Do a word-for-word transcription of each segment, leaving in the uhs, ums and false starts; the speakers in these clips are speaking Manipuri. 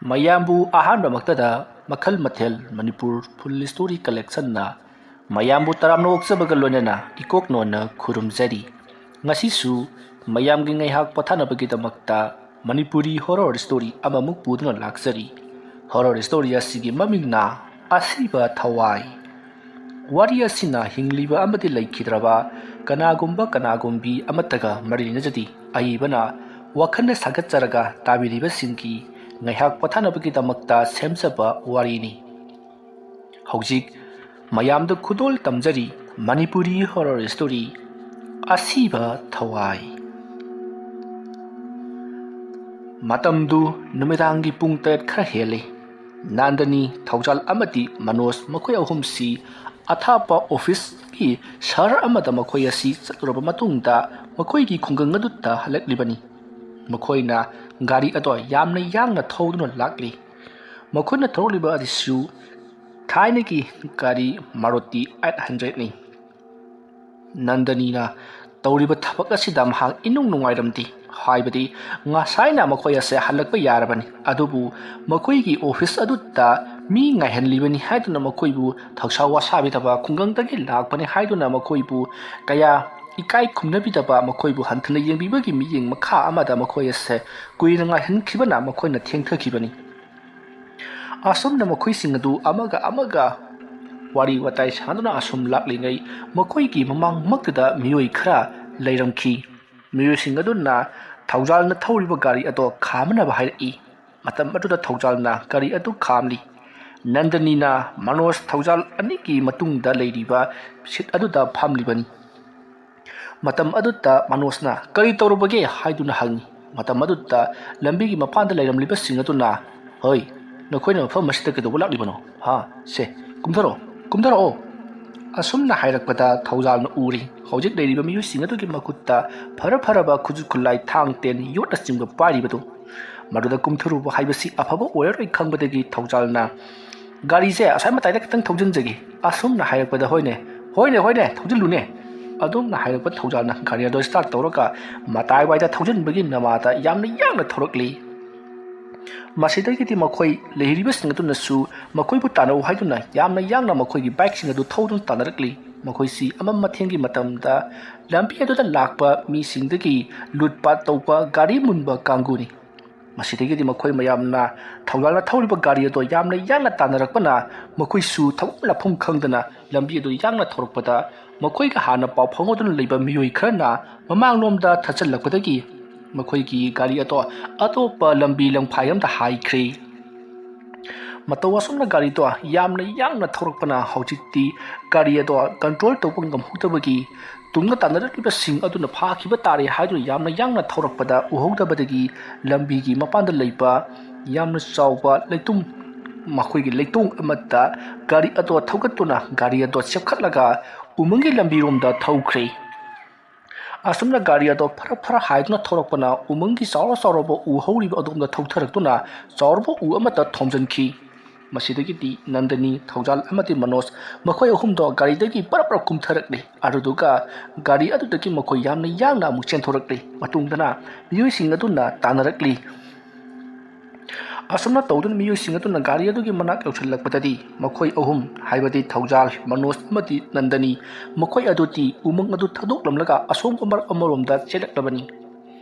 ꯃꯌꯥꯝꯕꯨ ꯑꯍꯥꯟꯕꯃꯛꯇꯗ ꯃꯈꯜ ꯃꯊꯦꯜ ꯃꯅꯤꯄꯨꯔ ꯐꯨꯜ ꯁ꯭ꯇꯣꯔꯤ ꯀꯂꯦꯛꯁꯟꯅ ꯃꯌꯥꯝꯕꯨ ꯇꯔꯥꯝꯅ ꯑꯣꯛꯆꯕꯒ ꯂꯣꯏꯅꯅ ꯏꯀꯣꯛ ꯅꯣꯟꯅ ꯈꯨꯔꯨꯝꯖꯔꯤ꯫ ꯉꯁꯤꯁꯨ ꯃꯌꯥꯝꯒꯤ ꯉꯥꯏꯍꯥꯛ ꯄꯣꯊꯥꯅꯕꯒꯤꯗꯃꯛꯇ ꯃꯅꯤꯄꯨꯔꯤ ꯍꯣꯔꯣꯔ ꯁ꯭ꯇꯣꯔꯤ ꯑꯃꯃꯨꯛ ꯄꯨꯗꯨꯅ ꯂꯥꯛꯆꯔꯤ꯫ ꯍꯣꯔꯣꯔ ꯁ꯭ꯇꯣꯔꯤ ꯑꯁꯤꯒꯤ ꯃꯃꯤꯡꯅ ꯑꯁꯤꯕ ꯊꯋꯥꯏ꯫ ꯋꯥꯔꯤ ꯑꯁꯤꯅ ꯍꯤꯡꯂꯤꯕ ꯑꯃꯗꯤ ꯂꯩꯈꯤꯗ꯭ꯔꯕ ꯀꯅꯥꯒꯨꯝꯕ ꯀꯅꯥꯒꯨꯝꯕꯤ ꯑꯃꯠꯇꯒ ꯃꯔꯤ ꯂꯩꯅꯖꯗꯦ꯫ ꯑꯏꯕꯅ ꯋꯥꯈꯜꯅ ꯁꯥꯒꯠꯆꯔꯒ ꯇꯥꯕꯤꯔꯤꯕꯁꯤꯡꯒꯤ ꯉꯥꯏꯍꯥꯛ ꯄꯣꯊꯥꯅꯕꯒꯤꯗꯃꯛꯇ ꯁꯦꯝꯖꯕ ꯋꯥꯔꯤꯅꯤ꯫ ꯍꯧꯖꯤꯛ ꯃꯌꯥꯝꯗ ꯈꯨꯗꯣꯜ ꯇꯝꯖꯔꯤ ꯃꯅꯤꯄꯨꯔꯤ ꯍꯣꯔꯣꯔ ꯁ꯭ꯇꯣꯔꯤ ꯑꯁꯤꯕ ꯊꯋꯥꯏ꯫ ꯃꯇꯝꯗꯨ ꯅꯨꯃꯤꯗꯥꯡꯒꯤ ꯄꯨꯡ ꯇꯔꯦꯠ ꯈꯔ ꯍꯦꯜꯂꯤ꯫ ꯅꯥꯟꯗꯅꯤ, ꯊꯧꯖꯥꯜ ꯑꯃꯗꯤ ꯃꯅꯣꯖ ꯃꯈꯣꯏ ꯑꯍꯨꯝꯁꯤ ꯑꯊꯥꯞꯄ ꯑꯣꯐꯤꯁꯀꯤ ꯁꯍꯔ ꯑꯃꯗ ꯃꯈꯣꯏ ꯑꯁꯤ ꯆꯠꯂꯨꯔꯕ ꯃꯇꯨꯡꯗ ꯃꯈꯣꯏꯒꯤ ꯈꯨꯡꯒꯪ ꯑꯗꯨꯗ ꯍꯜꯂꯛꯂꯤꯕꯅꯤ꯫ ꯃꯈꯣꯏꯅ ꯒꯥꯔꯤ ꯑꯗꯣ ꯌꯥꯝꯅ ꯌꯥꯡꯅ ꯊꯧꯗꯨꯅ ꯂꯥꯛꯂꯤ꯫ ꯃꯈꯣꯏꯅ ꯊꯧꯔꯛꯂꯤꯕ ꯑꯗꯨꯁꯨ ꯊꯥꯏꯅꯒꯤ ꯒꯥꯔꯤ ꯃꯥꯔꯨꯇꯤ ꯑꯩꯠ ꯍꯟꯗ꯭ꯔꯦꯠꯅꯤ꯫ ꯅꯟꯗꯅꯤꯅ ꯇꯧꯔꯤꯕ ꯊꯕꯛ ꯑꯁꯤꯗ ꯃꯍꯥꯛ ꯏꯅꯨꯡ ꯅꯨꯡꯉꯥꯏꯔꯝꯗꯦ꯫ ꯍꯥꯏꯕꯗꯤ ꯉꯁꯥꯏꯅ ꯃꯈꯣꯏ ꯑꯁꯦ ꯍꯜꯂꯛꯄ ꯌꯥꯔꯕꯅꯤ, ꯑꯗꯨꯕꯨ ꯃꯈꯣꯏꯒꯤ ꯑꯣꯐꯤꯁ ꯑꯗꯨꯗ ꯃꯤ ꯉꯥꯏꯍꯜꯂꯤꯕꯅꯤ ꯍꯥꯏꯗꯨꯅ ꯃꯈꯣꯏꯕꯨ ꯊꯧꯁꯥ ꯋꯥꯁꯥꯕꯤꯗꯕ, ꯈꯨꯡꯒꯪꯗꯒꯤ ꯂꯥꯛꯄꯅꯤ ꯍꯥꯏꯗꯨꯅ ꯃꯈꯣꯏꯕꯨ ꯀꯌꯥ ꯏꯀꯥꯏ ꯈꯨꯝꯅꯕꯤꯗꯕ, ꯃꯈꯣꯏꯕꯨ ꯍꯟꯊꯅ ꯌꯦꯡꯕꯤꯕꯒꯤ ꯃꯤꯠꯌꯦꯡ ꯃꯈꯥ ꯑꯃꯗ ꯃꯈꯣꯏ ꯑꯁꯦ ꯀꯨꯏꯅ ꯉꯥꯏꯍꯟꯈꯤꯕꯅ ꯃꯈꯣꯏꯅ ꯊꯦꯡꯊꯈꯤꯕꯅꯤ꯫ ꯑꯁꯨꯝꯅ ꯃꯈꯣꯏꯁꯤꯡ ꯑꯗꯨ ꯑꯃꯒ ꯑꯃꯒ ꯋꯥꯔꯤ ꯋꯥꯇꯥꯏ ꯁꯥꯗꯨꯅ ꯑꯁꯨꯝ ꯂꯥꯛꯂꯤꯉꯩ, ꯃꯈꯣꯏꯒꯤ ꯃꯃꯥꯡꯃꯛꯇꯗ ꯃꯤꯑꯣꯏ ꯈꯔ ꯂꯩꯔꯝꯈꯤ꯫ ꯃꯤꯑꯣꯏꯁꯤꯡ ꯑꯗꯨꯅ ꯊꯧꯖꯥꯜꯅ ꯊꯧꯔꯤꯕ ꯒꯥꯔꯤ ꯑꯗꯨ ꯈꯥꯝꯅꯕ ꯍꯥꯏꯔꯛꯏ꯫ ꯃꯇꯝ ꯑꯗꯨꯗ ꯊꯧꯖꯥꯜꯅ ꯒꯥꯔꯤ ꯑꯗꯨ ꯈꯥꯝꯂꯤ꯫ ꯅꯟꯗꯅꯤꯅ ꯃꯅꯣꯖ ꯊꯧꯖꯥꯜ ꯑꯅꯤꯒꯤ ꯃꯇꯨꯡꯗ ꯂꯩꯔꯤꯕ ꯁꯤꯠ ꯑꯗꯨꯗ ꯐꯝꯂꯤꯕꯅꯤ꯫ ꯃꯇꯝ ꯑꯗꯨꯗ ꯃꯅꯣꯖꯅ "ꯀꯔꯤ ꯇꯧꯔꯨꯕꯒꯦ?" ꯍꯥꯏꯗꯨꯅ ꯍꯪꯉꯤ꯫ ꯃꯇꯝ ꯑꯗꯨꯗ ꯂꯝꯕꯤꯒꯤ ꯃꯄꯥꯟꯗ ꯂꯩꯔꯝꯂꯤꯕꯁꯤꯡ ꯑꯗꯨꯅ, "ꯍꯣꯏ, ꯅꯈꯣꯏꯅ ꯃꯐꯝ ꯑꯁꯤꯗ ꯀꯩꯗꯧꯕ ꯂꯥꯛꯂꯤꯕꯅꯣ? ꯍꯥ? ꯁꯦ, ꯀꯨꯝꯊꯔꯛꯑꯣ, ꯀꯨꯝꯊꯔꯛꯑꯣ!" ꯑꯁꯨꯝꯅ ꯍꯥꯏꯔꯛꯄꯗ ꯊꯧꯖꯥꯜꯅ ꯎꯔꯤ, ꯍꯧꯖꯤꯛ ꯂꯩꯔꯤꯕ ꯃꯤꯑꯣꯏꯁꯤꯡ ꯑꯗꯨꯒꯤ ꯃꯈꯨꯠꯇ ꯐꯔ ꯐꯔꯕ ꯈꯨꯠꯁꯨ ꯈꯨꯠꯂꯥꯏ, ꯊꯥꯡ, ꯇꯦꯟ, ꯌꯣꯠꯅꯆꯤꯡꯕ ꯄꯥꯏꯔꯤꯕꯗꯨ꯫ ꯃꯗꯨꯗ ꯀꯨꯝꯊꯔꯨꯕ ꯍꯥꯏꯕꯁꯤ ꯑꯐꯕ ꯑꯣꯏꯔꯔꯣꯏ ꯈꯪꯕꯗꯒꯤ ꯊꯧꯖꯥꯜꯅ, "ꯒꯥꯔꯤꯁꯦ ꯑꯁ꯭ꯋꯥꯏ ꯃꯇꯥꯏꯗ ꯈꯤꯇꯪ ꯊꯧꯖꯤꯟꯖꯒꯦ" ꯑꯁꯨꯝꯅ ꯍꯥꯏꯔꯛꯄꯗ, "ꯍꯣꯏꯅꯦ, ꯍꯣꯏꯅꯦ, ꯍꯣꯏꯅꯦ, ꯊꯧꯖꯤꯜꯂꯨꯅꯦ" ꯑꯗꯨꯝꯅ ꯍꯥꯏꯔꯛꯄ ꯊꯧꯖꯥꯜꯅ ꯒꯥꯔꯤ ꯑꯗꯨ ꯁ꯭ꯇꯥꯔꯠ ꯇꯧꯔꯒ ꯃꯇꯥꯏꯋꯥꯏꯗ ꯊꯧꯖꯤꯟꯕꯒꯤ ꯅꯃꯥꯗ ꯌꯥꯝꯅ ꯌꯥꯡꯅ ꯊꯧꯔꯛꯂꯤ꯫ ꯃꯁꯤꯗꯒꯤꯗꯤ ꯃꯈꯣꯏ ꯂꯩꯔꯤꯕꯁꯤꯡ ꯑꯗꯨꯅꯁꯨ ꯃꯈꯣꯏꯕꯨ ꯇꯥꯟꯅꯧ ꯍꯥꯏꯗꯨꯅ ꯌꯥꯝꯅ ꯌꯥꯡꯅ ꯃꯈꯣꯏꯒꯤ ꯕꯥꯏꯛꯁꯤꯡ ꯑꯗꯨ ꯊꯧꯗꯨꯅ ꯇꯥꯟꯅꯔꯛꯂꯤ꯫ ꯃꯈꯣꯏꯁꯤ ꯑꯃꯝ ꯑꯊꯦꯡꯒꯤ ꯃꯇꯝꯗ ꯂꯝꯕꯤ ꯑꯗꯨꯗ ꯂꯥꯛꯄ ꯃꯤꯁꯤꯡꯗꯒꯤ ꯂꯨꯠꯄꯥꯠ ꯇꯧꯕ ꯒꯥꯔꯤ ꯃꯨꯟꯕ ꯀꯥꯡꯕꯨꯅꯤ꯫ ꯃꯁꯤꯗꯒꯤꯗꯤ ꯃꯈꯣꯏ ꯃꯌꯥꯝꯅ ꯊꯧꯖꯥꯜꯅ ꯊꯧꯔꯤꯕ ꯒꯥꯔꯤ ꯑꯗꯣ ꯌꯥꯝꯅ ꯌꯥꯡꯅ ꯇꯥꯟꯅꯔꯛꯄꯅ ꯃꯈꯣꯏꯁꯨ ꯊꯧꯐꯝ ꯂꯥꯛꯐꯝ ꯈꯪꯗꯅ ꯂꯝꯕꯤ ꯑꯗꯨ ꯌꯥꯡꯅ ꯊꯧꯔꯛꯄꯗ ꯃꯈꯣꯏꯒ ꯍꯥꯟꯅ ꯄꯥꯎ ꯐꯥꯎꯅꯗꯨꯅ ꯂꯩꯕ ꯃꯤꯑꯣꯏ ꯈꯔꯅ ꯃꯃꯥꯡꯂꯣꯝꯗ ꯊꯠꯆꯜꯂꯛꯄꯗꯒꯤ ꯃꯈꯣꯏꯒꯤ ꯒꯥꯔꯤ ꯑꯗꯣ ꯑꯇꯣꯞꯄ ꯂꯝꯕꯤ ꯂꯝꯈꯥꯏ ꯑꯃꯗ ꯍꯥꯏꯈ꯭ꯔꯦ꯫ ꯃꯇꯧ ꯑꯁꯨꯝꯅ ꯒꯥꯔꯤꯗꯣ ꯌꯥꯝꯅ ꯌꯥꯡꯅ ꯊꯧꯔꯛꯄꯅ ꯍꯧꯖꯤꯛꯇꯤ ꯒꯥꯔꯤ ꯑꯗꯣ ꯀꯟꯇ꯭ꯔꯣꯜ ꯇꯧꯕ ꯉꯝꯍꯧꯗꯕꯒꯤ ꯇꯨꯡꯗ ꯇꯥꯟꯅꯔꯛꯂꯤꯕꯁꯤꯡ ꯑꯗꯨꯅ ꯐꯥꯈꯤꯕ ꯇꯥꯔꯦ ꯍꯥꯏꯗꯨꯅ ꯌꯥꯝꯅ ꯌꯥꯡꯅ ꯊꯧꯔꯛꯄꯗ ꯎꯍꯧꯗꯕꯗꯒꯤ ꯂꯝꯕꯤꯒꯤ ꯃꯄꯥꯟꯗ ꯂꯩꯕ ꯌꯥꯝꯅ ꯆꯥꯎꯕ ꯂꯩꯇꯨꯝ, ꯃꯈꯣꯏꯒꯤ ꯂꯩꯇꯣꯡ ꯑꯃꯠꯇ ꯒꯥꯔꯤ ꯑꯗꯣ ꯊꯧꯒꯠꯇꯨꯅ ꯒꯥꯔꯤ ꯑꯗꯣ ꯆꯦꯞꯈꯠꯂꯒ ꯎꯃꯪꯒꯤ ꯂꯝꯕꯤꯔꯣꯝꯗ ꯊꯧꯈ꯭ꯔꯦ꯫ ꯑꯁꯨꯝꯅ ꯒꯥꯔꯤ ꯑꯗꯣ ꯐꯔ ꯐꯔ ꯍꯥꯏꯗꯨꯅ ꯊꯧꯔꯛꯄꯅ ꯎꯃꯪꯒꯤ ꯆꯥꯎꯔ ꯆꯥꯎꯔꯕ ꯎ ꯍꯧꯔꯤꯕ ꯑꯗꯣꯝꯗ ꯊꯧꯊꯔꯛꯇꯨꯅ ꯆꯥꯎꯔꯕ ꯎ ꯑꯃꯠꯇ ꯊꯣꯝꯖꯤꯟꯈꯤ꯫ ꯃꯁꯤꯗꯒꯤꯗꯤ ꯅꯟꯗꯅꯤ, ꯊꯧꯖꯥꯜ ꯑꯃꯗꯤ ꯃꯅꯣꯖ ꯃꯈꯣꯏ ꯑꯍꯨꯝꯗꯣ ꯒꯥꯔꯤꯗꯒꯤ ꯄꯔꯞ ꯄꯔꯞ ꯀꯨꯝꯊꯔꯛꯂꯤ꯫ ꯑꯗꯨꯗꯨꯒ ꯒꯥꯔꯤ ꯑꯗꯨꯗꯒꯤ ꯃꯈꯣꯏ ꯌꯥꯝꯅ ꯌꯥꯡꯅ ꯑꯃꯨꯛ ꯆꯦꯟꯊꯣꯔꯛꯂꯤ꯫ ꯃꯇꯨꯡꯗꯅ ꯃꯤꯑꯣꯏꯁꯤꯡ ꯑꯗꯨꯅ ꯇꯥꯟꯅꯔꯛꯂꯤ꯫ ꯑꯁꯨꯝꯅ ꯇꯧꯗꯨꯅ ꯃꯤꯑꯣꯏꯁꯤꯡ ꯑꯗꯨꯅ ꯒꯥꯔꯤ ꯑꯗꯨꯒꯤ ꯃꯅꯥꯛ ꯌꯧꯁꯤꯜꯂꯛꯄꯗꯗꯤ ꯃꯈꯣꯏ ꯑꯍꯨꯝ, ꯍꯥꯏꯕꯗꯤ ꯊꯧꯖꯥꯜ, ꯃꯅꯣꯖ ꯑꯃꯗꯤ ꯅꯟꯗꯅꯤ, ꯃꯈꯣꯏ ꯑꯗꯨꯗꯤ ꯎꯃꯪ ꯑꯗꯨ ꯊꯥꯗꯣꯛꯂꯝꯂꯒ ꯑꯁꯣꯡꯕ ꯃꯔꯛ ꯑꯃꯔꯣꯝꯗ ꯆꯦꯜꯂꯛꯂꯕꯅꯤ꯫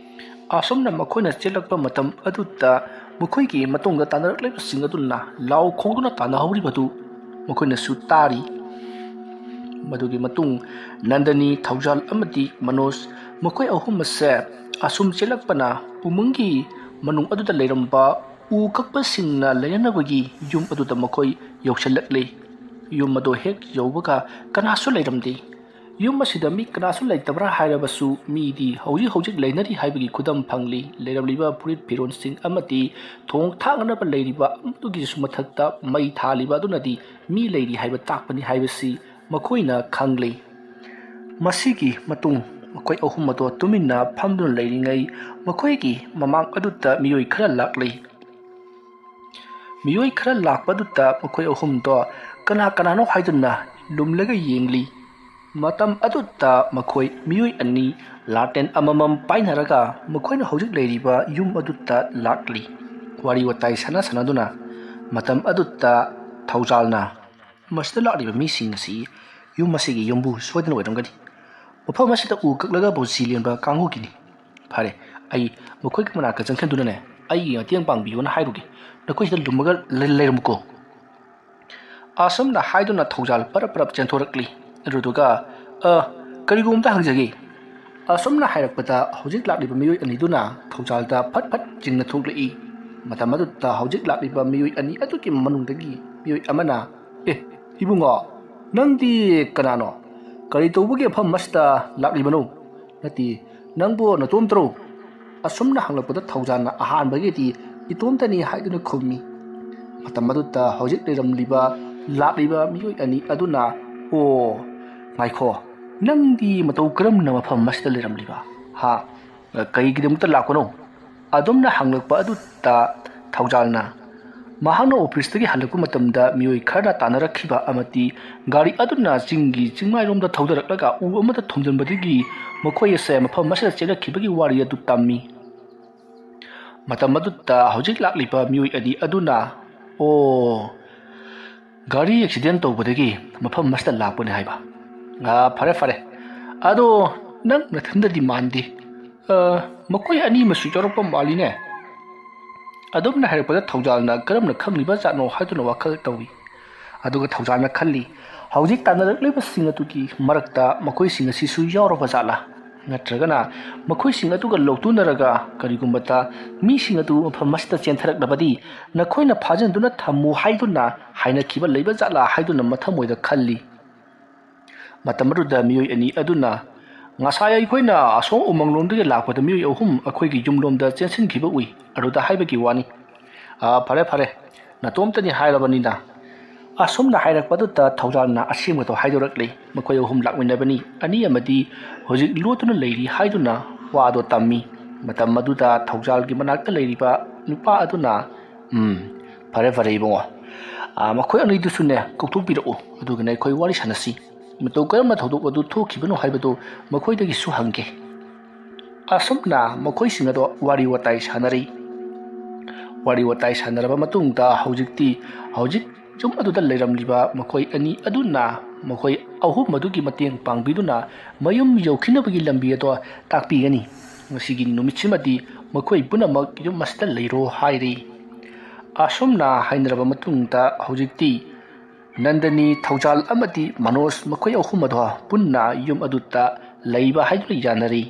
ꯑꯁꯨꯝꯅ ꯃꯈꯣꯏꯅ ꯆꯦꯜꯂꯛꯄ ꯃꯇꯝ ꯑꯗꯨꯗ ꯃꯈꯣꯏꯒꯤ ꯃꯇꯨꯡꯗ ꯇꯥꯟꯅꯔꯛꯂꯤꯕꯁꯤꯡ ꯑꯗꯨꯅ ꯂꯥꯎ ꯈꯣꯡꯗꯨꯅ ꯇꯥꯟꯅꯍꯧꯔꯤꯕꯗꯨ ꯃꯈꯣꯏꯅꯁꯨ ꯇꯥꯔꯤ꯫ ꯃꯗꯨꯒꯤ ꯃꯇꯨꯡ ꯅꯟꯗꯅꯤ, ꯊꯧꯖꯥꯜ ꯑꯃꯗꯤ ꯃꯅꯣꯖ ꯃꯈꯣꯏ ꯑꯍꯨꯝ ꯑꯁꯦ ꯑꯁꯨꯝ ꯆꯦꯜꯂꯛꯄꯅ ꯎꯃꯪꯒꯤ ꯃꯅꯨꯡ ꯑꯗꯨꯗ ꯂꯩꯔꯝꯕ ꯎ ꯀꯛꯄꯁꯤꯡꯅ ꯂꯩꯅꯅꯕꯒꯤ ꯌꯨꯝ ꯑꯗꯨꯗ ꯃꯈꯣꯏ ꯌꯧꯁꯤꯜꯂꯛꯂꯤ꯫ ꯌꯨꯝ ꯑꯗꯨ ꯍꯦꯛ ꯌꯧꯕꯒ ꯀꯅꯥꯁꯨ ꯂꯩꯔꯝꯗꯦ꯫ ꯌꯨꯝ ꯑꯁꯤꯗ ꯃꯤ ꯀꯅꯥꯁꯨ ꯂꯩꯇꯕ꯭ꯔꯥ ꯍꯥꯏꯔꯕꯁꯨ ꯃꯤꯗꯤ ꯍꯧꯖꯤꯛ ꯍꯧꯖꯤꯛ ꯂꯩꯅꯔꯤ ꯍꯥꯏꯕꯒꯤ ꯈꯨꯗꯝ ꯐꯪꯂꯤ꯫ ꯂꯩꯔꯝꯂꯤꯕ ꯐꯨꯔꯤꯠ ꯐꯤꯔꯣꯜꯁꯤꯡ ꯑꯃꯗꯤ ꯊꯣꯡ ꯊꯥꯛꯅꯅꯕ ꯂꯩꯔꯤꯕ ꯑꯗꯨꯒꯤꯁꯨ ꯃꯊꯛꯇ ꯃꯩ ꯊꯥꯜꯂꯤꯕ ꯑꯗꯨꯅꯗꯤ ꯃꯤ ꯂꯩꯔꯤ ꯍꯥꯏꯕ ꯇꯥꯛꯄꯅꯤ ꯍꯥꯏꯕꯁꯤ ꯃꯈꯣꯏꯅ ꯈꯪꯂꯤ꯫ ꯃꯁꯤꯒꯤ ꯃꯇꯨꯡ ꯃꯈꯣꯏ ꯑꯍꯨꯝ ꯑꯗꯣ ꯇꯨꯃꯤꯟꯅ ꯐꯝꯗꯨꯅ ꯂꯩꯔꯤꯉꯩ ꯃꯈꯣꯏꯒꯤ ꯃꯃꯥꯡ ꯑꯗꯨꯗ ꯃꯤꯑꯣꯏ ꯈꯔ ꯂꯥꯛꯂꯤ꯫ ꯃꯤꯑꯣꯏ ꯈꯔ ꯂꯥꯛꯄꯗꯨꯗ ꯃꯈꯣꯏ ꯑꯍꯨꯝꯗꯣ ꯀꯅꯥ ꯀꯅꯥꯅꯣ ꯍꯥꯏꯗꯨꯅ ꯂꯨꯝꯂꯒ ꯌꯦꯡꯂꯤ꯫ ꯃꯇꯝ ꯑꯗꯨꯗ ꯃꯈꯣꯏ ꯃꯤꯑꯣꯏ ꯑꯅꯤ ꯂꯥꯇꯦꯟ ꯑꯃꯃꯝ ꯄꯥꯏꯅꯔꯒ ꯃꯈꯣꯏꯅ ꯍꯧꯖꯤꯛ ꯂꯩꯔꯤꯕ ꯌꯨꯝ ꯑꯗꯨꯗ ꯂꯥꯛꯂꯤ꯫ ꯋꯥꯔꯤ ꯋꯥꯇꯥꯏ ꯁꯥꯟꯅ ꯁꯥꯟꯅꯗꯨꯅ ꯃꯇꯝ ꯑꯗꯨꯗ ꯊꯧꯖꯥꯜꯅ, "ꯃꯁꯤꯗ ꯂꯥꯛꯂꯤꯕ ꯃꯤꯁꯤꯡ ꯑꯁꯤ ꯌꯨꯝ ꯑꯁꯤꯒꯤ ꯌꯨꯝꯕꯨ ꯁꯣꯏꯗꯅ ꯑꯣꯏꯔꯝꯒꯅꯤ꯫ ꯃꯐꯝ ꯑꯁꯤꯗ ꯎ ꯀꯛꯂꯒ ꯕꯣꯖꯤ ꯂꯦꯟꯕ ꯀꯥꯡꯕꯨꯒꯤꯅꯤ꯫ ꯐꯔꯦ, ꯑꯩ ꯃꯈꯣꯏꯒꯤ ꯃꯅꯥꯛꯇ ꯆꯪꯁꯤꯟꯗꯨꯅꯅꯦ, ꯑꯩꯒꯤ ꯃꯇꯦꯡ ꯄꯥꯡꯕꯤꯌꯨꯅ ꯍꯥꯏꯔꯨꯒꯦ꯫ ꯅꯈꯣꯏꯁꯤꯗ ꯂꯨꯝꯃꯒ ꯂꯩ-, ꯂꯩꯔꯝꯃꯨꯀꯣ"꯫ ꯑꯁꯨꯝꯅ ꯍꯥꯏꯗꯨꯅ ꯊꯧꯖꯥꯜ ꯄꯔꯞ ꯄꯔꯞ ꯆꯦꯟꯊꯣꯔꯛꯂꯤ꯫ ꯑꯗꯨꯗꯨꯒ, "ꯑ, ꯀꯔꯤꯒꯨꯝꯕ ꯑꯝꯇ ꯍꯪꯖꯒꯦ"꯫ ꯑꯁꯨꯝꯅ ꯍꯥꯏꯔꯛꯄꯗ ꯍꯧꯖꯤꯛ ꯂꯥꯛꯂꯤꯕ ꯃꯤꯑꯣꯏ ꯑꯅꯤꯗꯨꯅ ꯊꯧꯖꯥꯜꯗ ꯐꯠ ꯐꯠ ꯆꯤꯡꯅ ꯊꯣꯛꯂꯛꯏ꯫ ꯃꯇꯝ ꯑꯗꯨꯗ ꯍꯧꯖꯤꯛ ꯂꯥꯛꯂꯤꯕ ꯃꯤꯑꯣꯏ ꯑꯅꯤ ꯑꯗꯨꯒꯤ ꯃꯅꯨꯡꯗꯒꯤ ꯃꯤꯑꯣꯏ ꯑꯃꯅ, "ꯑꯦ, ꯏꯕꯨꯡꯉꯣ, ꯅꯪꯗꯤ ꯀꯅꯥꯅꯣ? ꯀꯔꯤ ꯇꯧꯕꯒꯤ ꯃꯐꯝ ꯑꯁꯤꯗ ꯂꯥꯛꯂꯤꯕꯅꯣ? ꯅꯠꯇꯦ, ꯅꯪꯕꯨ ꯅꯇꯣꯝꯇꯔꯣ?" ꯑꯁꯨꯝꯅ ꯍꯪꯂꯛꯄꯗ ꯊꯧꯖꯥꯜꯅ ꯑꯍꯥꯟꯕꯒꯤꯗꯤ "ꯏꯇꯣꯝꯇꯅꯤ" ꯍꯥꯏꯗꯨꯅ ꯈꯨꯝꯃꯤ꯫ ꯃꯇꯝ ꯑꯗꯨꯗ ꯍꯧꯖꯤꯛ ꯂꯩꯔꯝꯂꯤꯕ, ꯂꯥꯛꯂꯤꯕ ꯃꯤꯑꯣꯏ ꯑꯅꯤ ꯑꯗꯨꯅ, "ꯑꯣ, ꯉꯥꯏꯈꯣ, ꯅꯪꯗꯤ ꯃꯇꯧ ꯀꯔꯝꯅ ꯃꯐꯝ ꯑꯁꯤꯗ ꯂꯩꯔꯝꯂꯤꯕ? ꯍꯥ? ꯀꯩꯒꯤꯗꯃꯛꯇ ꯂꯥꯛꯄꯅꯣ?" ꯑꯗꯨꯝꯅ ꯍꯪꯂꯛꯄ ꯑꯗꯨꯗ ꯊꯧꯖꯥꯜꯅ, ꯃꯍꯥꯛꯅ ꯑꯣꯐꯤꯁꯇꯒꯤ ꯍꯜꯂꯛꯄ ꯃꯇꯝꯗ ꯃꯤꯑꯣꯏ ꯈꯔꯅ ꯇꯥꯟꯅꯔꯛꯈꯤꯕ ꯑꯃꯗꯤ ꯒꯥꯔꯤ ꯑꯗꯨꯅ ꯆꯤꯡꯒꯤ ꯆꯤꯡꯃꯥꯏꯔꯣꯝꯗ ꯊꯧꯗꯔꯛꯂꯒ ꯎ ꯑꯃꯗ ꯊꯣꯝꯖꯤꯟꯕꯗꯒꯤ ꯃꯈꯣꯏ ꯑꯁꯦ ꯃꯐꯝ ꯑꯁꯤꯗ ꯆꯦꯜꯂꯛꯈꯤꯕꯒꯤ ꯋꯥꯔꯤ ꯑꯗꯨ ꯇꯝꯃꯤ꯫ ꯃꯇꯝ ꯑꯗꯨꯗ ꯍꯧꯖꯤꯛ ꯂꯥꯛꯂꯤꯕ ꯃꯤꯑꯣꯏ ꯑꯅꯤ ꯑꯗꯨꯅ, "ꯑꯣ, ꯒꯥꯔꯤ ꯑꯦꯛꯁꯤꯗꯦꯟ ꯇꯧꯕꯗꯒꯤ ꯃꯐꯝ ꯑꯁꯤꯗ ꯂꯥꯛꯄꯅꯤ" ꯍꯥꯏꯕ꯫ "ꯑꯥ, ꯐꯔꯦ, ꯐꯔꯦ꯫ ꯑꯗꯣ ꯅꯪ ꯅꯊꯟꯗꯗꯤ ꯃꯥꯟꯗꯦ꯫ ꯑ, ꯃꯈꯣꯏ ꯑꯅꯤ ꯑꯃꯁꯨ ꯌꯥꯎꯔꯛꯄ ꯃꯥꯜꯂꯤꯅꯦ"꯫ ꯑꯗꯨꯝꯅ ꯍꯥꯏꯔꯛꯄꯗ ꯊꯧꯖꯥꯜꯅ ꯀꯔꯝꯅ ꯈꯪꯂꯤꯕ ꯖꯥꯠꯅꯣ ꯍꯥꯏꯗꯨꯅ ꯋꯥꯈꯜ ꯇꯧꯏ꯫ ꯑꯗꯨꯒ ꯊꯧꯖꯥꯜꯅ ꯈꯜꯂꯤ, ꯍꯧꯖꯤꯛ ꯇꯥꯟꯅꯔꯛꯂꯤꯕꯁꯤꯡ ꯑꯗꯨꯒꯤ ꯃꯔꯛꯇ ꯃꯈꯣꯏꯁꯤꯡ ꯑꯁꯤꯁꯨ ꯌꯥꯎꯔꯕ ꯖꯥꯠꯂꯥ? ꯅꯠꯇ꯭ꯔꯒꯅ ꯃꯈꯣꯏꯁꯤꯡ ꯑꯗꯨꯒ ꯂꯧꯇꯨꯅꯔꯒ ꯀꯔꯤꯒꯨꯝꯕꯗ ꯃꯤꯁꯤꯡ ꯑꯗꯨ ꯃꯐꯝ ꯑꯁꯤꯗ ꯆꯦꯟꯊꯔꯛꯂꯕꯗꯤ ꯅꯈꯣꯏꯅ ꯐꯥꯖꯤꯟꯗꯨꯅ ꯊꯝꯃꯨ ꯍꯥꯏꯗꯨꯅ ꯍꯥꯏꯅꯈꯤꯕ ꯂꯩꯕ ꯖꯥꯠꯂꯥ ꯍꯥꯏꯗꯨꯅ ꯃꯊꯃꯣꯏꯗ ꯈꯜꯂꯤ꯫ ꯃꯇꯝ ꯑꯗꯨꯗ ꯃꯤꯑꯣꯏ ꯑꯅꯤ ꯑꯗꯨꯅ, "ꯉꯁꯥꯏ ꯑꯩꯈꯣꯏꯅ ꯑꯁꯣꯝ ꯎꯃꯪꯂꯣꯝꯗꯒꯤ ꯂꯥꯛꯄꯗ ꯃꯤꯑꯣꯏ ꯑꯍꯨꯝ ꯑꯩꯈꯣꯏꯒꯤ ꯌꯨꯝꯂꯣꯝꯗ ꯆꯦꯟꯁꯤꯟꯈꯤꯕ ꯎꯏ, ꯑꯗꯨꯗ ꯍꯥꯏꯕꯒꯤ ꯋꯥꯅꯤ"꯫ "ꯑꯥ, ꯐꯔꯦ, ꯐꯔꯦ, ꯅꯇꯣꯝꯇꯅꯤ ꯍꯥꯏꯔꯕꯅꯤꯅ"꯫ ꯑꯁꯨꯝꯅ ꯍꯥꯏꯔꯛꯄꯗꯨꯗ ꯊꯧꯖꯥꯜꯅ ꯑꯁꯦꯡꯕꯗꯣ ꯍꯥꯏꯗꯣꯔꯛꯂꯤ꯫ ꯃꯈꯣꯏ ꯑꯍꯨꯝ ꯂꯥꯛꯃꯤꯟꯅꯕꯅꯤ, ꯑꯅꯤ ꯑꯃꯗꯤ ꯍꯧꯖꯤꯛ ꯂꯣꯠꯇꯨꯅ ꯂꯩꯔꯤ ꯍꯥꯏꯗꯨꯅ ꯋꯥꯗꯣ ꯇꯝꯃꯤ꯫ ꯃꯇꯝ ꯑꯗꯨꯗ ꯊꯧꯖꯥꯜꯒꯤ ꯃꯅꯥꯛꯇ ꯂꯩꯔꯤꯕ ꯅꯨꯄꯥ ꯑꯗꯨꯅ, "ꯎꯝ, ꯐꯔꯦ, ꯐꯔꯦ, ꯏꯕꯨꯡꯉꯣ꯫ ꯑꯥ, ꯃꯈꯣꯏ ꯑꯅꯤꯗꯨꯁꯨꯅꯦ ꯀꯧꯊꯣꯛꯄꯤꯔꯛꯎ, ꯑꯗꯨꯒꯅꯦ ꯑꯩꯈꯣꯏ ꯋꯥꯔꯤ ꯁꯥꯟꯅꯁꯤ꯫ ꯃꯇꯧ ꯀꯔꯝꯅ ꯊꯧꯗꯣꯛ ꯑꯗꯨ ꯊꯣꯛꯈꯤꯕꯅꯣ ꯍꯥꯏꯕꯗꯨ ꯃꯈꯣꯏꯗꯒꯤꯁꯨ ꯍꯪꯒꯦ"꯫ ꯑꯁꯨꯝꯅ ꯃꯈꯣꯏꯁꯤꯡ ꯑꯗꯣ ꯋꯥꯔꯤ ꯋꯥꯇꯥꯏ ꯁꯥꯟꯅꯔꯤ꯫ ꯋꯥꯔꯤ ꯋꯥꯇꯥꯏ ꯁꯥꯟꯅꯔꯕ ꯃꯇꯨꯡꯗ ꯍꯧꯖꯤꯛꯇꯤ ꯍꯧꯖꯤꯛ ꯌꯨꯝ ꯑꯗꯨꯗ ꯂꯩꯔꯝꯂꯤꯕ ꯃꯈꯣꯏ ꯑꯅꯤ ꯑꯗꯨꯅ ꯃꯈꯣꯏ ꯑꯍꯨꯝ ꯑꯗꯨꯒꯤ ꯃꯇꯦꯡ ꯄꯥꯡꯕꯤꯗꯨꯅ ꯃꯌꯨꯝ ꯌꯧꯈꯤꯅꯕꯒꯤ ꯂꯝꯕꯤ ꯑꯗꯣ ꯇꯥꯛꯄꯤꯒꯅꯤ꯫ ꯉꯁꯤꯒꯤ ꯅꯨꯃꯤꯠꯁꯤꯃꯗꯤ ꯃꯈꯣꯏ ꯄꯨꯝꯅꯃꯛ ꯌꯨꯝ ꯑꯁꯤꯗ ꯂꯩꯔꯣ ꯍꯥꯏꯔꯤ꯫ ꯑꯁꯨꯝꯅ ꯍꯥꯏꯅꯔꯕ ꯃꯇꯨꯡꯗ ꯍꯧꯖꯤꯛꯇꯤ ꯅꯟꯗꯅꯤ, ꯊꯧꯖꯥꯜ ꯑꯃꯗꯤ ꯃꯅꯣꯖ ꯃꯈꯣꯏ ꯑꯍꯨꯝ ꯑꯗꯣ ꯄꯨꯟꯅ ꯌꯨꯝ ꯑꯗꯨꯗ ꯂꯩꯕ ꯍꯥꯏꯗꯨꯅ ꯌꯥꯅꯔꯤ꯫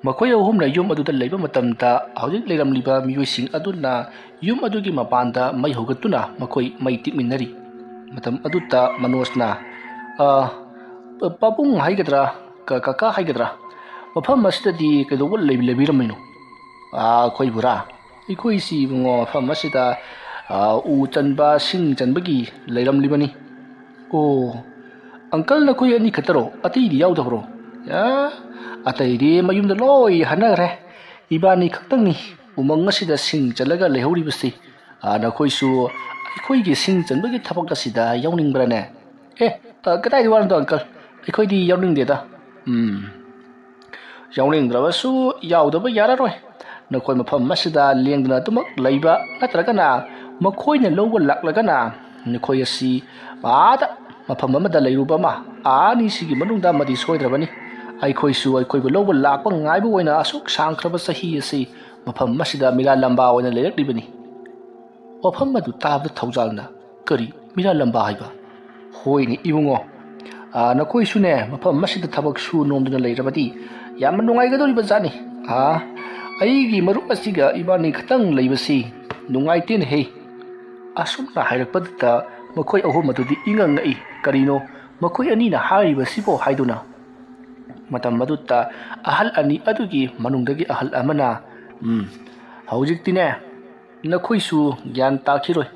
ꯃꯈꯣꯏ ꯑꯍꯨꯝꯅ ꯌꯨꯝ ꯑꯗꯨꯗ ꯂꯩꯕ ꯃꯇꯝꯗ ꯍꯧꯖꯤꯛ ꯂꯩꯔꯝꯂꯤꯕ ꯃꯤꯑꯣꯏꯁꯤꯡ ꯑꯗꯨꯅ ꯌꯨꯝ ꯑꯗꯨꯒꯤ ꯃꯄꯥꯟꯗ ꯃꯩ ꯍꯧꯒꯠꯇꯨꯅ ꯃꯈꯣꯏ ꯃꯩ ꯇꯤꯛꯃꯤꯟꯅꯔꯤ꯫ ꯃꯇꯝ ꯑꯗꯨꯗ ꯃꯅꯣꯖꯅ, "ꯑ, ꯄꯥꯕꯨꯡ ꯍꯥꯏꯒꯗ꯭ꯔꯥ, ꯀ-, ꯀꯀꯥ ꯍꯥꯏꯒꯗ꯭ꯔꯥ, ꯃꯐꯝ ꯑꯁꯤꯗꯗꯤ ꯀꯩꯗꯧꯕ ꯂꯩ-, ꯂꯩꯕꯤꯔꯝꯃꯤꯅꯣ?" "ꯑ, ꯑꯩꯈꯣꯏꯕꯨꯔꯥ? ꯑꯩꯈꯣꯏꯁꯤ ꯏꯕꯨꯡꯉꯣ ꯃꯐꯝ ꯑꯁꯤꯗ, ꯑ, ꯎ ꯆꯟꯕ, ꯁꯤꯡ ꯆꯟꯕꯒꯤ ꯂꯩꯔꯝꯂꯤꯕꯅꯤ꯫" "ꯑꯣ, ꯑꯪꯀꯜ, ꯅꯈꯣꯏ ꯑꯅꯤ ꯈꯛꯇꯔꯣ? ꯑꯇꯩꯗꯤ ꯌꯥꯎꯗꯕ꯭ꯔꯣ?" "ꯑ, ꯑꯇꯩꯗꯤ ꯃꯌꯨꯝꯗ ꯂꯣꯏ ꯍꯟꯅꯈ꯭ꯔꯦ꯫ ꯏꯕꯥꯅꯤ ꯈꯛꯇꯪꯅꯤ ꯎꯃꯪ ꯑꯁꯤꯗ ꯁꯤꯡ ꯆꯜꯂꯒ ꯂꯩꯍꯧꯔꯤꯕꯁꯤ꯫ ꯑ, ꯅꯈꯣꯏꯁꯨ ꯑꯩꯈꯣꯏꯒꯤ ꯁꯤꯡ ꯆꯟꯕꯒꯤ ꯊꯕꯛ ꯑꯁꯤꯗ ꯌꯥꯎꯅꯤꯡꯕ꯭ꯔꯥꯅꯦ?" "ꯑꯦ, ꯑ, ꯀꯗꯥꯏꯗ ꯋꯥꯔꯤꯅꯣ ꯑꯪꯀꯜ? ꯑꯩꯈꯣꯏꯗꯤ ꯌꯥꯎꯅꯤꯡꯗꯦꯗ꯫" "ꯎꯝ, ꯌꯥꯎꯅꯤꯡꯗ꯭ꯔꯕꯁꯨ ꯌꯥꯎꯗꯕ ꯌꯥꯔꯔꯣꯏ꯫ ꯅꯈꯣꯏ ꯃꯐꯝ ꯑꯁꯤꯗ ꯂꯦꯡꯗꯅ ꯑꯗꯨꯃꯛ ꯂꯩꯕ ꯅꯠꯇ꯭ꯔꯒꯅ ꯃꯈꯣꯏꯅ ꯂꯧꯕ ꯂꯥꯛꯂꯒꯅ ꯅꯈꯣꯏ ꯑꯁꯤ ꯑꯥꯗ ꯃꯐꯝ ꯑꯃꯗ ꯂꯩꯔꯨꯕ ꯑꯃ, ꯑꯥ ꯑꯅꯤꯁꯤꯒꯤ ꯃꯅꯨꯡꯗ ꯑꯃꯗꯤ ꯁꯣꯏꯗ꯭ꯔꯕꯅꯤ꯫ ꯑꯩꯈꯣꯏꯁꯨ ꯑꯩꯈꯣꯏꯕꯨ ꯂꯧꯕ ꯂꯥꯛꯄ ꯉꯥꯏꯕ ꯑꯣꯏꯅ ꯑꯁꯨꯛ ꯁꯥꯡꯈ꯭ꯔꯕ ꯆꯍꯤ ꯑꯁꯤ ꯃꯐꯝ ꯑꯁꯤꯗ ꯃꯤꯔꯥ ꯂꯝꯕꯥ ꯑꯣꯏꯅ ꯂꯩꯔꯛꯂꯤꯕꯅꯤ꯫" ꯋꯥꯐꯝ ꯑꯗꯨ ꯇꯥꯕꯗ ꯊꯧꯖꯥꯜꯅ, "ꯀꯔꯤ, ꯃꯤꯔꯥ ꯂꯝꯕꯥ ꯍꯥꯏꯕ?" "ꯍꯣꯏꯅꯦ ꯏꯕꯨꯡꯉꯣ, ꯑꯥ, ꯅꯈꯣꯏꯁꯨꯅꯦ ꯃꯐꯝ ꯑꯁꯤꯗ ꯊꯕꯛ ꯁꯨ ꯅꯣꯝꯗꯨꯅ ꯂꯩꯔꯕꯗꯤ ꯌꯥꯝꯅ ꯅꯨꯡꯉꯥꯏꯒꯗꯧꯔꯤꯕ ꯖꯥꯠꯅꯤ꯫ ꯑꯥ, ꯑꯩꯒꯤ ꯃꯔꯨꯞ ꯑꯁꯤꯒ ꯏꯕꯥꯅꯤ ꯈꯛꯇꯪ ꯂꯩꯕꯁꯤ ꯅꯨꯡꯉꯥꯏꯇꯦꯅꯦꯍꯦ꯫" ꯑꯁꯨꯝꯅ ꯍꯥꯏꯔꯛꯄꯗꯨꯗ ꯃꯈꯣꯏ ꯑꯍꯨꯝ ꯑꯗꯨꯗꯤ ꯏꯉꯛ ꯉꯛꯏ꯫ "ꯀꯔꯤꯅꯣ ꯃꯈꯣꯏ ꯑꯅꯤꯅ ꯍꯥꯏꯔꯤꯕꯁꯤꯕꯣ?" ꯍꯥꯏꯗꯨꯅ꯫ ꯃꯇꯝ ꯑꯗꯨꯗ ꯑꯍꯜ ꯑꯅꯤ ꯑꯗꯨꯒꯤ ꯃꯅꯨꯡꯗꯒꯤ ꯑꯍꯜ ꯑꯃꯅ, "ꯎꯝ, ꯍꯧꯖꯤꯛꯇꯤꯅꯦ ꯅꯈꯣꯏꯁꯨ ꯒ꯭ꯌꯥꯟ ꯇꯥꯈꯤꯔꯣꯏ꯫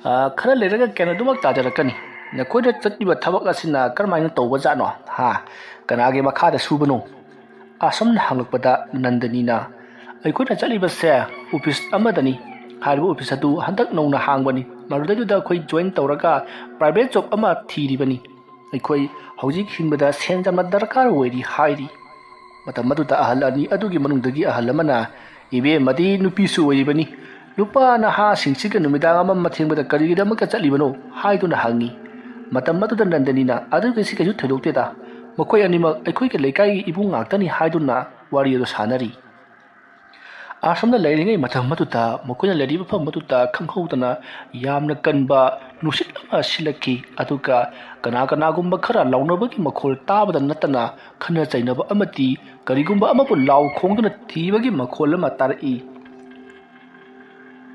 ꯑ, ꯈꯔ ꯂꯩꯔꯒ ꯒ꯭ꯌꯥꯟ ꯑꯗꯨꯃꯛ ꯇꯥꯖꯔꯛꯀꯅꯤ꯫ ꯅꯈꯣꯏꯅ ꯆꯠꯂꯤꯕ ꯊꯕꯛ ꯑꯁꯤꯅ ꯀꯔꯝꯍꯥꯏꯅ ꯇꯧꯕ ꯖꯥꯠꯅꯣ? ꯍꯥ? ꯀꯅꯥꯒꯤ ꯃꯈꯥꯗ ꯁꯨꯕꯅꯣ?" ꯑꯁꯨꯝꯅ ꯍꯪꯂꯛꯄꯗ ꯅꯟꯗꯅꯤꯅ, "ꯑꯩꯈꯣꯏꯅ ꯆꯠꯂꯤꯕꯁꯦ ꯑꯣꯐꯤꯁ ꯑꯃꯗꯅꯤ꯫ ꯍꯥꯏꯔꯤꯕ ꯑꯣꯐꯤꯁ ꯑꯗꯨ ꯍꯟꯗꯛ ꯅꯧꯅ ꯍꯥꯡꯕꯅꯤ꯫ ꯃꯗꯨꯗꯩꯗꯨꯗ ꯑꯩꯈꯣꯏ ꯖꯣꯏꯟ ꯇꯧꯔꯒ ꯄ꯭ꯔꯥꯏꯚꯦꯠ ꯖꯣꯕ ꯑꯃ ꯊꯤꯔꯤꯕꯅꯤ꯫ ꯑꯩꯈꯣꯏ ꯍꯧꯖꯤꯛ ꯍꯤꯡꯕꯗ ꯁꯦꯟ ꯌꯥꯝꯅ ꯗꯔꯀꯥꯔ ꯑꯣꯏꯔꯤ" ꯍꯥꯏꯔꯤ꯫ ꯃꯇꯝ ꯑꯗꯨꯗ ꯑꯍꯜ ꯑꯅꯤ ꯑꯗꯨꯒꯤ ꯃꯅꯨꯡꯗꯒꯤ ꯑꯍꯜ ꯑꯃꯅ, ꯏꯕꯦꯝꯃꯗꯤ ꯅꯨꯄꯤꯁꯨ ꯑꯣꯏꯔꯤꯕꯅꯤ꯫ ꯅꯨꯄꯥ ꯅꯍꯥꯁꯤꯡꯁꯤꯒ ꯅꯨꯃꯤꯗꯥꯡ ꯑꯃ ꯃꯊꯦꯡꯕꯗ ꯀꯔꯤꯒꯤꯗꯃꯛꯇ ꯆꯠꯂꯤꯕꯅꯣ ꯍꯥꯏꯗꯨꯅ ꯍꯪꯉꯤ꯫ ꯃꯇꯝ ꯑꯗꯨꯗ ꯅꯟꯗꯅꯤꯅ, "ꯑꯗꯨꯒꯤꯁꯤ ꯀꯩꯁꯨ ꯊꯣꯏꯗꯣꯛꯇꯦꯗ, ꯃꯈꯣꯏ ꯑꯅꯤꯃꯛ ꯑꯩꯈꯣꯏꯒꯤ ꯂꯩꯀꯥꯏꯒꯤ ꯏꯕꯨꯡ ꯉꯥꯛꯇꯅꯤ" ꯍꯥꯏꯗꯨꯅ ꯋꯥꯔꯤ ꯑꯗꯨ ꯁꯥꯟꯅꯔꯤ꯫ ꯑꯁꯣꯝꯗ ꯂꯩꯔꯤꯉꯩ ꯃꯇꯝ ꯑꯗꯨꯗ ꯃꯈꯣꯏꯅ ꯂꯩꯔꯤꯕ ꯃꯐꯝ ꯑꯗꯨꯗ ꯈꯪꯍꯧꯗꯅ ꯌꯥꯝꯅ ꯀꯟꯕ ꯅꯨꯡꯁꯤꯠ ꯑꯃ ꯁꯤꯜꯂꯛꯈꯤ꯫ ꯑꯗꯨꯒ ꯀꯅꯥ ꯀꯅꯥꯒꯨꯝꯕ ꯈꯔ ꯂꯥꯎꯅꯕꯒꯤ ꯃꯈꯣꯜ ꯇꯥꯕꯗ ꯅꯠꯇꯅ ꯈꯠꯅ ꯆꯩꯅꯕ ꯑꯃꯗꯤ ꯀꯔꯤꯒꯨꯝꯕ ꯑꯃꯕꯨ ꯂꯥꯎ ꯈꯣꯡꯗꯨꯅ ꯊꯤꯕꯒꯤ ꯃꯈꯣꯜ ꯑꯃ ꯇꯥꯔꯛꯏ꯫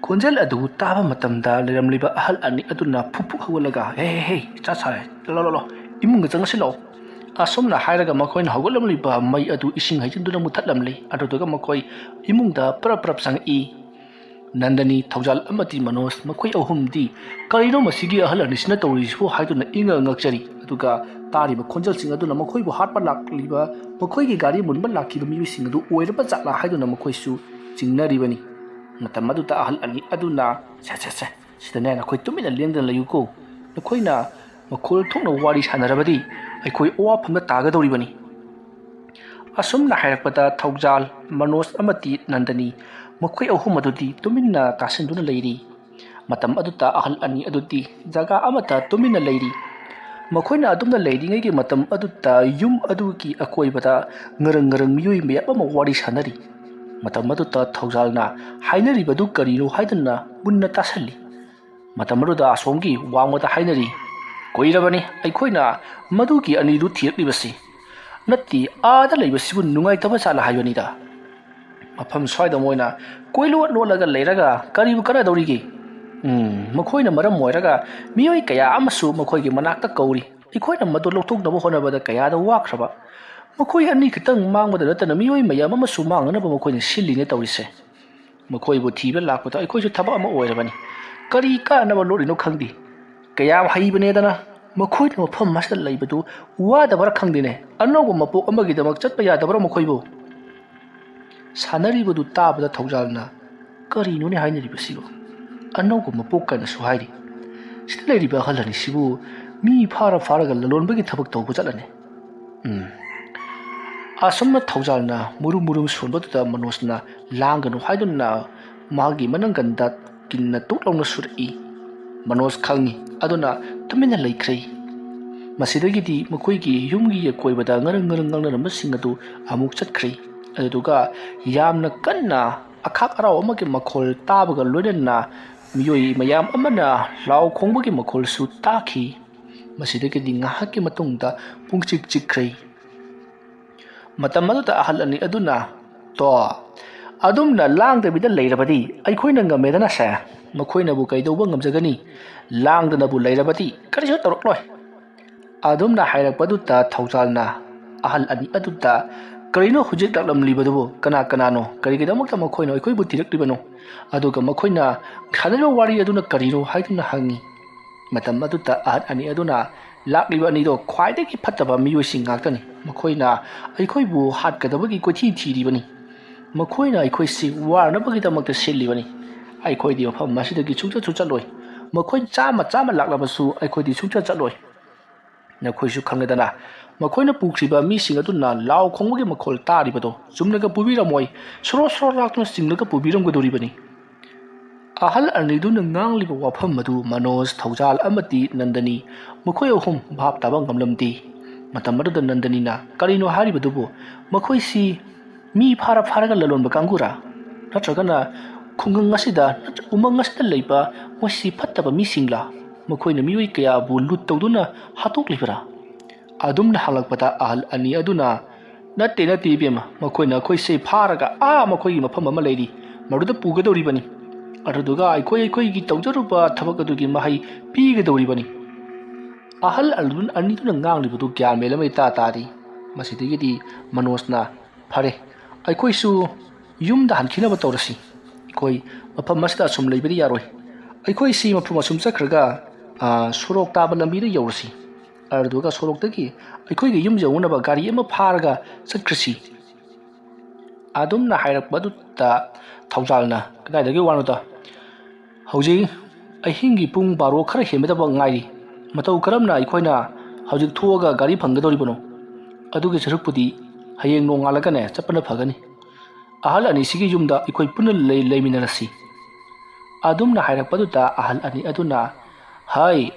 ꯈꯣꯟꯖꯦꯜ ꯑꯗꯨ ꯇꯥꯕ ꯃꯇꯝꯗ ꯂꯩꯔꯝꯂꯤꯕ ꯑꯍꯜ ꯑꯅꯤ ꯑꯗꯨꯅ ꯐꯨꯛ ꯐꯨꯛ ꯍꯧꯒꯠꯂꯒ, "ꯍꯦ, ꯍꯦ, ꯍꯦ, ꯏꯆꯥ ꯁꯥꯔꯦ, ꯂꯥꯛꯑꯣ, ꯂꯥꯛꯑꯣ, ꯂꯥꯛꯑꯣ, ꯏꯃꯨꯡꯗ ꯆꯪꯉꯁꯤ ꯂꯥꯛꯑꯣ"꯫ ꯑꯁꯨꯝꯅ ꯍꯥꯏꯔꯒ ꯃꯈꯣꯏꯅ ꯍꯧꯒꯠꯂꯝꯂꯤꯕ ꯃꯩ ꯑꯗꯨ ꯏꯁꯤꯡ ꯍꯩꯖꯤꯟꯗꯨꯅ ꯃꯨꯊꯠꯂꯝꯂꯤ꯫ ꯑꯗꯨꯗꯨꯒ ꯃꯈꯣꯏ ꯏꯃꯨꯡꯗ ꯄ꯭ꯔꯞ ꯄ꯭ꯔꯞ ꯆꯪꯉꯛꯏ꯫ ꯅꯟꯗꯅꯤ, ꯊꯧꯖꯥꯜ ꯑꯃꯗꯤ ꯃꯅꯣꯖ ꯃꯈꯣꯏ ꯑꯍꯨꯝꯗꯤ "ꯀꯔꯤꯅꯣ ꯃꯁꯤꯒꯤ ꯑꯍꯜ ꯑꯅꯤꯁꯤꯅ ꯇꯧꯔꯤꯁꯤꯕꯨ?" ꯍꯥꯏꯗꯨꯅ ꯏꯪꯉ ꯉꯛꯆꯔꯤ꯫ ꯑꯗꯨꯒ ꯇꯥꯔꯤꯕ ꯈꯣꯟꯖꯦꯜꯁꯤꯡ ꯑꯗꯨꯅ ꯃꯈꯣꯏꯕꯨ ꯍꯥꯠꯄ ꯂꯥꯛꯂꯤꯕ, ꯃꯈꯣꯏꯒꯤ ꯒꯥꯔꯤ ꯃꯨꯟꯕ ꯂꯥꯛꯈꯤꯕ ꯃꯤꯑꯣꯏꯁꯤꯡ ꯑꯗꯨ ꯑꯣꯏꯔꯕ ꯖꯥꯠꯂꯥ ꯍꯥꯏꯗꯨꯅ ꯃꯈꯣꯏꯁꯨ ꯆꯤꯡꯅꯔꯤꯕꯅꯤ꯫ ꯃꯇꯝ ꯑꯗꯨꯗ ꯑꯍꯜ ꯑꯅꯤ ꯑꯗꯨꯅ, "ꯁꯦ, ꯁꯦ, ꯁꯦ, ꯁꯤꯗꯅꯦ ꯅꯈꯣꯏ ꯇꯨꯃꯤꯟꯅ ꯂꯦꯡꯗꯅ ꯂꯩꯌꯨꯀꯣ꯫ ꯅꯈꯣꯏꯅ ꯃꯈꯣꯜ ꯊꯣꯛꯅ ꯋꯥꯔꯤ ꯁꯥꯟꯅꯔꯕꯗꯤ ꯑꯩꯈꯣꯏ ꯑꯋꯥꯐꯝꯗ ꯇꯥꯒꯗꯧꯔꯤꯕꯅꯤ"꯫ ꯑꯁꯨꯝꯅ ꯍꯥꯏꯔꯛꯄꯗ ꯊꯧꯖꯥꯜ, ꯃꯅꯣꯖ ꯑꯃꯗꯤ ꯅꯟꯗꯅꯤ ꯃꯈꯣꯏ ꯑꯍꯨꯝ ꯑꯗꯨꯗꯤ ꯇꯨꯃꯤꯟꯅ ꯇꯥꯁꯤꯟꯗꯨꯅ ꯂꯩꯔꯤ꯫ ꯃꯇꯝ ꯑꯗꯨꯗ ꯑꯍꯜ ꯑꯅꯤ ꯑꯗꯨꯗꯤ ꯖꯒꯥ ꯑꯃꯗ ꯇꯨꯃꯤꯟꯅ ꯂꯩꯔꯤ꯫ ꯃꯈꯣꯏꯅ ꯑꯗꯨꯝꯅ ꯂꯩꯔꯤꯉꯩꯒꯤ ꯃꯇꯝ ꯑꯗꯨꯗ ꯌꯨꯝ ꯑꯗꯨꯒꯤ ꯑꯀꯣꯏꯕꯗ ꯉꯔꯪ ꯉꯔꯪ ꯃꯤꯑꯣꯏ ꯃꯌꯥꯝ ꯑꯃ ꯋꯥꯔꯤ ꯁꯥꯟꯅꯔꯤ꯫ ꯃꯇꯝ ꯑꯗꯨꯗ ꯊꯧꯖꯥꯜꯅ ꯍꯥꯏꯅꯔꯤꯕꯗꯨ ꯀꯔꯤꯅꯣ ꯍꯥꯏꯗꯨꯅ ꯃꯨꯟꯅ ꯇꯥꯁꯜꯂꯤ꯫ ꯃꯇꯝ ꯑꯗꯨꯗ ꯑꯁꯣꯝꯒꯤ ꯋꯥꯡꯃꯗ ꯍꯥꯏꯅꯔꯤ, "ꯀꯨꯏꯔꯕꯅꯤ ꯑꯩꯈꯣꯏꯅ ꯃꯗꯨꯒꯤ ꯑꯅꯤꯗꯨ ꯊꯤꯔꯛꯂꯤꯕꯁꯤ꯫ ꯅꯠꯇꯦ, ꯑꯥꯗ ꯂꯩꯕꯁꯤꯕꯨ ꯅꯨꯡꯉꯥꯏꯇꯕ ꯖꯥꯠꯂ ꯍꯥꯏꯕꯅꯤꯗ꯫ ꯃꯐꯝ ꯁ꯭ꯋꯥꯏꯗ ꯃꯣꯏꯅ ꯀꯣꯏꯂꯣꯠ ꯂꯣꯠꯂꯒ ꯂꯩꯔꯒ ꯀꯔꯤꯕꯨ ꯀꯥꯟꯅꯗꯧꯔꯤꯒꯦ? ꯎꯝ, ꯃꯈꯣꯏꯅ ꯃꯔꯝ ꯑꯣꯏꯔꯒ ꯃꯤꯑꯣꯏ ꯀꯌꯥ ꯑꯃꯁꯨ ꯃꯈꯣꯏꯒꯤ ꯃꯅꯥꯛꯇ ꯀꯧꯔꯤ꯫ ꯑꯩꯈꯣꯏꯅ ꯃꯗꯨ ꯂꯧꯊꯣꯛꯅꯕ ꯍꯣꯠꯅꯕꯗ ꯀꯌꯥꯗ ꯋꯥꯈ꯭ꯔꯕ꯫ ꯃꯈꯣꯏ ꯑꯅꯤ ꯈꯛꯇꯪ ꯃꯥꯡꯕꯗ ꯅꯠꯇꯅ ꯃꯤꯑꯣꯏ ꯃꯌꯥꯝ ꯑꯃꯁꯨ ꯃꯥꯡꯅꯅꯕ ꯃꯈꯣꯏꯅ ꯁꯤꯜꯂꯤꯅꯦ ꯇꯧꯔꯤꯁꯦ꯫ ꯃꯈꯣꯏꯕꯨ ꯊꯤꯕ ꯂꯥꯛꯄꯗ ꯑꯩꯈꯣꯏꯁꯨ ꯊꯕꯛ ꯑꯃ ꯑꯣꯏꯔꯕꯅꯤ꯫ ꯀꯔꯤ ꯀꯥꯟꯅꯕ ꯂꯣꯠꯂꯤꯅꯣ ꯈꯪꯗꯦ꯫ ꯀꯌꯥꯝ ꯍꯩꯕꯅꯦꯗꯅ꯫ ꯃꯈꯣꯏꯅ ꯃꯐꯝ ꯑꯁꯤꯗ ꯂꯩꯕꯗꯨ ꯋꯥꯗꯕꯔꯥ ꯈꯪꯗꯦꯅꯦ꯫ ꯑꯅꯧꯕ ꯃꯄꯣꯛ ꯑꯃꯒꯤꯗꯃꯛ ꯆꯠꯄ ꯌꯥꯗꯕꯔꯥ ꯃꯈꯣꯏꯕꯨ?" ꯁꯥꯟꯅꯔꯤꯕꯗꯨ ꯇꯥꯕꯗ ꯊꯧꯖꯥꯜꯅ, "ꯀꯔꯤꯅꯣꯅꯦ ꯍꯥꯏꯅꯔꯤꯕꯁꯤꯕꯨ? ꯑꯅꯧꯕ ꯃꯄꯣꯛ ꯀꯥꯏꯅꯁꯨ ꯍꯥꯏꯔꯤ꯫ ꯁꯤꯗ ꯂꯩꯔꯤꯕ ꯑꯍꯜ ꯑꯅꯤꯁꯤꯕꯨ ꯃꯤ ꯐꯥꯔ ꯐꯥꯔꯒ ꯂꯂꯣꯟꯕꯒꯤ ꯊꯕꯛ ꯇꯧꯕ ꯆꯠꯂꯅꯤ꯫ ꯎꯝ, ꯑꯁꯨꯝꯅ ꯊꯧꯖꯥꯜꯅ ꯃꯨꯔꯨꯝ ꯃꯨꯔꯨꯝ ꯁꯣꯟꯕꯗꯨꯗ ꯃꯅꯣꯖꯅ ꯂꯥꯡꯒꯅꯨ ꯍꯥꯏꯗꯨꯅ ꯃꯥꯒꯤ ꯃꯅꯪꯒꯟꯗ ꯀꯤꯟꯅ ꯇꯨꯛ ꯂꯥꯎꯅ ꯁꯨꯔꯛꯏ꯫ ꯃꯅꯣꯖ ꯈꯪꯏ, ꯑꯗꯨꯅ ꯇꯨꯃꯤꯟꯅ ꯂꯩꯈ꯭ꯔꯦ꯫ ꯃꯁꯤꯗꯒꯤꯗꯤ ꯃꯈꯣꯏꯒꯤ ꯌꯨꯝꯒꯤ ꯑꯀꯣꯏꯕꯗ ꯉꯔꯪ ꯉꯔꯪ ꯉꯥꯡꯅꯔꯝꯕꯁꯤꯡ ꯑꯗꯨ ꯑꯃꯨꯛ ꯆꯠꯈ꯭ꯔꯦ꯫ ꯑꯗꯨꯗꯨꯒ ꯌꯥꯝꯅ ꯀꯟꯅ ꯑꯈꯥꯛ ꯑꯔꯥꯎ ꯑꯃꯒꯤ ꯃꯈꯣꯜ ꯇꯥꯕꯒ ꯂꯣꯏꯅꯅ ꯃꯤꯑꯣꯏ ꯃꯌꯥꯝ ꯑꯃꯅ ꯂꯥꯎ ꯈꯣꯡꯕꯒꯤ ꯃꯈꯣꯜꯁꯨ ꯇꯥꯈꯤ꯫ ꯃꯁꯤꯗꯒꯤꯗꯤ ꯉꯥꯏꯍꯥꯛꯀꯤ ꯃꯇꯨꯡꯗ ꯄꯨꯡꯆꯤꯛ ꯆꯤꯛꯈ꯭ꯔꯦ꯫ ꯃꯇꯝ ꯑꯗꯨꯗ ꯑꯍꯜ ꯑꯅꯤ ꯑꯗꯨꯅ, "ꯇꯣ, ꯑꯗꯨꯝꯅ ꯂꯥꯡꯗꯕꯤꯗ ꯂꯩꯔꯕꯗꯤ ꯑꯩꯈꯣꯏꯅ ꯉꯝꯃꯦꯗꯅ ꯁꯦ꯫ ꯃꯈꯣꯏꯅꯕꯨ ꯀꯩꯗꯧꯕ ꯉꯝꯖꯒꯅꯤ? ꯂꯥꯡꯗꯅꯕꯨ ꯂꯩꯔꯕꯗꯤ ꯀꯔꯤꯁꯨ ꯇꯧꯔꯛꯂꯣꯏ"꯫ ꯑꯗꯨꯝꯅ ꯍꯥꯏꯔꯛꯄꯗꯨꯗ ꯊꯧꯖꯥꯜꯅ ꯑꯍꯜ ꯑꯅꯤ ꯑꯗꯨꯗ, "ꯀꯔꯤꯅꯣ ꯍꯧꯖꯤꯛ ꯂꯥꯛꯂꯝꯂꯤꯕꯗꯨꯕꯨ? ꯀꯅꯥ ꯀꯅꯥꯅꯣ? ꯀꯔꯤꯒꯤꯗꯃꯛꯇ ꯃꯈꯣꯏꯅ ꯑꯩꯈꯣꯏꯕꯨ ꯊꯤꯔꯛꯂꯤꯕꯅꯣ? ꯑꯗꯨꯒ ꯃꯈꯣꯏꯅ ꯁꯥꯟꯅꯔꯤꯕ ꯋꯥꯔꯤ ꯑꯗꯨꯅ ꯀꯔꯤꯅꯣ?" ꯍꯥꯏꯗꯨꯅ ꯍꯪꯉꯤ꯫ ꯃꯇꯝ ꯑꯗꯨꯗ ꯑꯍꯜ ꯑꯅꯤ ꯑꯗꯨꯅ, "ꯂꯥꯛꯂꯤꯕ ꯑꯅꯤꯗꯣ ꯈ꯭ꯋꯥꯏꯗꯒꯤ ꯐꯠꯇꯕ ꯃꯤꯑꯣꯏꯁꯤꯡ ꯉꯥꯛꯇꯅꯤ꯫ ꯃꯈꯣꯏꯅ ꯑꯩꯈꯣꯏꯕꯨ ꯍꯥꯠꯀꯗꯕꯒꯤ ꯀꯣꯏꯊꯤ ꯊꯤꯔꯤꯕꯅꯤ꯫ ꯃꯈꯣꯏꯅ ꯑꯩꯈꯣꯏꯁꯤ ꯋꯥꯅꯕꯒꯤꯗꯃꯛꯇ ꯁꯤꯜꯂꯤꯕꯅꯤ꯫ ꯑꯩꯈꯣꯏꯗꯤ ꯃꯐꯝ ꯑꯁꯤꯗꯒꯤ ꯁꯨꯡꯆꯠꯁꯨ ꯆꯠꯂꯣꯏ꯫ ꯃꯈꯣꯏ ꯆꯥꯝꯃ ꯆꯥꯝꯃ ꯂꯥꯛꯂꯕꯁꯨ ꯑꯩꯈꯣꯏꯗꯤ ꯁꯨꯡꯆꯠ ꯆꯠꯂꯣꯏ꯫ ꯅꯈꯣꯏꯁꯨ ꯈꯪꯂꯦꯗꯅ, ꯃꯈꯣꯏꯅ ꯄꯨꯈ꯭ꯔꯤꯕ ꯃꯤꯁꯤꯡ ꯑꯗꯨꯅ ꯂꯥꯎ ꯈꯣꯡꯕꯒꯤ ꯃꯈꯣꯜ ꯇꯥꯔꯤꯕꯗꯣ ꯆꯨꯝꯅꯒ ꯄꯨꯕꯤꯔꯝꯃꯣꯏ, ꯁꯣꯔꯣ ꯁꯣꯔꯣ ꯂꯥꯛꯇꯨꯅ ꯆꯤꯡꯂꯒ ꯄꯨꯕꯤꯔꯝꯒꯗꯧꯔꯤꯕꯅꯤ"꯫ ꯑꯍꯜ ꯑꯅꯤꯗꯨꯅ ꯉꯥꯡꯂꯤꯕ ꯋꯥꯐꯝ ꯑꯗꯨ ꯃꯅꯣꯖ, ꯊꯧꯖꯥꯜ ꯑꯃꯗꯤ ꯅꯟꯗꯅꯤ, ꯃꯈꯣꯏ ꯑꯍꯨꯝ ꯚꯥꯞ ꯇꯥꯕ ꯉꯝꯂꯝꯗꯦ꯫ ꯃꯇꯝ ꯑꯗꯨꯗ ꯅꯟꯗꯅꯤꯅ, "ꯀꯔꯤꯅꯣ ꯍꯥꯏꯔꯤꯕꯗꯨꯕꯨ? ꯃꯈꯣꯏꯁꯤ ꯃꯤ ꯐꯥꯔ ꯐꯥꯔꯒ ꯂꯂꯣꯟꯕ ꯀꯥꯡꯕꯨꯔꯥ? ꯅꯠꯇ꯭ꯔꯒꯅ ꯈꯨꯡꯒꯪ ꯑꯁꯤꯗ, ꯅꯠꯇ꯭ꯔ ꯎꯃꯪ ꯑꯁꯤꯗ ꯂꯩꯕ ꯃꯣꯏꯁꯤ ꯐꯠꯇꯕ ꯃꯤꯁꯤꯡꯂꯥ? ꯃꯈꯣꯏꯅ ꯃꯤꯑꯣꯏ ꯀꯌꯥꯕꯨ ꯂꯨꯠ ꯇꯧꯗꯨꯅ ꯍꯥꯠꯇꯣꯛꯂꯤꯕꯔꯥ?" ꯑꯗꯨꯝꯅ ꯍꯪꯂꯛꯄꯗ ꯑꯍꯜ ꯑꯅꯤ ꯑꯗꯨꯅ, "ꯅꯠꯇꯦ, ꯅꯠꯇꯦ ꯏꯕꯦꯝꯃ, ꯃꯈꯣꯏꯅ ꯑꯩꯈꯣꯏꯁꯦ ꯐꯥꯔꯒ ꯑꯥ ꯃꯈꯣꯏꯒꯤ ꯃꯐꯝ ꯑꯃ ꯂꯩꯔꯤ, ꯃꯗꯨꯗ ꯄꯨꯒꯗꯧꯔꯤꯕꯅꯤ꯫ ꯑꯗꯨꯗꯨꯒ ꯑꯩꯈꯣꯏ ꯑꯩꯈꯣꯏꯒꯤ ꯇꯧꯖꯔꯨꯕ ꯊꯕꯛ ꯑꯗꯨꯒꯤ ꯃꯍꯩ ꯄꯤꯒꯗꯧꯔꯤꯕꯅꯤ"꯫ ꯑꯍꯜ ꯑꯗꯨ-, ꯑꯅꯤꯗꯨꯅ ꯉꯥꯡꯂꯤꯕꯗꯨ ꯒ꯭ꯌꯥꯟ ꯃꯦꯟ ꯑꯃ ꯏꯇꯥ ꯇꯥꯗꯦ꯫ ꯃꯁꯤꯗꯒꯤꯗꯤ ꯃꯅꯣꯖꯅ, "ꯐꯔꯦ, ꯑꯩꯈꯣꯏꯁꯨ ꯌꯨꯝꯗ ꯍꯟꯈꯤꯅꯕ ꯇꯧꯔꯁꯤ꯫ ꯑꯩꯈꯣꯏ ꯃꯐꯝ ꯑꯁꯤꯗ ꯑꯁꯨꯝ ꯂꯩꯕꯗꯤ ꯌꯥꯔꯣꯏ꯫ ꯑꯩꯈꯣꯏꯁꯤ ꯃꯐꯝ ꯑꯁꯨꯝ ꯆꯠꯈ꯭ꯔꯒ, ꯑ, ꯁꯣꯔꯣꯛ ꯇꯥꯕ ꯂꯝꯕꯤꯗ ꯌꯧꯔꯁꯤ꯫ ꯑꯗꯨꯒ ꯁꯣꯔꯣꯛꯇꯒꯤ ꯑꯩꯈꯣꯏꯒꯤ ꯌꯨꯝ ꯌꯧꯅꯅꯕ ꯒꯥꯔꯤ ꯑꯃ ꯐꯥꯔꯒ ꯆꯠꯈ꯭ꯔꯁꯤ"꯫ ꯑꯗꯨꯝꯅ ꯍꯥꯏꯔꯛꯄꯗꯨꯗ ꯊꯧꯖꯥꯜꯅ, "ꯀꯗꯥꯏꯗꯒꯤ ꯋꯥꯅꯣꯗ? ꯍꯧꯖꯤꯛ ꯑꯍꯤꯡꯒꯤ ꯄꯨꯡ ꯕꯥꯔꯣ ꯈꯔ ꯍꯦꯟꯕꯗꯃꯛ ꯉꯥꯏꯔꯤ꯫ ꯃꯇꯧ ꯀꯔꯝꯅ ꯑꯩꯈꯣꯏꯅ ꯍꯧꯖꯤꯛ ꯊꯣꯛꯑꯒ ꯒꯥꯔꯤ ꯐꯪꯒꯗꯧꯔꯤꯕꯅꯣ? ꯑꯗꯨꯒꯤ ꯁꯔꯨꯛꯄꯨꯗꯤ ꯍꯌꯦꯡ ꯅꯣꯡꯉꯥꯜꯂꯒꯅꯦ ꯆꯠꯄꯅ ꯐꯒꯅꯤ꯫ ꯑꯍꯜ ꯑꯅꯤꯁꯤꯒꯤ ꯌꯨꯝꯗ ꯑꯩꯈꯣꯏ ꯄꯨꯟꯅ ꯂꯩ-, ꯂꯩꯃꯤꯟꯅꯔꯁꯤ꯫ ꯑꯗꯨꯝꯅ ꯍꯥꯏꯔꯛꯄꯗꯨꯗ ꯑꯍꯜ ꯑꯅꯤ ꯑꯗꯨꯅ, "ꯍꯩ,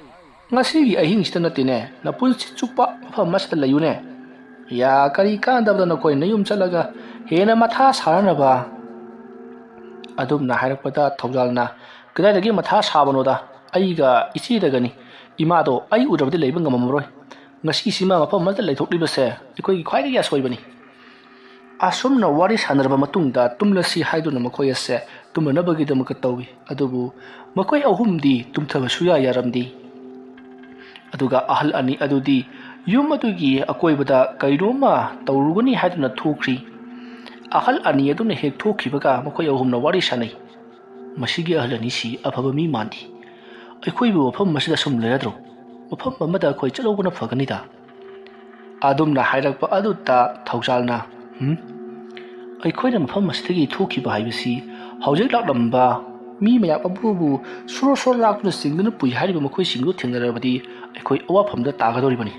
ꯉꯁꯤꯒꯤ ꯑꯍꯤꯡꯁꯤꯗ ꯅꯠꯇꯦꯅꯦ, ꯅꯄꯨꯟꯁꯤ ꯆꯨꯞꯄ ꯃꯐꯝ ꯑꯃꯁꯤꯗ ꯂꯩꯌꯨꯅꯦ꯫ ꯌꯥ, ꯀꯔꯤ ꯀꯥꯟꯗꯕꯗ ꯅꯈꯣꯏ ꯅꯌꯨꯝ ꯆꯠꯂꯒ ꯍꯦꯟꯅ ꯃꯊꯥ ꯁꯥꯅꯅꯕ?" ꯑꯗꯨꯝꯅ ꯍꯥꯏꯔꯛꯄꯗ ꯊꯧꯖꯥꯜꯅ, "ꯀꯗꯥꯏꯗꯒꯤ ꯃꯊꯥ ꯁꯥꯕꯅꯣꯗ? ꯑꯩꯒ ꯏꯆꯦꯗꯒꯅꯤ꯫ ꯏꯃꯥꯗꯣ ꯑꯩ ꯎꯗ꯭ꯔꯕꯗꯤ ꯂꯩꯕ ꯉꯝꯃꯝꯃꯔꯣꯏ꯫ ꯉꯁꯤꯁꯤꯃ ꯃꯐꯝ ꯑꯃꯗ ꯂꯩꯊꯣꯛꯂꯤꯕꯁꯦ ꯑꯩꯈꯣꯏꯒꯤ ꯈ꯭ꯋꯥꯏꯗꯒꯤ ꯑꯁꯣꯏꯕꯅꯤ꯫" ꯑꯁꯨꯝꯅ ꯋꯥꯔꯤ ꯁꯥꯟꯅꯔꯕ ꯃꯇꯨꯡꯗ ꯇꯨꯝꯂꯁꯤ ꯍꯥꯏꯗꯨꯅ ꯃꯈꯣꯏ ꯑꯁꯦ ꯇꯨꯝꯅꯅꯕꯒꯤꯗꯃꯛꯇ ꯇꯧꯏ꯫ ꯑꯗꯨꯕꯨ ꯃꯈꯣꯏ ꯑꯍꯨꯝꯗꯤ ꯇꯨꯝꯊꯕ ꯁꯨꯌꯥ ꯌꯥꯔꯝꯗꯦ꯫ ꯑꯗꯨꯒ ꯑꯍꯜ ꯑꯅꯤ ꯑꯗꯨꯗꯤ ꯌꯨꯝ ꯑꯗꯨꯒꯤ ꯑꯀꯣꯏꯕꯗ ꯀꯩꯅꯣꯝꯃ ꯇꯧꯔꯨꯒꯅꯤ ꯍꯥꯏꯗꯨꯅ ꯊꯣꯛꯈ꯭ꯔꯤ꯫ ꯑꯍꯜ ꯑꯅꯤ ꯑꯗꯨꯅ ꯍꯦꯛ ꯊꯣꯛꯈꯤꯕꯒ ꯃꯈꯣꯏ ꯑꯍꯨꯝꯅ ꯋꯥꯔꯤ ꯁꯥꯟꯅꯩ꯫ "ꯃꯁꯤꯒꯤ ꯑꯍꯜ ꯑꯅꯤꯁꯤ ꯑꯐꯕ ꯃꯤ ꯃꯥꯟꯗꯦ꯫ ꯑꯩꯈꯣꯏꯕꯨ ꯃꯐꯝ ꯑꯁꯤꯗ ꯁꯨꯝ ꯂꯩꯔꯗ꯭ꯔꯣ? ꯃꯐꯝ ꯑꯃꯗ ꯑꯩꯈꯣꯏ ꯆꯠꯍꯧꯕꯅ ꯐꯒꯅꯤꯗ꯫" ꯑꯗꯨꯝꯅ ꯍꯥꯏꯔꯛꯄ ꯑꯗꯨꯗ ꯊꯧꯖꯥꯜꯅ, "ꯍꯨꯝ? ꯑꯩꯈꯣꯏꯅ ꯃꯐꯝ ꯑꯁꯤꯗꯒꯤ ꯊꯣꯛꯈꯤꯕ ꯍꯥꯏꯕꯁꯤ ꯍꯧꯖꯤꯛ ꯂꯥꯛꯂꯝꯕ ꯃꯤ ꯃꯌꯥꯝ ꯑꯗꯨꯕꯨ ꯁꯣꯔꯣ ꯁꯣꯔꯣ ꯂꯥꯛꯇꯨꯅ ꯆꯤꯡꯗꯨꯅ ꯄꯨꯏ ꯍꯥꯏꯔꯤꯕ ꯃꯈꯣꯏꯁꯤꯡꯗꯨ ꯊꯦꯡꯅꯔꯕꯗꯤ ꯑꯩꯈꯣꯏ ꯑꯋꯥꯐꯝꯗ ꯇꯥꯒꯗꯧꯔꯤꯕꯅꯤ꯫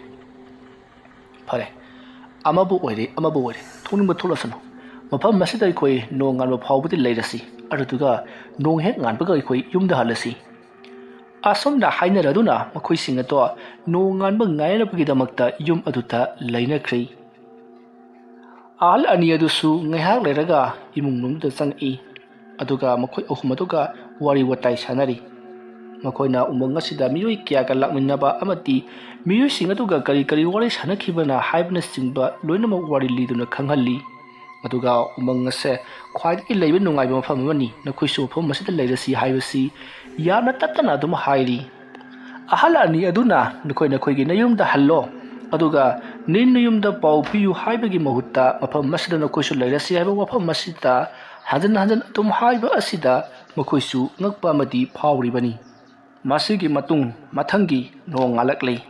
ꯐꯔꯦ, ꯑꯃꯕꯨ ꯑꯣꯏꯔꯦ, ꯑꯃꯕꯨ ꯑꯣꯏꯔꯦ, ꯊꯣꯛꯅꯤꯡꯕ ꯊꯣꯛꯂꯁꯅꯨ꯫ ꯃꯐꯝ ꯑꯁꯤꯗ ꯑꯩꯈꯣꯏ ꯅꯣꯡꯉꯥꯟꯕ ꯐꯥꯎꯕꯗꯤ ꯂꯩꯔꯁꯤ, ꯑꯗꯨꯗꯨꯒ ꯅꯣꯡ ꯍꯦꯛ ꯉꯥꯟꯕꯒ ꯑꯩꯈꯣꯏ ꯌꯨꯝꯗ ꯍꯜꯂꯁꯤ꯫" ꯑꯁꯨꯝꯅ ꯍꯥꯏꯅꯔꯗꯨꯅ ꯃꯈꯣꯏꯁꯤꯡ ꯑꯗꯣ ꯅꯣꯡꯉꯥꯟꯕ ꯉꯥꯏꯅꯕꯒꯤꯗꯃꯛꯇ ꯌꯨꯝ ꯑꯗꯨꯗ ꯂꯩꯅꯈ꯭ꯔꯦ꯫ ꯑꯍꯜ ꯑꯅꯤ ꯑꯗꯨꯁꯨ ꯉꯥꯏꯍꯥꯛ ꯂꯩꯔꯒ ꯏꯃꯨꯡ ꯃꯅꯨꯡꯗ ꯆꯪꯉꯛꯏ꯫ ꯑꯗꯨꯒ ꯃꯈꯣꯏ ꯑꯍꯨꯝ ꯑꯗꯨꯒ ꯋꯥꯔꯤ ꯋꯥꯇꯥꯏ ꯁꯥꯟꯅꯔꯤ꯫ ꯃꯈꯣꯏꯅ ꯎꯃꯪ ꯑꯁꯤꯗ ꯃꯤꯑꯣꯏ ꯀꯌꯥꯒ ꯂꯥꯛꯃꯤꯟꯅꯕ ꯑꯃꯗꯤ ꯃꯤꯑꯣꯏꯁꯤꯡ ꯑꯗꯨꯒ ꯀꯔꯤ ꯀꯔꯤ ꯋꯥꯔꯤ ꯁꯥꯟꯅꯈꯤꯕꯅ ꯍꯥꯏꯕꯅꯆꯤꯡꯕ ꯂꯣꯏꯅꯃꯛ ꯋꯥꯔꯤ ꯂꯤꯗꯨꯅ ꯈꯪꯍꯜꯂꯤ꯫ ꯑꯗꯨꯒ ꯎꯃꯪ ꯑꯁꯦ ꯈ꯭ꯋꯥꯏꯗꯒꯤ ꯂꯩꯕ ꯅꯨꯡꯉꯥꯏꯕ ꯃꯐꯝ ꯑꯃꯅꯤ, ꯅꯈꯣꯏꯁꯨ ꯃꯐꯝ ꯑꯁꯤꯗ ꯂꯩꯔꯁꯤ ꯍꯥꯏꯕꯁꯤ ꯌꯥꯝꯅ ꯇꯠꯇꯅ ꯑꯗꯨꯝ ꯍꯥꯏꯔꯤ꯫ ꯑꯍꯜ ꯑꯅꯤ ꯑꯗꯨꯅ ꯅꯈꯣꯏ ꯅꯈꯣꯏꯒꯤ ꯅꯌꯨꯝꯗ ꯍꯜꯂꯣ, ꯑꯗꯨꯒ ꯅꯤꯟ ꯅꯌꯨꯝꯗ ꯄꯥꯎ ꯄꯤꯌꯨ ꯍꯥꯏꯕꯒꯤ ꯃꯍꯨꯠꯇ ꯃꯐꯝ ꯑꯁꯤꯗ ꯅꯈꯣꯏꯁꯨ ꯂꯩꯔꯁꯤ ꯍꯥꯏꯕ ꯋꯥꯐꯝ ꯑꯁꯤꯗ ꯍꯟꯖꯤꯟ ꯍꯟꯖꯤꯟ ꯑꯗꯨꯝ ꯍꯥꯏꯕ ꯑꯁꯤꯗ ꯃꯈꯣꯏꯁꯨ ꯉꯛꯄ ꯑꯃꯗꯤ ꯐꯥꯎꯔꯤꯕꯅꯤ꯫ ꯃꯁꯤꯒꯤ ꯃꯇꯨꯡ ꯃꯊꯪꯒꯤ ꯅꯣꯡꯉꯥꯜꯂꯛꯂꯤ꯫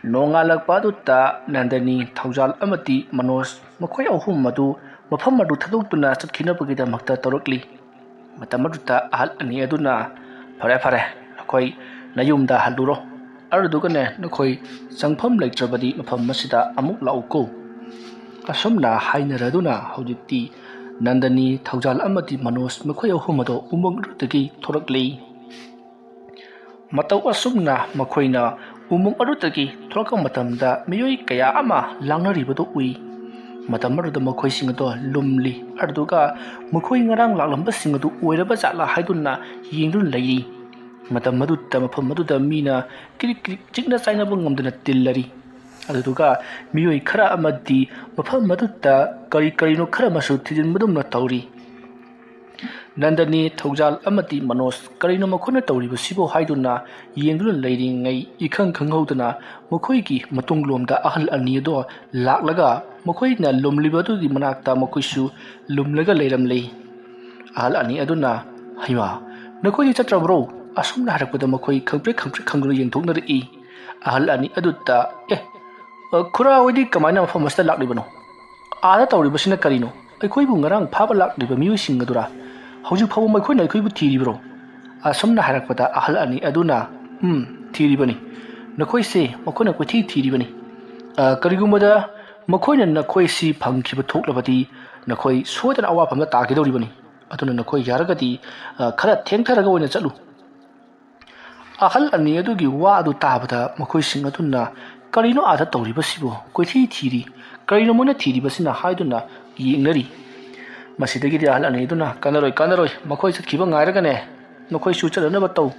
ꯅꯣꯡꯉꯥꯜꯂꯛꯄ ꯑꯗꯨꯗ ꯅꯟꯗꯅꯤ, ꯊꯧꯖꯥꯜ ꯑꯃꯗꯤ ꯃꯅꯣꯖ ꯃꯈꯣꯏ ꯑꯍꯨꯝ ꯑꯗꯨ ꯃꯐꯝ ꯑꯗꯨ ꯊꯥꯗꯣꯛꯇꯨꯅ ꯆꯠꯈꯤꯅꯕꯒꯤꯗꯃꯛꯇ ꯇꯧꯔꯛꯂꯤ꯫ ꯃꯇꯝ ꯑꯗꯨꯗ ꯑꯍꯜ ꯑꯅꯤ ꯑꯗꯨꯅ, "ꯐꯔꯦ, ꯐꯔꯦ, ꯅꯈꯣꯏ ꯅꯌꯨꯝꯗ ꯍꯜꯂꯨꯔꯣ꯫ ꯑꯗꯨꯗꯨꯒꯅꯦ, ꯅꯈꯣꯏ ꯆꯪꯐꯝ ꯂꯩꯇ꯭ꯔꯕꯗꯤ ꯃꯐꯝ ꯑꯁꯤꯗ ꯑꯃꯨꯛ ꯂꯥꯛꯎꯀꯣ꯫" ꯑꯁꯨꯝꯅ ꯍꯥꯏꯅꯔꯗꯨꯅ ꯍꯧꯖꯤꯛꯇꯤ ꯅꯟꯗꯅꯤ, ꯊꯧꯖꯥꯜ ꯑꯃꯗꯤ ꯃꯅꯣꯖ ꯃꯈꯣꯏ ꯑꯍꯨꯝ ꯑꯗꯣ ꯎꯃꯪ ꯑꯗꯨꯗꯒꯤ ꯊꯣꯔꯛꯂꯤ꯫ ꯃꯇꯧ ꯑꯁꯨꯝꯅ ꯃꯈꯣꯏꯅ ꯎꯃꯪ ꯑꯗꯨꯗꯒꯤ ꯊꯣꯔꯛꯄ ꯃꯇꯝꯗ ꯃꯤꯑꯣꯏ ꯀꯌꯥ ꯑꯃ ꯂꯥꯡꯅꯔꯤꯕꯗꯨ ꯎꯏ꯫ ꯃꯇꯝ ꯑꯗꯨꯗ ꯃꯈꯣꯏꯁꯤꯡ ꯑꯗꯣ ꯂꯨꯝꯂꯤ, ꯑꯗꯨꯒ ꯃꯈꯣꯏ ꯉꯔꯥꯡ ꯂꯥꯛꯂꯝꯕꯁꯤꯡ ꯑꯗꯨ ꯑꯣꯏꯔꯕ ꯖꯥꯠꯂꯥ ꯍꯥꯏꯗꯨꯅ ꯌꯦꯡꯗꯨꯅ ꯂꯩꯔꯤ꯫ ꯃꯇꯝ ꯑꯗꯨꯗ ꯃꯐꯝ ꯑꯗꯨꯗ ꯃꯤꯅ ꯀ꯭ꯔꯤꯛ ꯀ꯭ꯔꯤꯛ ꯆꯤꯛꯅ ꯆꯥꯏꯅꯕ ꯉꯝꯗꯅ ꯇꯤꯜꯂꯔꯤ꯫ ꯑꯗꯨꯗꯨꯒ ꯃꯤꯑꯣꯏ ꯈꯔ ꯑꯃꯗꯤ ꯃꯐꯝ ꯑꯗꯨꯗ ꯀꯔꯤ ꯀꯔꯤꯅꯣ ꯈꯔ ꯑꯃꯁꯨ ꯊꯤꯖꯤꯟꯕꯗꯧꯅ ꯇꯧꯔꯤ꯫ ꯅꯟꯗꯅꯤ, ꯊꯧꯖꯥꯜ ꯑꯃꯗꯤ ꯃꯅꯣꯖ ꯀꯔꯤꯅꯣ ꯃꯈꯣꯏꯅ ꯇꯧꯔꯤꯕꯁꯤꯕꯨ ꯍꯥꯏꯗꯨꯅ ꯌꯦꯡꯗꯨꯅ ꯂꯩꯔꯤꯉꯩ, ꯏꯈꯪ ꯈꯪꯍꯧꯗꯅ ꯃꯈꯣꯏꯒꯤ ꯃꯇꯨꯡꯂꯣꯝꯗ ꯑꯍꯜ ꯑꯅꯤ ꯑꯗꯣ ꯂꯥꯛꯂꯒ ꯃꯈꯣꯏꯅ ꯂꯨꯝꯂꯤꯕ ꯑꯗꯨꯒꯤ ꯃꯅꯥꯛꯇ ꯃꯈꯣꯏꯁꯨ ꯂꯨꯝꯂꯒ ꯂꯩꯔꯝꯂꯤ꯫ ꯑꯍꯜ ꯑꯅꯤ ꯑꯗꯨꯅ, "ꯍꯩꯃꯥ, ꯅꯈꯣꯏꯗꯤ ꯆꯠꯇ꯭ꯔꯕ꯭ꯔꯣ?" ꯑꯁꯨꯝꯅ ꯍꯥꯏꯔꯛꯄꯗ ꯃꯈꯣꯏ ꯈꯪꯄ꯭ꯔꯦꯛ ꯈꯪꯄ꯭ꯔꯦꯛ ꯈꯪꯗꯨꯅ ꯌꯦꯡꯊꯣꯛꯅꯔꯛꯏ꯫ ꯑꯍꯜ ꯑꯅꯤ ꯑꯗꯨꯗ, "ꯑꯦ, ꯑ, ꯈꯨꯔꯥ ꯍꯣꯏꯗꯤ ꯀꯃꯥꯏꯅ ꯃꯐꯝ ꯑꯁꯤꯗ ꯂꯥꯛꯂꯤꯕꯅꯣ? ꯑꯥꯗ ꯇꯧꯔꯤꯕꯁꯤꯅ ꯀꯔꯤꯅꯣ? ꯑꯩꯈꯣꯏꯕꯨ ꯉꯔꯥꯡ ꯐꯥꯕ ꯂꯥꯛꯂꯤꯕ ꯃꯤꯑꯣꯏꯁꯤꯡ ꯑꯗꯨꯔꯥ? ꯍꯧꯖꯤꯛ ꯐꯥꯎꯕ ꯃꯈꯣꯏꯅ ꯑꯩꯈꯣꯏꯕꯨ ꯊꯤꯔꯤꯕ꯭ꯔꯣ?" ꯑꯁꯨꯝꯅ ꯍꯥꯏꯔꯛꯄꯗ ꯑꯍꯜ ꯑꯅꯤ ꯑꯗꯨꯅ, "ꯎꯝ, ꯊꯤꯔꯤꯕꯅꯤ꯫ ꯅꯈꯣꯏꯁꯦ ꯃꯈꯣꯏꯅ ꯀꯣꯏꯊꯤ ꯊꯤꯔꯤꯕꯅꯤ꯫ ꯑ, ꯀꯔꯤꯒꯨꯝꯕꯗ ꯃꯈꯣꯏꯅ ꯅꯈꯣꯏꯁꯤ ꯐꯪꯈꯤꯕ ꯊꯣꯛꯂꯕꯗꯤ ꯅꯈꯣꯏ ꯁꯣꯏꯗꯅ ꯑꯋꯥꯐꯝꯗ ꯇꯥꯒꯗꯧꯔꯤꯕꯅꯤ꯫ ꯑꯗꯨꯅ ꯅꯈꯣꯏ ꯌꯥꯔꯒꯗꯤ, ꯑ, ꯈꯔ ꯊꯦꯡꯊꯔꯒ ꯑꯣꯏꯅ ꯆꯠꯂꯨ꯫" ꯑꯍꯜ ꯑꯅꯤ ꯑꯗꯨꯒꯤ ꯋꯥ ꯑꯗꯨ ꯇꯥꯕꯗ ꯃꯈꯣꯏꯁꯤꯡ ꯑꯗꯨꯅ, "ꯀꯔꯤꯅꯣ ꯑꯥꯗ ꯇꯧꯔꯤꯕꯁꯤꯕꯨ? ꯀꯣꯏꯊꯤ ꯊꯤꯔꯤ꯫ ꯀꯔꯤꯅꯣ ꯃꯣꯏꯅ ꯊꯤꯔꯤꯕꯁꯤꯅ?" ꯍꯥꯏꯗꯨꯅ ꯌꯦꯡꯅꯔꯤ꯫ ꯃꯁꯤꯗꯒꯤꯗꯤ ꯑꯍꯜ ꯑꯅꯤ ꯑꯗꯨꯅ, "ꯀꯥꯟꯅꯔꯣꯏ, ꯀꯥꯟꯅꯔꯣꯏ, ꯃꯈꯣꯏ ꯆꯠꯈꯤꯕ ꯉꯥꯏꯔꯒꯅꯦ ꯅꯈꯣꯏꯁꯨ ꯆꯠꯅꯅꯕ ꯇꯧ꯫"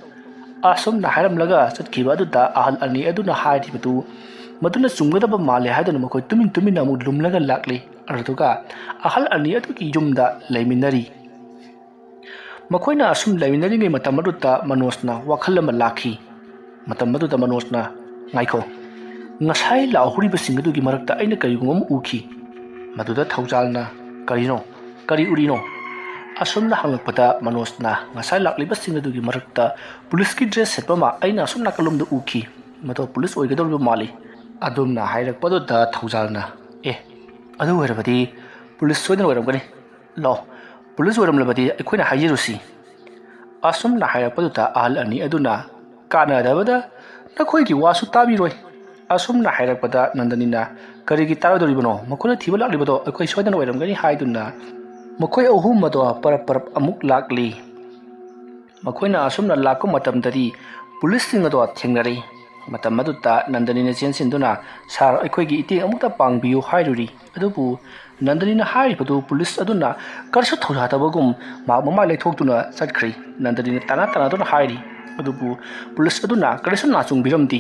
ꯑꯁꯨꯝꯅ ꯍꯥꯏꯔꯝꯂꯒ ꯆꯠꯈꯤꯕ ꯑꯗꯨꯗ ꯑꯍꯜ ꯑꯅꯤ ꯑꯗꯨꯅ ꯍꯥꯏꯔꯤꯕꯗꯨ ꯃꯗꯨꯅ ꯆꯨꯝꯒꯗꯕ ꯃꯥꯜꯂꯦ ꯍꯥꯏꯗꯨꯅ ꯃꯈꯣꯏ ꯇꯨꯃꯤꯟ ꯇꯨꯃꯤꯟꯅ ꯑꯃꯨꯛ ꯂꯨꯝꯂꯒ ꯂꯥꯛꯂꯤ꯫ ꯑꯗꯨꯗꯨꯒ ꯑꯍꯜ ꯑꯅꯤ ꯑꯗꯨꯒꯤ ꯌꯨꯝꯗ ꯂꯩꯃꯤꯟꯅꯔꯤ꯫ ꯃꯈꯣꯏꯅ ꯑꯁꯨꯝ ꯂꯩꯃꯤꯟꯅꯔꯤꯉꯩ ꯃꯇꯝ ꯑꯗꯨꯗ ꯃꯅꯣꯖꯅ ꯋꯥꯈꯜ ꯑꯃ ꯂꯥꯛꯈꯤ꯫ ꯃꯇꯝ ꯑꯗꯨꯗ ꯃꯅꯣꯖꯅ, "ꯉꯥꯏꯈꯣ, ꯉꯁꯥꯏ ꯂꯥꯎꯍꯧꯔꯤꯕꯁꯤꯡ ꯑꯗꯨꯒꯤ ꯃꯔꯛꯇ ꯑꯩꯅ ꯀꯔꯤꯒꯨꯝꯕ ꯑꯃ ꯎꯈꯤ꯫" ꯃꯗꯨꯗ ꯊꯧꯖꯥꯜꯅ, "ꯀꯔꯤꯅꯣ? ꯀꯔꯤ ꯎꯔꯤꯅꯣ?" ꯑꯁꯨꯝꯅ ꯍꯪꯂꯛꯄꯗ ꯃꯅꯣꯖꯅ, "ꯉꯁꯥꯏ ꯂꯥꯛꯂꯤꯕꯁꯤꯡ ꯑꯗꯨꯒꯤ ꯃꯔꯛꯇ ꯄꯨꯂꯤꯁꯀꯤ ꯗ꯭ꯔꯦꯁ ꯁꯦꯠꯄ ꯑꯃ ꯑꯩꯅ ꯑꯁꯨꯝ ꯅꯥꯀꯜꯂꯣꯝꯗ ꯎꯈꯤ꯫ ꯃꯗꯣ ꯄꯨꯂꯤꯁ ꯑꯣꯏꯒꯗꯧꯔꯤꯕ ꯃꯥꯜꯂꯤ꯫" ꯑꯗꯨꯝꯅ ꯍꯥꯏꯔꯛꯄꯗꯨꯗ ꯊꯧꯖꯥꯜꯅ, "ꯑꯦ, ꯑꯗꯨ ꯑꯣꯏꯔꯕꯗꯤ ꯄꯨꯂꯤꯁ ꯁꯣꯏꯗꯅ ꯑꯣꯏꯔꯝꯒꯅꯤ꯫ ꯂꯥꯛꯑꯣ, ꯄꯨꯂꯤꯁ ꯑꯣꯏꯔꯝꯂꯕꯗꯤ ꯑꯩꯈꯣꯏꯅ ꯍꯥꯏꯖꯔꯨꯁꯤ꯫" ꯑꯁꯨꯝꯅ ꯍꯥꯏꯔꯛꯄꯗꯨꯗ ꯑꯍꯜ ꯑꯅꯤ ꯑꯗꯨꯅ, "ꯀꯥꯟꯅꯗꯕꯗ ꯅꯈꯣꯏꯒꯤ ꯋꯥꯁꯨ ꯇꯥꯕꯤꯔꯣꯏ꯫" ꯑꯁꯨꯝꯅ ꯍꯥꯏꯔꯛꯄꯗ ꯅꯟꯗꯅꯤꯅ, "ꯀꯔꯤꯒꯤ ꯇꯥꯔꯣꯏꯗꯧꯔꯤꯕꯅꯣ? ꯃꯈꯣꯏꯅ ꯊꯤꯕ ꯂꯥꯛꯂꯤꯕꯗꯣ ꯑꯩꯈꯣꯏ ꯁꯣꯏꯗꯅ ꯑꯣꯏꯔꯝꯒꯅꯤ" ꯍꯥꯏꯗꯨꯅ ꯃꯈꯣꯏ ꯑꯍꯨꯝ ꯑꯗꯣ ꯄꯔꯞ ꯄꯔꯞ ꯑꯃꯨꯛ ꯂꯥꯛꯂꯤ꯫ ꯃꯈꯣꯏꯅ ꯑꯁꯨꯝꯅ ꯂꯥꯛꯄ ꯃꯇꯝꯗꯗꯤ ꯄꯨꯂꯤꯁꯁꯤꯡ ꯑꯗꯣ ꯊꯦꯡꯅꯔꯤ꯫ ꯃꯇꯝ ꯑꯗꯨꯗ ꯅꯟꯗꯅꯤꯅ ꯆꯦꯟꯁꯤꯟꯗꯨꯅ, "ꯁꯥꯔ, ꯑꯩꯈꯣꯏꯒꯤ ꯏꯇꯦꯡ ꯑꯃꯨꯛꯇ ꯄꯥꯡꯕꯤꯌꯨ" ꯍꯥꯏꯔꯨꯔꯤ꯫ ꯑꯗꯨꯕꯨ ꯅꯟꯗꯅꯤꯅ ꯍꯥꯏꯔꯤꯕꯗꯨ ꯄꯨꯂꯤꯁ ꯑꯗꯨꯅ ꯀꯔꯤꯁꯨ ꯊꯧꯁꯥꯗꯕꯒꯨꯝ ꯃꯍꯥꯛ ꯃꯃꯥꯏ ꯂꯩꯊꯣꯛꯇꯨꯅ ꯆꯠꯈ꯭ꯔꯤ꯫ ꯅꯟꯗꯅꯤꯅ ꯇꯥꯅ ꯇꯥꯅꯗꯨꯅ ꯍꯥꯏꯔꯤ꯫ ꯑꯗꯨꯕꯨ ꯄꯨꯂꯤꯁ ꯑꯗꯨꯅ ꯀꯔꯤꯁꯨ ꯅꯥꯆꯨꯡꯕꯤꯔꯝꯗꯦ꯫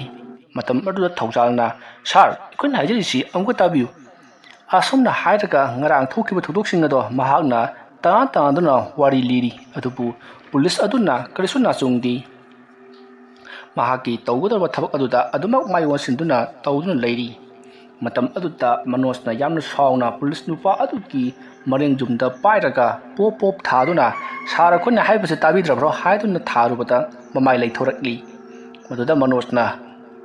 ꯃꯇꯝ ꯑꯗꯨꯗ ꯊꯧꯖꯥꯜꯅ, "ꯁꯥꯔ, ꯑꯩꯈꯣꯏꯅ ꯍꯥꯏꯖꯔꯤꯁꯤ ꯑꯃꯨꯛꯀ ꯇꯥꯕꯤꯌꯨ"꯫ ꯑꯁꯨꯝꯅ ꯍꯥꯏꯔꯒ ꯉꯔꯥꯡ ꯊꯣꯛꯈꯤꯕ ꯊꯧꯗꯣꯛꯁꯤꯡ ꯑꯗꯣ ꯃꯍꯥꯛꯅ ꯇꯔꯥ ꯇꯔꯥꯗꯨꯅ ꯋꯥꯔꯤ ꯂꯤꯔꯤ꯫ ꯑꯗꯨꯕꯨ ꯄꯨꯂꯤꯁ ꯑꯗꯨꯅ ꯀꯔꯤꯁꯨ ꯅꯥꯆꯨꯡꯗꯦ꯫ ꯃꯍꯥꯛꯀꯤ ꯇꯧꯒꯗꯧꯔꯕ ꯊꯕꯛ ꯑꯗꯨꯗ ꯑꯗꯨꯃꯛ ꯃꯥꯏ ꯑꯣꯟꯁꯤꯟꯗꯨꯅ ꯇꯧꯗꯨꯅ ꯂꯩꯔꯤ꯫ ꯃꯇꯝ ꯑꯗꯨꯗ ꯃꯅꯣꯖꯅ ꯌꯥꯝꯅ ꯁꯥꯎꯅ ꯄꯨꯂꯤꯁ ꯅꯨꯄꯥ ꯑꯗꯨꯒꯤ ꯃꯔꯦꯡ ꯌꯨꯝꯗ ꯄꯥꯏꯔꯒ ꯄꯣꯞ ꯄꯣꯞ ꯊꯥꯗꯨꯅ, "ꯁꯥꯔ, ꯑꯩꯈꯣꯏꯅ ꯍꯥꯏꯕꯁꯦ ꯇꯥꯕꯤꯗ꯭ꯔꯕ꯭ꯔꯣ?" ꯍꯥꯏꯗꯨꯅ ꯊꯥꯔꯨꯕꯗ ꯃꯃꯥꯏ ꯂꯩꯊꯣꯔꯛꯂꯤ꯫ ꯃꯗꯨꯗ ꯃꯅꯣꯖꯅ,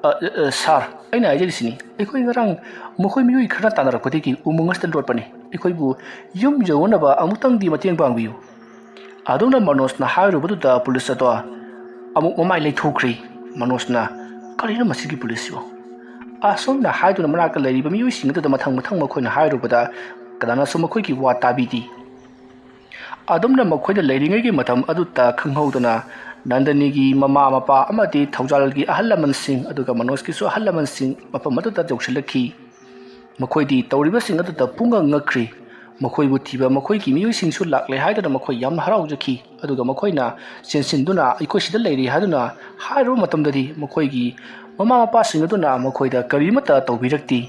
"ꯑ, ꯑ, ꯑ, ꯁꯥꯔ, ꯑꯩꯅ ꯍꯥꯏꯖꯔꯤꯁꯤꯅꯤ, ꯑꯩꯈꯣꯏ ꯉꯔꯥꯡ ꯃꯈꯣꯏ ꯃꯤꯑꯣꯏ ꯈꯔ ꯇꯥꯟꯅꯔꯛꯄꯗꯒꯤ ꯎꯃꯪ ꯑꯁꯤꯗ ꯂꯣꯠꯄꯅꯤ꯫ ꯑꯩꯈꯣꯏꯕꯨ ꯌꯨꯝ ꯌꯧꯅꯅꯕ ꯑꯃꯨꯛꯇꯪꯗꯤ ꯃꯇꯦꯡ ꯄꯥꯡꯕꯤꯌꯨ"꯫ ꯑꯗꯨꯝꯅ ꯃꯅꯣꯖꯅ ꯍꯥꯏꯔꯨꯕꯗꯨꯗ ꯄꯨꯂꯤꯁ ꯑꯗꯣ ꯑꯃꯨꯛ ꯃꯃꯥꯏ ꯂꯩꯊꯣꯛꯈ꯭ꯔꯦ꯫ ꯃꯅꯣꯖꯅ, "ꯀꯔꯤꯅꯣ ꯃꯁꯤꯒꯤ ꯄꯨꯂꯤꯁꯁꯤꯕꯨ?" ꯑꯁꯨꯝꯅ ꯍꯥꯏꯗꯨꯅ ꯃꯅꯥꯛꯇ ꯂꯩꯔꯤꯕ ꯃꯤꯑꯣꯏꯁꯤꯡ ꯑꯗꯨꯗ ꯃꯊꯪ ꯃꯊꯪ ꯃꯈꯣꯏꯅ ꯍꯥꯏꯔꯨꯕꯗ ꯀꯅꯥꯅꯁꯨ ꯃꯈꯣꯏꯒꯤ ꯋꯥ ꯇꯥꯕꯤꯗꯦ꯫ ꯑꯗꯨꯝꯅ ꯃꯈꯣꯏꯅ ꯂꯩꯔꯤꯉꯩꯒꯤ ꯃꯇꯝ ꯑꯗꯨꯗ ꯈꯪꯍꯧꯗꯅ ꯅꯟꯗꯅꯤꯒꯤ ꯃꯃꯥ ꯃꯄꯥ ꯑꯃꯗꯤ ꯊꯧꯖꯥꯜꯒꯤ ꯑꯍꯜ ꯂꯃꯟꯁꯤꯡ, ꯑꯗꯨꯒ ꯃꯅꯣꯖꯀꯤꯁꯨ ꯑꯍꯜ ꯂꯃꯟꯁꯤꯡ ꯃꯐꯝ ꯑꯗꯨꯗ ꯌꯧꯁꯤꯜꯂꯛꯈꯤ꯫ ꯃꯈꯣꯏꯗꯤ ꯇꯧꯔꯤꯕꯁꯤꯡ ꯑꯗꯨꯗ ꯄꯨꯡꯉꯛ ꯉꯛꯈ꯭ꯔꯤ꯫ ꯃꯈꯣꯏꯕꯨ ꯊꯤꯕ ꯃꯈꯣꯏꯒꯤ ꯃꯤꯑꯣꯏꯁꯤꯡꯁꯨ ꯂꯥꯛꯂꯦ ꯍꯥꯏꯗꯨꯅ ꯃꯈꯣꯏ ꯌꯥꯝꯅ ꯍꯔꯥꯎꯖꯈꯤ꯫ ꯑꯗꯨꯒ ꯃꯈꯣꯏꯅ ꯆꯦꯟꯁꯤꯟꯗꯨꯅ "ꯑꯩꯈꯣꯏ ꯁꯤꯗ ꯂꯩꯔꯤ" ꯍꯥꯏꯗꯨꯅ ꯍꯥꯏꯔꯨꯕ ꯃꯇꯝꯗꯗꯤ ꯃꯈꯣꯏꯒꯤ ꯃꯃꯥ ꯃꯄꯥꯁꯤꯡ ꯑꯗꯨꯅ ꯃꯈꯣꯏꯗ ꯀꯔꯤꯃꯠꯇ ꯇꯧꯕꯤꯔꯛꯇꯦ꯫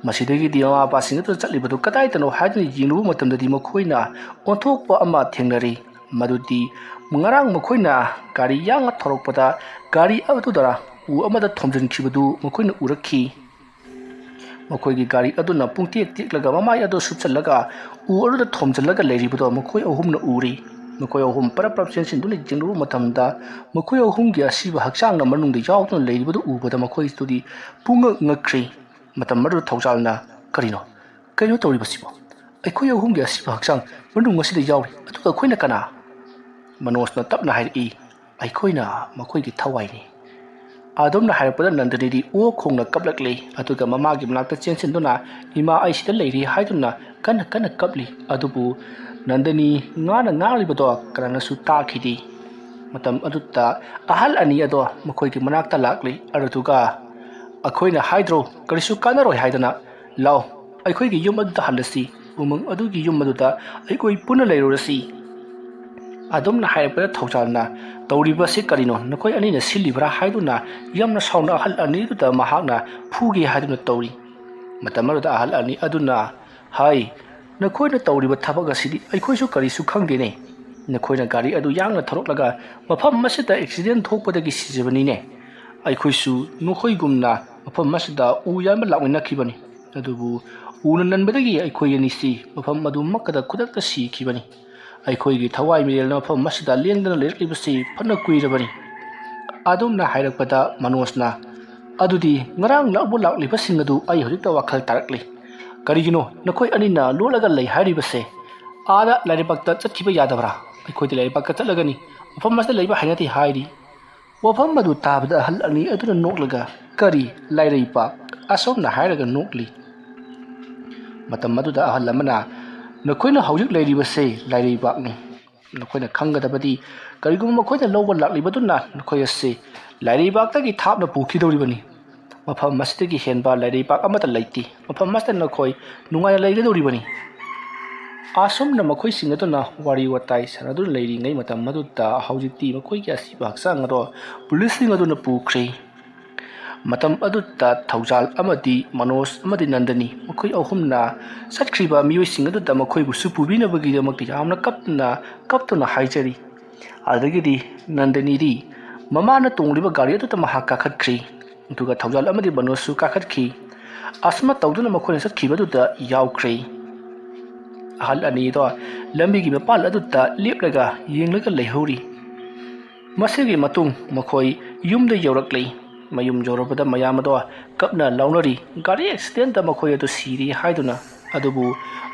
ꯃꯁꯤꯗꯒꯤꯗꯤ ꯃꯃꯥ ꯃꯄꯥꯁꯤꯡ ꯑꯗꯨ ꯆꯠꯂꯤꯕꯗꯨ ꯀꯗꯥꯏꯗꯅꯣ ꯍꯥꯏꯗꯨꯅ ꯌꯦꯡꯂꯨꯕ ꯃꯇꯝꯗꯗꯤ ꯃꯈꯣꯏꯅ ꯑꯣꯟꯊꯣꯛꯄ ꯑꯃ ꯊꯦꯡꯅꯔꯤ꯫ ꯃꯗꯨꯗꯤ ꯉꯔꯥꯡ ꯃꯈꯣꯏꯅ ꯒꯥꯔꯤ ꯌꯥꯡꯅ ꯊꯧꯔꯛꯄꯗ ꯒꯥꯔꯤ ꯑꯗꯨꯗ ꯎ ꯑꯃꯗ ꯊꯣꯝꯖꯤꯟꯈꯤꯕꯗꯨ ꯃꯈꯣꯏꯅ ꯎꯔꯛꯈꯤ꯫ ꯃꯈꯣꯏꯒꯤ ꯒꯥꯔꯤ ꯑꯗꯨꯅ ꯄꯨꯡꯇꯦꯛ ꯇꯦꯛꯂꯒ ꯃꯃꯥꯏ ꯑꯗꯨ ꯁꯨꯞꯆꯜꯂꯒ ꯎ ꯑꯗꯨꯗ ꯊꯣꯝꯖꯤꯜꯂꯒ ꯂꯩꯔꯤꯕꯗꯣ ꯃꯈꯣꯏ ꯑꯍꯨꯝꯅ ꯎꯔꯤ꯫ ꯃꯈꯣꯏ ꯑꯍꯨꯝ ꯄꯔꯞ ꯄꯔꯞ ꯆꯦꯟꯁꯤꯟꯗꯨꯅ ꯌꯦꯡꯂꯨꯕ ꯃꯇꯝꯗ ꯃꯈꯣꯏ ꯑꯍꯨꯝꯒꯤ ꯑꯁꯤꯕ ꯍꯛꯆꯥꯡꯅ ꯃꯅꯨꯡꯗ ꯌꯥꯎꯗꯨꯅ ꯂꯩꯔꯤꯕꯗꯨ ꯎꯕꯗ ꯃꯈꯣꯏꯗꯨꯗꯤ ꯄꯨꯡꯉꯛ ꯉꯛꯈ꯭ꯔꯤ꯫ ꯃꯇꯝ ꯑꯗꯨꯗ ꯊꯧꯖꯥꯜꯅ, "ꯀꯔꯤꯅꯣ? ꯀꯩꯅꯣ ꯇꯧꯔꯤꯕꯁꯤꯕꯣ? ꯑꯩꯈꯣꯏ ꯑꯍꯨꯝꯒꯤ ꯑꯁꯤꯕ ꯍꯛꯆꯥꯡ ꯃꯅꯨꯡ ꯑꯁꯤꯗ ꯌꯥꯎꯔꯤ, ꯑꯗꯨꯒ ꯑꯩꯈꯣꯏꯅ ꯀꯅꯥ?" ꯃꯅꯣꯖꯅ ꯇꯞꯅ ꯍꯥꯏꯔꯛꯏ, "ꯑꯩꯈꯣꯏꯅ ꯃꯈꯣꯏꯒꯤ ꯊꯋꯥꯏꯅꯤ"꯫ ꯑꯗꯨꯝꯅ ꯍꯥꯏꯔꯛꯄꯗ ꯅꯟꯗꯅꯤꯗꯤ ꯑꯣ ꯈꯣꯡꯅ ꯀꯞꯂꯛꯂꯦ꯫ ꯑꯗꯨꯒ ꯃꯃꯥꯒꯤ ꯃꯅꯥꯛꯇ ꯆꯦꯟꯁꯤꯟꯗꯨꯅ, "ꯏꯃꯥ, ꯑꯩ ꯁꯤꯗ ꯂꯩꯔꯤ" ꯍꯥꯏꯗꯨꯅ ꯀꯟꯅ ꯀꯟꯅ ꯀꯞꯂꯤ꯫ ꯑꯗꯨꯕꯨ ꯅꯟꯗꯅꯤ ꯉꯥꯅ ꯉꯥꯡꯂꯤꯕꯗꯣ ꯀꯅꯥꯅꯁꯨ ꯇꯥꯈꯤꯗꯦ꯫ ꯃꯇꯝ ꯑꯗꯨꯗ ꯑꯍꯜ ꯑꯅꯤ ꯑꯗꯣ ꯃꯈꯣꯏꯒꯤ ꯃꯅꯥꯛꯇ ꯂꯥꯛꯂꯤ꯫ ꯑꯗꯨꯗꯨꯒ, "ꯑꯩꯈꯣꯏꯅ ꯍꯥꯏꯗ꯭ꯔꯣ ꯀꯔꯤꯁꯨ ꯀꯥꯟꯅꯔꯣꯏ ꯍꯥꯏꯗꯅ? ꯂꯥꯎ, ꯑꯩꯈꯣꯏꯒꯤ ꯌꯨꯝ ꯑꯗꯨꯗ ꯍꯜꯂꯁꯤ꯫ ꯎꯃꯪ ꯑꯗꯨꯒꯤ ꯌꯨꯝ ꯑꯗꯨꯗ ꯑꯩꯈꯣꯏ ꯄꯨꯟꯅ ꯂꯩꯔꯨꯔꯁꯤ"꯫ ꯑꯗꯨꯝꯅ ꯍꯥꯏꯔꯛꯄꯗ ꯊꯧꯖꯥꯜꯅ, "ꯇꯧꯔꯤꯕꯁꯤ ꯀꯔꯤꯅꯣ? ꯅꯈꯣꯏ ꯑꯅꯤꯅ ꯁꯤꯜꯂꯤꯕ꯭ꯔꯥ?" ꯍꯥꯏꯗꯨꯅ ꯌꯥꯝꯅ ꯁꯥꯎꯅ ꯑꯍꯜ ꯑꯅꯤꯗꯨꯗ ꯃꯍꯥꯛꯅ ꯐꯨꯒꯦ ꯍꯥꯏꯗꯨꯅ ꯇꯧꯔꯤ꯫ ꯃꯇꯝ ꯑꯗꯨꯗ ꯑꯍꯜ ꯑꯅꯤ ꯑꯗꯨꯅ ꯍꯥꯏ, "ꯅꯈꯣꯏꯅ ꯇꯧꯔꯤꯕ ꯊꯕꯛ ꯑꯁꯤꯗꯤ ꯑꯩꯈꯣꯏꯁꯨ ꯀꯔꯤꯁꯨ ꯈꯪꯗꯦꯅꯦ꯫ ꯅꯈꯣꯏꯅ ꯒꯥꯔꯤ ꯑꯗꯨ ꯌꯥꯡꯅ ꯊꯧꯔꯛꯂꯒ ꯃꯐꯝ ꯑꯁꯤꯗ ꯑꯦꯛꯁꯤꯗꯦꯟ ꯊꯣꯛꯄꯗꯒꯤ ꯁꯤꯖꯕꯅꯤꯅꯦ꯫ ꯑꯩꯈꯣꯏꯁꯨ ꯅꯈꯣꯏꯒꯨꯝꯅ ꯃꯐꯝ ꯑꯁꯤꯗ ꯎ ꯌꯥꯟꯕ ꯂꯥꯛꯃꯤꯟꯅꯈꯤꯕꯅꯤ꯫ ꯑꯗꯨꯕꯨ ꯎꯅ ꯅꯟꯕꯗꯒꯤ ꯑꯩꯈꯣꯏ ꯑꯅꯤꯁꯤ ꯃꯐꯝ ꯑꯗꯨꯃꯛꯇꯗ ꯈꯨꯗꯛꯇ ꯁꯤꯈꯤꯕꯅꯤ꯫ ꯑꯩꯈꯣꯏꯒꯤ ꯊꯋꯥꯏ ꯃꯤꯔꯦꯜꯅ ꯃꯐꯝ ꯑꯁꯤꯗ ꯂꯦꯡꯗꯅ ꯂꯩꯔꯛꯂꯤꯕꯁꯤ ꯐꯅ ꯀꯨꯏꯔꯕꯅꯤ"꯫ ꯑꯗꯨꯝꯅ ꯍꯥꯏꯔꯛꯄꯗ ꯃꯅꯣꯖꯅ, "ꯑꯗꯨꯗꯤ ꯉꯔꯥꯡ ꯂꯧꯕ ꯂꯥꯛꯂꯤꯕꯁꯤꯡ ꯑꯗꯨ ꯑꯩ ꯍꯧꯖꯤꯛꯇ ꯋꯥꯈꯜ ꯇꯥꯔꯛꯂꯤ꯫ ꯀꯔꯤꯒꯤꯅꯣ ꯅꯈꯣꯏ ꯑꯅꯤꯅ ꯂꯣꯠꯂꯒ ꯂꯩ ꯍꯥꯏꯔꯤꯕꯁꯦ? ꯑꯥꯗ ꯂꯥꯏꯔꯩꯕꯥꯛꯇ ꯆꯠꯈꯤꯕ ꯌꯥꯗꯕ꯭ꯔꯥ? ꯑꯩꯈꯣꯏꯗꯤ ꯂꯥꯏꯔꯩꯕꯥꯛꯇ ꯆꯠꯂꯒꯅꯤ꯫ ꯃꯐꯝ ꯑꯁꯤꯗ ꯂꯩꯕ ꯍꯩꯅꯗꯦ" ꯍꯥꯏꯔꯤ꯫ ꯋꯥꯐꯝ ꯑꯗꯨ ꯇꯥꯕꯗ ꯑꯍꯜ ꯑꯅꯤ ꯑꯗꯨꯅ ꯅꯣꯛꯂꯒ, "ꯀꯔꯤ ꯂꯥꯏꯔꯩꯕꯥꯛ?" ꯑꯁꯣꯝꯅ ꯍꯥꯏꯔꯒ ꯅꯣꯛꯂꯤ꯫ ꯃꯇꯝ ꯑꯗꯨꯗ ꯑꯍꯜ ꯑꯃꯅ, "ꯅꯈꯣꯏꯅ ꯍꯧꯖꯤꯛ ꯂꯩꯔꯤꯕꯁꯦ ꯂꯥꯏꯔꯩꯕꯥꯛꯅꯤ꯫ ꯅꯈꯣꯏꯅ ꯈꯪꯒꯗꯕꯗꯤ, ꯀꯔꯤꯒꯨꯝꯕ ꯃꯈꯣꯏꯅ ꯂꯧꯕ ꯂꯥꯛꯂꯤꯕꯗꯨꯅ ꯅꯈꯣꯏ ꯑꯁꯤ ꯂꯥꯏꯔꯩꯕꯥꯛꯇꯒꯤ ꯊꯥꯞꯅ ꯄꯨꯈꯤꯗꯧꯔꯤꯕꯅꯤ꯫ ꯃꯐꯝ ꯑꯁꯤꯗꯒꯤ ꯍꯦꯟꯕ ꯂꯥꯏꯔꯩꯕꯥꯛ ꯑꯃꯠꯇ ꯂꯩꯇꯦ꯫ ꯃꯐꯝ ꯑꯁꯤꯗ ꯅꯈꯣꯏ ꯅꯨꯡꯉꯥꯏꯅ ꯂꯩꯒꯗꯧꯔꯤꯕꯅꯤ"꯫ ꯑꯁꯨꯝꯅ ꯃꯈꯣꯏꯁꯤꯡ ꯑꯗꯨꯅ ꯋꯥꯔꯤ ꯋꯥꯇꯥꯏ ꯁꯥꯟꯅꯗꯨꯅ ꯂꯩꯔꯤꯉꯩ ꯃꯇꯝ ꯑꯗꯨꯗ ꯍꯧꯖꯤꯛꯇꯤ ꯃꯈꯣꯏꯒꯤ ꯑꯁꯤꯕ ꯍꯛꯆꯥꯡ ꯑꯗꯣ ꯄꯨꯂꯤꯁꯁꯤꯡ ꯑꯗꯨꯅ ꯄꯨꯈ꯭ꯔꯦ꯫ ꯃꯇꯝ ꯑꯗꯨꯗ ꯊꯧꯖꯥꯜ ꯑꯃꯗꯤ ꯃꯅꯣꯖ ꯑꯃꯗꯤ ꯅꯟꯗꯅꯤ, ꯃꯈꯣꯏ ꯑꯍꯨꯝꯅ ꯆꯠꯈ꯭ꯔꯤꯕ ꯃꯤꯑꯣꯏꯁꯤꯡ ꯑꯗꯨꯗ ꯃꯈꯣꯏꯕꯨꯁꯨ ꯄꯨꯕꯤꯅꯕꯒꯤꯗꯃꯛꯇ ꯌꯥꯝꯅ ꯀꯞꯅ ꯀꯞꯇꯨꯅ ꯍꯥꯏꯖꯔꯤ꯫ ꯑꯗꯒꯤꯗꯤ ꯅꯟꯗꯅꯤꯗꯤ ꯃꯃꯥꯅ ꯇꯣꯡꯂꯤꯕ ꯒꯥꯔꯤ ꯑꯗꯨꯗ ꯃꯍꯥꯛ ꯀꯥꯈꯠꯈ꯭ꯔꯤ꯫ ꯑꯗꯨꯒ ꯊꯧꯖꯥꯜ ꯑꯃꯗꯤ ꯃꯅꯣꯖꯁꯨ ꯀꯥꯈꯠꯈꯤ꯫ ꯑꯁꯨꯝꯅ ꯇꯧꯗꯨꯅ ꯃꯈꯣꯏꯅ ꯆꯠꯈꯤꯕ ꯑꯗꯨꯗ ꯌꯥꯎꯈ꯭ꯔꯦ꯫ ꯑꯍꯜ ꯑꯅꯤꯗꯣ ꯂꯝꯕꯤꯒꯤ ꯃꯄꯥꯜ ꯑꯗꯨꯗ ꯂꯦꯞꯂꯒ ꯌꯦꯡꯂꯒ ꯂꯩꯍꯧꯔꯤ꯫ ꯃꯁꯤꯒꯤ ꯃꯇꯨꯡ ꯃꯈꯣꯏ ꯌꯨꯝꯗ ꯌꯧꯔꯛꯂꯤ꯫ ꯃꯌꯨꯝ ꯌꯧꯔꯕꯗ ꯃꯌꯥꯝ ꯑꯗꯣ ꯀꯞꯅ ꯂꯥꯎꯅꯔꯤ꯫ ꯒꯥꯔꯤ ꯑꯦꯛꯁꯤꯗꯦꯟꯗ ꯃꯈꯣꯏ ꯑꯗꯨ ꯁꯤꯔꯦ ꯍꯥꯏꯗꯨꯅ꯫ ꯑꯗꯨꯕꯨ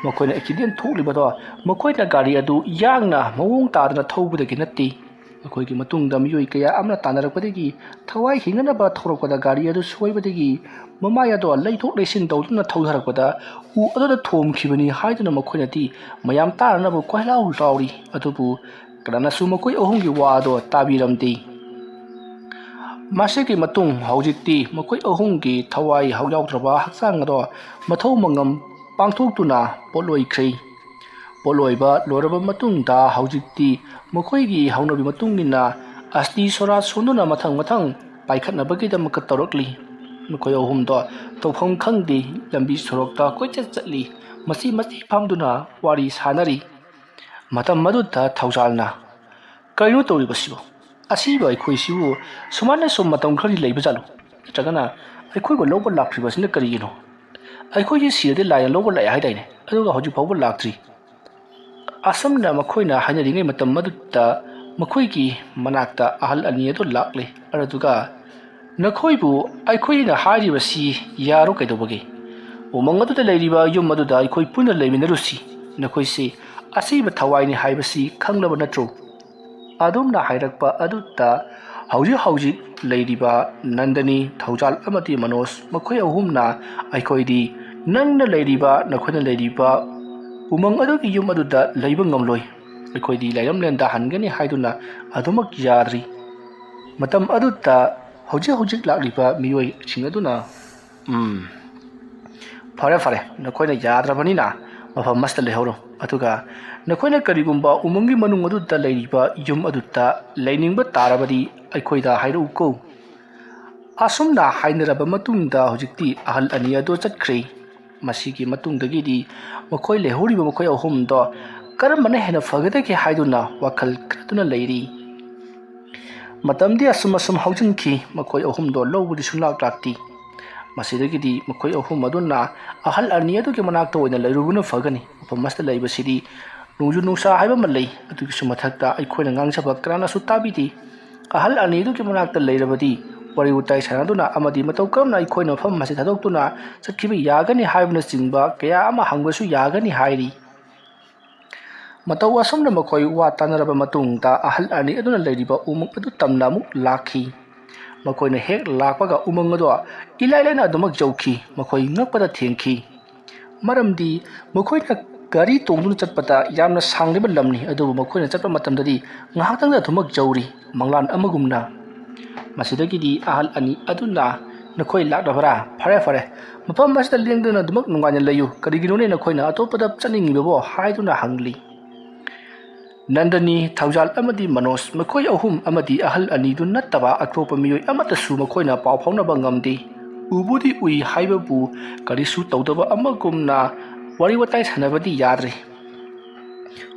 ꯃꯈꯣꯏꯅ ꯑꯦꯛꯁꯤꯗꯦꯟ ꯊꯣꯛꯂꯤꯕꯗꯣ ꯃꯈꯣꯏꯅ ꯒꯥꯔꯤ ꯑꯗꯨ ꯌꯥꯡꯅ ꯃꯑꯣꯡ ꯇꯥꯗꯅ ꯊꯧꯕꯗꯒꯤ ꯅꯠꯇꯦ꯫ ꯃꯈꯣꯏꯒꯤ ꯃꯇꯨꯡꯗ ꯃꯤꯑꯣꯏ ꯀꯌꯥ ꯑꯃꯅ ꯇꯥꯟꯅꯔꯛꯄꯗꯒꯤ ꯊꯋꯥꯏ ꯍꯤꯡꯅꯅꯕ ꯊꯧꯔꯛꯄꯗ ꯒꯥꯔꯤ ꯑꯗꯨ ꯁꯣꯏꯕꯗꯒꯤ ꯃꯃꯥꯏ ꯑꯗꯣ ꯂꯩꯊꯣꯛ ꯂꯩꯁꯤꯟ ꯇꯧꯗꯨꯅ ꯊꯧꯊꯔꯛꯄꯗ ꯎ ꯑꯗꯨꯗ ꯊꯣꯝꯈꯤꯕꯅꯤ ꯍꯥꯏꯗꯨꯅ ꯃꯈꯣꯏꯅꯗꯤ ꯃꯌꯥꯝ ꯇꯥꯅꯅꯕ ꯀꯣꯏꯂꯥꯎ ꯂꯥꯎꯔꯤ꯫ ꯑꯗꯨꯕꯨ ꯀꯅꯥꯅꯁꯨ ꯃꯈꯣꯏ ꯑꯍꯨꯝꯒꯤ ꯋꯥ ꯑꯗꯣ ꯇꯥꯕꯤꯔꯝꯗꯦ꯫ ꯃꯁꯤꯒꯤ ꯃꯇꯨꯡ ꯍꯧꯖꯤꯛꯇꯤ ꯃꯈꯣꯏ ꯑꯍꯨꯝꯒꯤ ꯊꯋꯥꯏ ꯌꯥꯎꯗ꯭ꯔꯕ ꯍꯛꯆꯥꯡ ꯑꯗꯣ ꯃꯊꯧ ꯃꯉꯝ ꯄꯥꯡꯊꯣꯛꯇꯨꯅ ꯄꯣꯠꯂꯣꯏꯈ꯭ꯔꯦ꯫ ꯄꯣꯠꯂꯣꯏꯕ ꯂꯣꯏꯔꯕ ꯃꯇꯨꯡꯗ ꯍꯧꯖꯤꯛꯇꯤ ꯃꯈꯣꯏꯒꯤ ꯍꯧꯅꯕꯤ ꯃꯇꯨꯡ ꯏꯟꯅ ꯑꯁꯇꯤ ꯁꯣꯔꯥ ꯁꯣꯟꯗꯨꯅ ꯃꯊꯪ ꯃꯊꯪ ꯄꯥꯏꯈꯠꯅꯕꯒꯤꯗꯃꯛꯇ ꯇꯧꯔꯛꯂꯤ꯫ ꯃꯈꯣꯏ ꯑꯍꯨꯝꯗꯣ ꯇꯧꯐꯝ ꯈꯪꯗꯦ, ꯂꯝꯕꯤ ꯁꯣꯔꯣꯛꯇ ꯀꯣꯏꯆꯠ ꯆꯠꯂꯤ꯫ ꯃꯁꯤ ꯃꯁꯤ ꯐꯝꯗꯨꯅ ꯋꯥꯔꯤ ꯁꯥꯟꯅꯔꯤ꯫ ꯃꯇꯝ ꯑꯗꯨꯗ ꯊꯧꯖꯥꯜꯅ, "ꯀꯔꯤꯅꯣ ꯇꯧꯔꯤꯕꯁꯤꯕꯨ? ꯑꯁꯤꯕ ꯑꯩꯈꯣꯏꯁꯤꯕꯨ ꯁꯨꯃꯥꯏꯅ ꯁꯨꯝ ꯃꯇꯝ ꯈꯔꯗꯤ ꯂꯩꯕ ꯖꯥꯠꯂꯣ? ꯅꯠꯇ꯭ꯔꯒꯅ ꯑꯩꯈꯣꯏꯕꯨ ꯂꯧꯕ ꯂꯥꯛꯇ꯭ꯔꯤꯕꯁꯤꯅ ꯀꯔꯤꯒꯤꯅꯣ? ꯑꯩꯈꯣꯏꯁꯤ ꯁꯤꯔꯗꯤ ꯂꯥꯏꯅ ꯂꯧꯕ ꯂꯥꯛꯑꯦ ꯍꯥꯏꯗꯥꯏꯅꯦ, ꯑꯗꯨꯒ ꯍꯧꯖꯤꯛ ꯐꯥꯎꯕ ꯂꯥꯛꯇ꯭ꯔꯤ?" ꯑꯁꯨꯝꯅ ꯃꯈꯣꯏꯅ ꯍꯥꯏꯅꯔꯤꯉꯩ ꯃꯇꯝ ꯑꯗꯨꯗ ꯃꯈꯣꯏꯒꯤ ꯃꯅꯥꯛꯇ ꯑꯍꯜ ꯑꯅꯤ ꯑꯗꯨ ꯂꯥꯛꯂꯦ꯫ ꯑꯗꯨꯒ, "ꯅꯈꯣꯏꯕꯨ ꯑꯩꯈꯣꯏꯅ ꯍꯥꯏꯔꯤꯕꯁꯤ ꯌꯥꯔꯣ ꯀꯩꯗꯧꯕꯒꯦ? ꯎꯃꯪ ꯑꯗꯨꯗ ꯂꯩꯔꯤꯕ ꯌꯨꯝ ꯑꯗꯨꯗ ꯑꯩꯈꯣꯏ ꯄꯨꯟꯅ ꯂꯩꯃꯤꯟꯅꯔꯨꯁꯤ꯫ ꯅꯈꯣꯏꯁꯤ ꯑꯁꯤꯕ ꯊꯋꯥꯏꯅꯤ ꯍꯥꯏꯕꯁꯤ ꯈꯪꯂꯕ ꯅꯠꯇ꯭ꯔꯣ?" ꯑꯗꯨꯝꯅ ꯍꯥꯏꯔꯛꯄ ꯑꯗꯨꯗ ꯍꯧꯖꯤꯛ ꯍꯧꯖꯤꯛ ꯂꯩꯔꯤꯕ ꯅꯟꯗꯅꯤ, ꯊꯧꯖꯥꯜ ꯑꯃꯗꯤ ꯃꯅꯣꯖ ꯃꯈꯣꯏ ꯑꯍꯨꯝꯅ, "ꯑꯩꯈꯣꯏꯗꯤ ꯅꯪꯅ ꯂꯩꯔꯤꯕ, ꯅꯈꯣꯏꯅ ꯂꯩꯔꯤꯕ ꯎꯃꯪ ꯑꯗꯨꯒꯤ ꯌꯨꯝ ꯑꯗꯨꯗ ꯂꯩꯕ ꯉꯝꯂꯣꯏ꯫ ꯑꯩꯈꯣꯏꯗꯤ ꯂꯥꯏꯔꯝꯂꯦꯟꯗ ꯍꯟꯒꯅꯤ" ꯍꯥꯏꯗꯨꯅ ꯑꯗꯨꯃꯛ ꯌꯥꯗ꯭ꯔꯤ꯫ ꯃꯇꯝ ꯑꯗꯨꯗ ꯍꯧꯖꯤꯛ ꯍꯧꯖꯤꯛ ꯂꯥꯛꯂꯤꯕ ꯃꯤꯑꯣꯏꯁꯤꯡ ꯑꯗꯨꯅ, "ꯎꯝ, ꯐꯔꯦ ꯐꯔꯦ, ꯅꯈꯣꯏꯅ ꯌꯥꯗ꯭ꯔꯕꯅꯤꯅ ꯃꯐꯝ ꯑꯁꯤꯗ ꯂꯩꯍꯧꯔꯣ꯫ ꯑꯗꯨꯒ ꯅꯈꯣꯏꯅ ꯀꯔꯤꯒꯨꯝꯕ ꯎꯃꯪꯒꯤ ꯃꯅꯨꯡ ꯑꯗꯨꯗ ꯂꯩꯔꯤꯕ ꯌꯨꯝ ꯑꯗꯨꯗ ꯂꯩꯅꯤꯡꯕ ꯇꯥꯔꯕꯗꯤ ꯑꯩꯈꯣꯏꯗ ꯍꯥꯏꯔꯛꯎꯀꯣ"꯫ ꯑꯁꯨꯝꯅ ꯍꯥꯏꯅꯔꯕ ꯃꯇꯨꯡꯗ ꯍꯧꯖꯤꯛꯇꯤ ꯑꯍꯜ ꯑꯅꯤ ꯑꯗꯨ ꯆꯠꯈ꯭ꯔꯦ꯫ ꯃꯁꯤꯒꯤ ꯃꯇꯨꯡꯗꯒꯤꯗꯤ ꯃꯈꯣꯏ ꯂꯩꯍꯧꯔꯤꯕ ꯃꯈꯣꯏ ꯑꯍꯨꯝꯗꯣ ꯀꯔꯝꯕꯅ ꯍꯦꯟꯅ ꯐꯒꯗꯒꯦ ꯍꯥꯏꯗꯨꯅ ꯋꯥꯈꯜ ꯈꯟꯗꯨꯅ ꯂꯩꯔꯤ꯫ ꯃꯇꯝꯗꯤ ꯑꯁꯨꯝ ꯑꯁꯨꯝ ꯍꯧꯖꯤꯟꯈꯤ꯫ ꯃꯈꯣꯏ ꯑꯍꯨꯝꯗꯣ ꯂꯧꯕꯗꯤ ꯁꯨꯡꯂꯥꯛ ꯂꯥꯛꯇꯦ꯫ ꯃꯁꯤꯗꯒꯤꯗꯤ ꯃꯈꯣꯏ ꯑꯍꯨꯝ ꯑꯗꯨꯅ ꯑꯍꯜ ꯑꯅꯤ ꯑꯗꯨꯒꯤ ꯃꯅꯥꯛꯇ ꯑꯣꯏꯅ ꯂꯩꯔꯨꯕꯅ ꯐꯒꯅꯤ꯫ ꯃꯐꯝ ꯑꯁꯤꯗ ꯂꯩꯕꯁꯤꯗꯤ ꯅꯣꯡꯖꯨ ꯅꯨꯡꯁꯥ ꯍꯥꯏꯕ ꯑꯃ ꯂꯩ꯫ ꯑꯗꯨꯒꯤꯁꯨ ꯃꯊꯛꯇ ꯑꯩꯈꯣꯏꯅ ꯉꯥꯡꯖꯕ ꯀꯅꯥꯅꯁꯨ ꯇꯥꯕꯤꯗꯦ꯫ ꯑꯍꯜ ꯑꯅꯤꯗꯨꯒꯤ ꯃꯅꯥꯛꯇ ꯂꯩꯔꯕꯗꯤ ꯋꯥꯔꯤ ꯋꯥꯇꯥꯏ ꯁꯥꯟꯅꯗꯨꯅ ꯑꯃꯗꯤ ꯃꯇꯧ ꯀꯔꯝꯅ ꯑꯩꯈꯣꯏꯅ ꯃꯐꯝ ꯑꯁꯤ ꯊꯥꯗꯣꯛꯇꯨꯅ ꯆꯠꯈꯤꯕ ꯌꯥꯒꯅꯤ ꯍꯥꯏꯕꯅꯆꯤꯡꯕ ꯀꯌꯥ ꯑꯃ ꯍꯪꯕꯁꯨ ꯌꯥꯒꯅꯤ ꯍꯥꯏꯔꯤ꯫ ꯃꯇꯧ ꯑꯁꯨꯝꯅ ꯃꯈꯣꯏ ꯋꯥ ꯇꯥꯅꯔꯕ ꯃꯇꯨꯡꯗ ꯑꯍꯜ ꯑꯅꯤ ꯑꯗꯨꯅ ꯂꯩꯔꯤꯕ ꯎꯃꯪ ꯑꯗꯨ ꯇꯝꯅ ꯑꯃꯨꯛ ꯂꯥꯛꯈꯤ꯫ ꯃꯈꯣꯏꯅ ꯍꯦꯛ ꯂꯥꯛꯄꯒ ꯎꯃꯪ ꯑꯗꯣ ꯏꯂꯥꯏ ꯂꯥꯏꯅ ꯑꯗꯨꯃꯛ ꯌꯧꯈꯤ꯫ ꯃꯈꯣꯏ ꯉꯛꯄꯗ ꯊꯦꯡꯈꯤ꯫ ꯃꯔꯝꯗꯤ ꯃꯈꯣꯏꯅ ꯒꯥꯔꯤ ꯇꯣꯡꯗꯨꯅ ꯆꯠꯄꯗ ꯌꯥꯝꯅ ꯁꯥꯡꯂꯤꯕ ꯂꯝꯅꯤ, ꯑꯗꯨꯕꯨ ꯃꯈꯣꯏꯅ ꯆꯠꯄ ꯃꯇꯝꯗꯗꯤ ꯉꯥꯏꯍꯥꯛꯇꯪꯗ ꯑꯗꯨꯃꯛ ꯌꯧꯔꯤ, ꯃꯪꯂꯥꯟ ꯑꯃꯒꯨꯝꯅ꯫ ꯃꯁꯤꯗꯒꯤꯗꯤ ꯑꯍꯜ ꯑꯅꯤ ꯑꯗꯨꯅ, "ꯅꯈꯣꯏ ꯂꯥꯛꯂꯕ꯭ꯔꯥ? ꯐꯔꯦ, ꯐꯔꯦ꯫ ꯃꯐꯝ ꯑꯁꯤꯗ ꯂꯦꯡꯗꯅ ꯑꯗꯨꯃꯛ ꯅꯨꯡꯉꯥꯏꯅ ꯂꯩꯌꯨ꯫ ꯀꯔꯤꯒꯤꯅꯣꯅꯦ ꯅꯈꯣꯏꯅ ꯑꯇꯣꯞꯄꯗ ꯆꯠꯅꯤꯡꯉꯤꯕꯕꯣ?" ꯍꯥꯏꯗꯨꯅ ꯍꯪꯂꯤ꯫ ꯅꯟꯗꯅꯤ, ꯊꯧꯖꯥꯜ ꯑꯃꯗꯤ ꯃꯅꯣꯖ, ꯃꯈꯣꯏ ꯑꯍꯨꯝ ꯑꯃꯗꯤ ꯑꯍꯜ ꯑꯅꯤꯗꯨ ꯅꯠꯇꯕ ꯑꯇꯣꯞꯄ ꯃꯤꯑꯣꯏ ꯑꯃꯠꯇꯁꯨ ꯃꯈꯣꯏꯅ ꯄꯥꯎ ꯐꯥꯎꯅꯕ ꯉꯝꯗꯦ꯫ ꯎꯕꯨꯗꯤ ꯎꯏ ꯍꯥꯏꯕꯕꯨ ꯀꯔꯤꯁꯨ ꯇꯧꯗꯕ ꯑꯃꯒꯨꯝꯅ ꯋꯥꯔꯤ ꯋꯥꯇꯥꯏ ꯁꯥꯟꯅꯕꯗꯤ ꯌꯥꯗ꯭ꯔꯤ꯫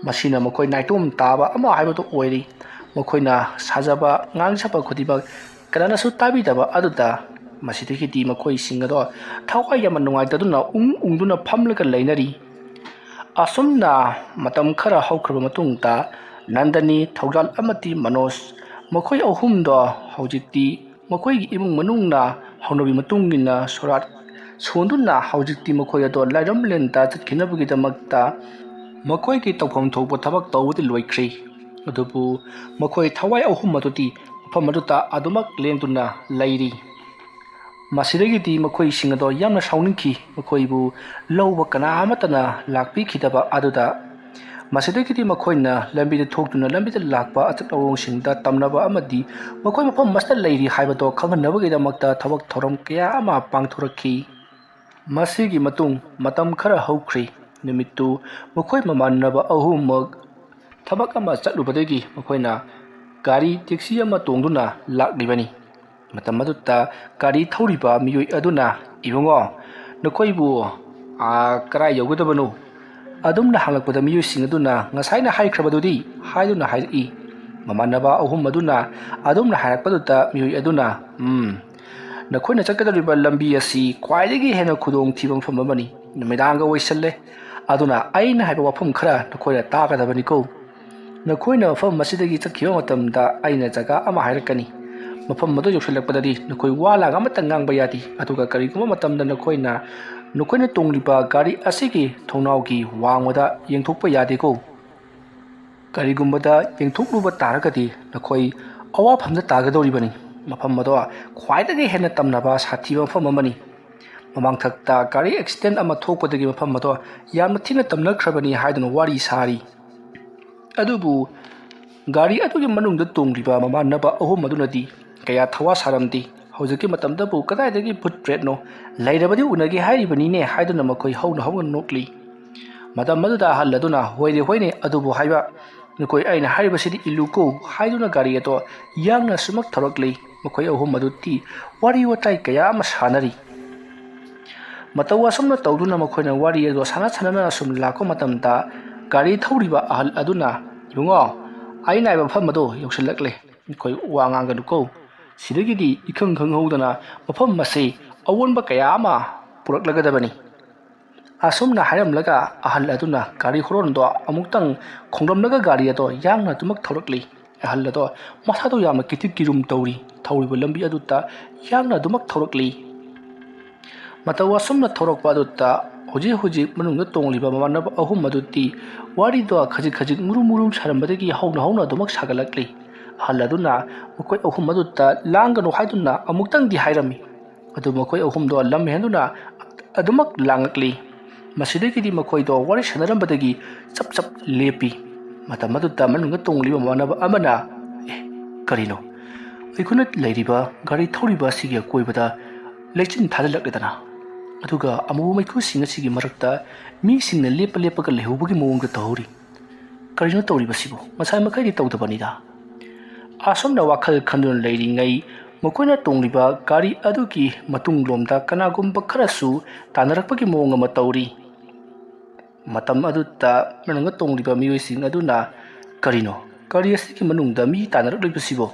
ꯃꯁꯤꯅ ꯃꯈꯣꯏ ꯅꯥꯏꯇꯣꯝ ꯇꯥꯕ ꯑꯃ ꯍꯥꯏꯕꯗꯨ ꯑꯣꯏꯔꯤ꯫ ꯃꯈꯣꯏꯅ ꯁꯥꯖꯕ ꯉꯥꯡꯁꯕ ꯈꯨꯗꯤꯡꯃꯛ ꯀꯅꯥꯅꯁꯨ ꯇꯥꯕꯤꯗꯕ ꯑꯗꯨꯗ, ꯃꯁꯤꯗꯒꯤꯗꯤ ꯃꯈꯣꯏꯁꯤꯡ ꯑꯗꯣ ꯊꯋꯥꯏ ꯌꯥꯝꯅ ꯅꯨꯡꯉꯥꯏꯇꯗꯨꯅ ꯎꯪ ꯎꯪꯗꯨꯅ ꯐꯝꯂꯒ ꯂꯩꯅꯔꯤ꯫ ꯑꯁꯨꯝꯅ ꯃꯇꯝ ꯈꯔ ꯍꯧꯈ꯭ꯔꯕ ꯃꯇꯨꯡꯗ, ꯅꯟꯗꯅꯤ, ꯊꯧꯖꯥꯜ ꯑꯃꯗꯤ ꯃꯅꯣꯖ, ꯃꯈꯣꯏ ꯑꯍꯨꯝꯗꯣ ꯍꯧꯖꯤꯛꯇꯤ ꯃꯈꯣꯏꯒꯤ ꯏꯃꯨꯡ ꯃꯅꯨꯡꯅ ꯍꯧꯅꯕꯤ ꯃꯇꯨꯡ ꯏꯟꯅ ꯁꯣꯔꯥꯠ ꯁꯣꯟꯗꯨꯅ ꯍꯧꯖꯤꯛꯇꯤ ꯃꯈꯣꯏ ꯑꯗꯣ ꯂꯥꯏꯔꯝꯂꯦꯟꯗ ꯆꯠꯈꯤꯅꯕꯒꯤꯗꯃꯛꯇ ꯃꯈꯣꯏꯒꯤ ꯇꯧꯐꯝ ꯊꯣꯛꯄ ꯊꯕꯛ ꯇꯧꯕꯗꯤ ꯂꯣꯏꯈ꯭ꯔꯦ꯫ ꯑꯗꯨꯕꯨ ꯃꯈꯣꯏ ꯊꯋꯥꯏ ꯑꯍꯨꯝ ꯑꯗꯨꯗꯤ ꯃꯐꯝ ꯑꯗꯨꯗ ꯑꯗꯨꯃꯛ ꯂꯦꯡꯗꯨꯅ ꯂꯩꯔꯤ꯫ ꯃꯁꯤꯗꯒꯤꯗꯤ ꯃꯈꯣꯏꯁꯤꯡ ꯑꯗꯣ ꯌꯥꯝꯅ ꯁꯥꯎꯅꯤꯡꯈꯤ꯫ ꯃꯈꯣꯏꯕꯨ ꯂꯧꯕ ꯀꯅꯥ ꯑꯃꯠꯇꯅ ꯂꯥꯛꯄꯤꯈꯤꯗꯕ ꯑꯗꯨꯗ, ꯃꯁꯤꯗꯒꯤꯗꯤ ꯃꯈꯣꯏꯅ ꯂꯝꯕꯤꯗ ꯊꯣꯛꯇꯨꯅ ꯂꯝꯕꯤꯗ ꯂꯥꯛꯄ ꯑꯆꯠ ꯑꯋꯣꯡꯁꯤꯡꯗ ꯇꯝꯅꯕ ꯑꯃꯗꯤ ꯃꯈꯣꯏ ꯃꯐꯝ ꯑꯁꯤꯗ ꯂꯩꯔꯤ ꯍꯥꯏꯕꯗꯣ ꯈꯪꯍꯟꯅꯕꯒꯤꯗꯃꯛꯇ ꯊꯕꯛ ꯊꯧꯔꯝ ꯀꯌꯥ ꯑꯃ ꯄꯥꯡꯊꯣꯔꯛꯈꯤ꯫ ꯃꯁꯤꯒꯤ ꯃꯇꯨꯡ ꯃꯇꯝ ꯈꯔ ꯍꯧꯈ꯭ꯔꯦ꯫ ꯅꯨꯃꯤꯠꯇꯨ ꯃꯈꯣꯏ ꯃꯃꯥꯟꯅꯕ ꯑꯍꯨꯝꯃꯛ ꯊꯕꯛ ꯑꯃ ꯆꯠꯂꯨꯕꯗꯒꯤ ꯃꯈꯣꯏꯅ ꯒꯥꯔꯤ ꯇꯦꯛꯁꯤ ꯑꯃ ꯇꯣꯡꯗꯨꯅ ꯂꯥꯛꯂꯤꯕꯅꯤ꯫ ꯃꯇꯝ ꯑꯗꯨꯗ ꯒꯥꯔꯤ ꯊꯧꯔꯤꯕ ꯃꯤꯑꯣꯏ ꯑꯗꯨꯅ, "ꯏꯕꯨꯡꯉꯣ, ꯅꯈꯣꯏꯕꯨ, ꯑꯥ, ꯀꯔꯥꯏ ꯌꯧꯒꯗꯕꯅꯣ?" ꯑꯗꯨꯝꯅ ꯍꯪꯂꯛꯄꯗ ꯃꯤꯑꯣꯏꯁꯤꯡ ꯑꯗꯨꯅ, "ꯉꯁꯥꯏꯅ ꯍꯥꯏꯈ꯭ꯔꯕꯗꯨꯗꯤ?" ꯍꯥꯏꯗꯨꯅ ꯍꯥꯏꯔꯛꯏ꯫ ꯃꯃꯥꯟꯅꯕ ꯑꯍꯨꯝ ꯑꯗꯨꯅ ꯑꯗꯨꯝꯅ ꯍꯥꯏꯔꯛꯄꯗꯨꯗ ꯃꯤꯑꯣꯏ ꯑꯗꯨꯅ, "ꯎꯝ, ꯅꯈꯣꯏꯅ ꯆꯠꯀꯗꯧꯔꯤꯕ ꯂꯝꯕꯤ ꯑꯁꯤ ꯈ꯭ꯋꯥꯏꯗꯒꯤ ꯍꯦꯟꯅ ꯈꯨꯗꯣꯡꯊꯤꯕ ꯃꯐꯝ ꯑꯃꯅꯤ꯫ ꯅꯨꯃꯤꯗꯥꯡꯒ ꯑꯣꯏꯁꯜꯂꯦ꯫ ꯑꯗꯨꯅ ꯑꯩꯅ ꯍꯥꯏꯕ ꯋꯥꯐꯝ ꯈꯔ ꯅꯈꯣꯏꯅ ꯇꯥꯒꯗꯕꯅꯤꯀꯣ꯫ ꯅꯈꯣꯏꯅ ꯃꯐꯝ ꯑꯁꯤꯗꯒꯤ ꯆꯠꯈꯤꯕ ꯃꯇꯝꯗ ꯑꯩꯅ ꯖꯒꯥ ꯑꯃ ꯍꯥꯏꯔꯛꯀꯅꯤ꯫ ꯃꯐꯝ ꯑꯗꯨ ꯌꯧꯁꯤꯜꯂꯛꯄꯗꯗꯤ ꯅꯈꯣꯏ ꯋꯥ ꯂꯥꯡ ꯑꯃꯠꯇ ꯉꯥꯡꯕ ꯌꯥꯗꯦ꯫ ꯑꯗꯨꯒ ꯀꯔꯤꯒꯨꯝꯕ ꯃꯇꯝꯗ ꯅꯈꯣꯏꯅ, ꯅꯈꯣꯏꯅ ꯇꯣꯡꯂꯤꯕ ꯒꯥꯔꯤ ꯑꯁꯤꯒꯤ ꯊꯣꯡꯅꯥꯎꯒꯤ ꯋꯥꯡꯃꯗ ꯌꯦꯡꯊꯣꯛꯄ ꯌꯥꯗꯦꯀꯣ꯫ ꯀꯔꯤꯒꯨꯝꯕꯗ ꯌꯦꯡꯊꯣꯛꯂꯨꯕ ꯇꯥꯔꯒꯗꯤ ꯅꯈꯣꯏ ꯑꯋꯥꯐꯝꯗ ꯇꯥꯒꯗꯧꯔꯤꯕꯅꯤ꯫ ꯃꯐꯝ ꯑꯗꯣ ꯈ꯭ꯋꯥꯏꯗꯒꯤ ꯍꯦꯟꯅ ꯇꯝꯅꯕ ꯁꯥꯊꯤꯕ ꯃꯐꯝ ꯑꯃꯅꯤ꯫ ꯃꯃꯥꯡꯊꯛꯇ ꯒꯥꯔꯤ ꯑꯦꯛꯁꯤꯗꯦꯟ ꯑꯃ ꯊꯣꯛꯄꯗꯒꯤ ꯃꯐꯝ ꯑꯗꯣ ꯌꯥꯝꯅ ꯊꯤꯅ ꯇꯝꯅꯈ꯭ꯔꯕꯅꯤ ꯍꯥꯏꯗꯨꯅ ꯋꯥꯔꯤ ꯁꯥꯔꯤ꯫ ꯑꯗꯨꯕꯨ ꯒꯥꯔꯤ ꯑꯗꯨꯒꯤ ꯃꯅꯨꯡꯗ ꯇꯣꯡꯂꯤꯕ ꯃꯃꯥꯟꯅꯕ ꯑꯍꯨꯝ ꯑꯗꯨꯅꯗꯤ ꯀꯌꯥ ꯊꯋꯥ ꯁꯥꯔꯝꯗꯦ꯫ ꯍꯧꯖꯤꯛꯀꯤ ꯃꯇꯝꯗꯕꯨ ꯀꯗꯥꯏꯗꯒꯤ ꯚꯨꯠ ꯄ꯭ꯔꯦꯠꯅꯣ? ꯂꯩꯔꯕꯗꯤ ꯎꯅꯒꯦ ꯍꯥꯏꯔꯤꯕꯅꯤꯅꯦ ꯍꯥꯏꯗꯨꯅ ꯃꯈꯣꯏ ꯍꯧꯅ ꯍꯧꯅ ꯅꯣꯛꯂꯤ꯫ ꯃꯇꯝ ꯑꯗꯨꯗ ꯑꯍꯜ ꯑꯗꯨꯅ, "ꯍꯣꯏꯅꯦ, ꯍꯣꯏꯅꯦ, ꯑꯗꯨꯕꯨ ꯍꯥꯏꯕ ꯅꯈꯣꯏ, ꯑꯩꯅ ꯍꯥꯏꯔꯤꯕꯁꯤꯗꯤ ꯏꯜꯂꯨꯀꯣ" ꯍꯥꯏꯗꯨꯅ ꯒꯥꯔꯤ ꯑꯗꯣ ꯌꯥꯡꯅ ꯑꯁꯨꯃꯛ ꯊꯧꯔꯛꯂꯤ꯫ ꯃꯈꯣꯏ ꯑꯍꯨꯝ ꯑꯗꯨꯗꯤ ꯋꯥꯔꯤ ꯋꯥꯇꯥꯏ ꯀꯌꯥ ꯑꯃ ꯁꯥꯟꯅꯔꯤ꯫ ꯃꯇꯧ ꯑꯁꯨꯝꯅ ꯇꯧꯗꯨꯅ ꯃꯈꯣꯏꯅ ꯋꯥꯔꯤ ꯑꯗꯨ ꯁꯥꯟꯅ ꯁꯥꯟꯅꯅ ꯑꯁꯨꯝ ꯂꯥꯛꯄ ꯃꯇꯝꯗ ꯒꯥꯔꯤ ꯊꯧꯔꯤꯕ ꯑꯍꯜ ꯑꯗꯨꯅ, "ꯏꯕꯨꯡꯉꯣ, ꯑꯩ ꯅꯥꯏꯕ ꯃꯐꯝ ꯑꯗꯨ ꯌꯧꯁꯤꯜꯂꯛꯂꯦ꯫ ꯑꯩꯈꯣꯏ ꯋꯥ ꯉꯥꯡꯒꯅꯨꯀꯣ꯫ ꯁꯤꯗꯒꯤꯗꯤ ꯏꯈꯪ ꯈꯪꯍꯧꯗꯅ ꯃꯐꯝ ꯑꯁꯤ ꯑꯑꯣꯟꯕ ꯀꯌꯥ ꯑꯃ ꯄꯨꯔꯛꯂꯒꯗꯕꯅꯤ"꯫ ꯑꯁꯨꯝꯅ ꯍꯥꯏꯔꯝꯂꯒ ꯑꯍꯜ ꯑꯗꯨꯅ ꯒꯥꯔꯤ ꯍꯣꯔꯣꯟꯗꯣ ꯑꯃꯨꯛꯇꯪ ꯈꯣꯡꯂꯝꯂꯒ ꯒꯥꯔꯤ ꯑꯗꯣ ꯌꯥꯡꯅ ꯑꯗꯨꯃꯛ ꯊꯧꯔꯛꯂꯤ꯫ ꯑꯍꯜ ꯑꯗꯣ ꯃꯁꯥꯗꯣ ꯌꯥꯝꯅ ꯀꯤꯊꯤꯛ ꯀꯤꯔꯨꯝ ꯇꯧꯔꯤ꯫ ꯊꯧꯔꯤꯕ ꯂꯝꯕꯤ ꯑꯗꯨꯗ ꯌꯥꯡꯅ ꯑꯗꯨꯃꯛ ꯊꯧꯔꯛꯂꯤ꯫ ꯃꯇꯧ ꯑꯁꯨꯝꯅ ꯊꯧꯔꯛꯄ ꯑꯗꯨꯗ ꯍꯧꯖꯤꯛ ꯍꯧꯖꯤꯛ ꯃꯅꯨꯡꯗ ꯇꯣꯡꯂꯤꯕ ꯃꯃꯥꯟꯅꯕ ꯑꯍꯨꯝ ꯑꯗꯨꯗꯤ ꯋꯥꯔꯤꯗꯣ ꯈꯖꯤꯛ ꯈꯖꯤꯛ ꯃꯨꯔꯨꯝ ꯃꯨꯔꯨꯝ ꯁꯥꯔꯝꯕꯗꯒꯤ ꯍꯧꯅ ꯍꯧꯅ ꯑꯗꯨꯃꯛ ꯁꯥꯒꯠꯂꯛꯂꯤ꯫ ꯑꯍꯜ ꯑꯗꯨꯅ ꯃꯈꯣꯏ ꯑꯍꯨꯝ ꯑꯗꯨꯗ ꯂꯥꯡꯒꯅꯨ ꯍꯥꯏꯗꯨꯅ ꯑꯃꯨꯛꯇꯪꯗꯤ ꯍꯥꯏꯔꯝꯃꯤ꯫ ꯑꯗꯨ ꯃꯈꯣꯏ ꯑꯍꯨꯝꯗꯣ ꯂꯝ ꯍꯦꯟꯗꯨꯅ ꯑꯗꯨꯃꯛ ꯂꯥꯡꯉꯛꯂꯤ꯫ ꯃꯁꯤꯗꯒꯤꯗꯤ ꯃꯈꯣꯏꯗꯣ ꯋꯥꯔꯤ ꯁꯥꯟꯅꯔꯝꯕꯗꯒꯤ ꯆꯞ ꯆꯞ ꯂꯦꯞꯄꯤ꯫ ꯃꯇꯝ ꯑꯗꯨꯗ ꯃꯅꯨꯡꯗ ꯇꯣꯡꯂꯤꯕ ꯃꯃꯥꯟꯅꯕ ꯑꯃꯅ, "ꯑꯦ, ꯀꯔꯤꯅꯣ? ꯑꯩꯈꯣꯏꯅ ꯂꯩꯔꯤꯕ ꯒꯥꯔꯤ ꯊꯧꯔꯤꯕ ꯑꯁꯤꯒꯤ ꯑꯀꯣꯏꯕꯗ ꯂꯩꯆꯤꯟ ꯊꯥꯖꯤꯜꯂꯛꯂꯦꯗꯅ꯫ ꯑꯗꯨꯒ ꯑꯃꯨꯕ ꯃꯩꯈꯨꯁꯤꯡ ꯑꯁꯤꯒꯤ ꯃꯔꯛꯇ ꯃꯤꯁꯤꯡꯅ ꯂꯦꯞꯄ ꯂꯦꯞꯄꯒ ꯂꯩꯍꯧꯕꯒꯤ ꯃꯑꯣꯡꯗ ꯇꯧꯍꯧꯔꯤ꯫ ꯀꯔꯤꯅꯣ ꯇꯧꯔꯤꯕꯁꯤꯕꯨ? ꯉꯁꯥꯏ ꯃꯈꯩꯗꯤ ꯇꯧꯗꯕꯅꯤꯗ"꯫ ꯑꯁꯨꯝꯅ ꯋꯥꯈꯜ ꯈꯟꯗꯨꯅ ꯂꯩꯔꯤꯉꯩ ꯃꯈꯣꯏꯅ ꯇꯣꯡꯂꯤꯕ ꯒꯥꯔꯤ ꯑꯗꯨꯒꯤ ꯃꯇꯨꯡꯂꯣꯝꯗ ꯀꯅꯥꯒꯨꯝꯕ ꯈꯔꯁꯨ ꯇꯥꯟꯅꯔꯛꯄꯒꯤ ꯃꯑꯣꯡ ꯑꯃ ꯇꯧꯔꯤ꯫ ꯃꯇꯝ ꯑꯗꯨꯗ ꯃꯅꯨꯡꯗ ꯇꯣꯡꯂꯤꯕ ꯃꯤꯑꯣꯏꯁꯤꯡ ꯑꯗꯨꯅ, "ꯀꯔꯤꯅꯣ? ꯒꯥꯔꯤ ꯑꯁꯤꯒꯤ ꯃꯅꯨꯡꯗ ꯃꯤ ꯇꯥꯟꯅꯔꯛꯂꯤꯕꯁꯤꯕꯣ?"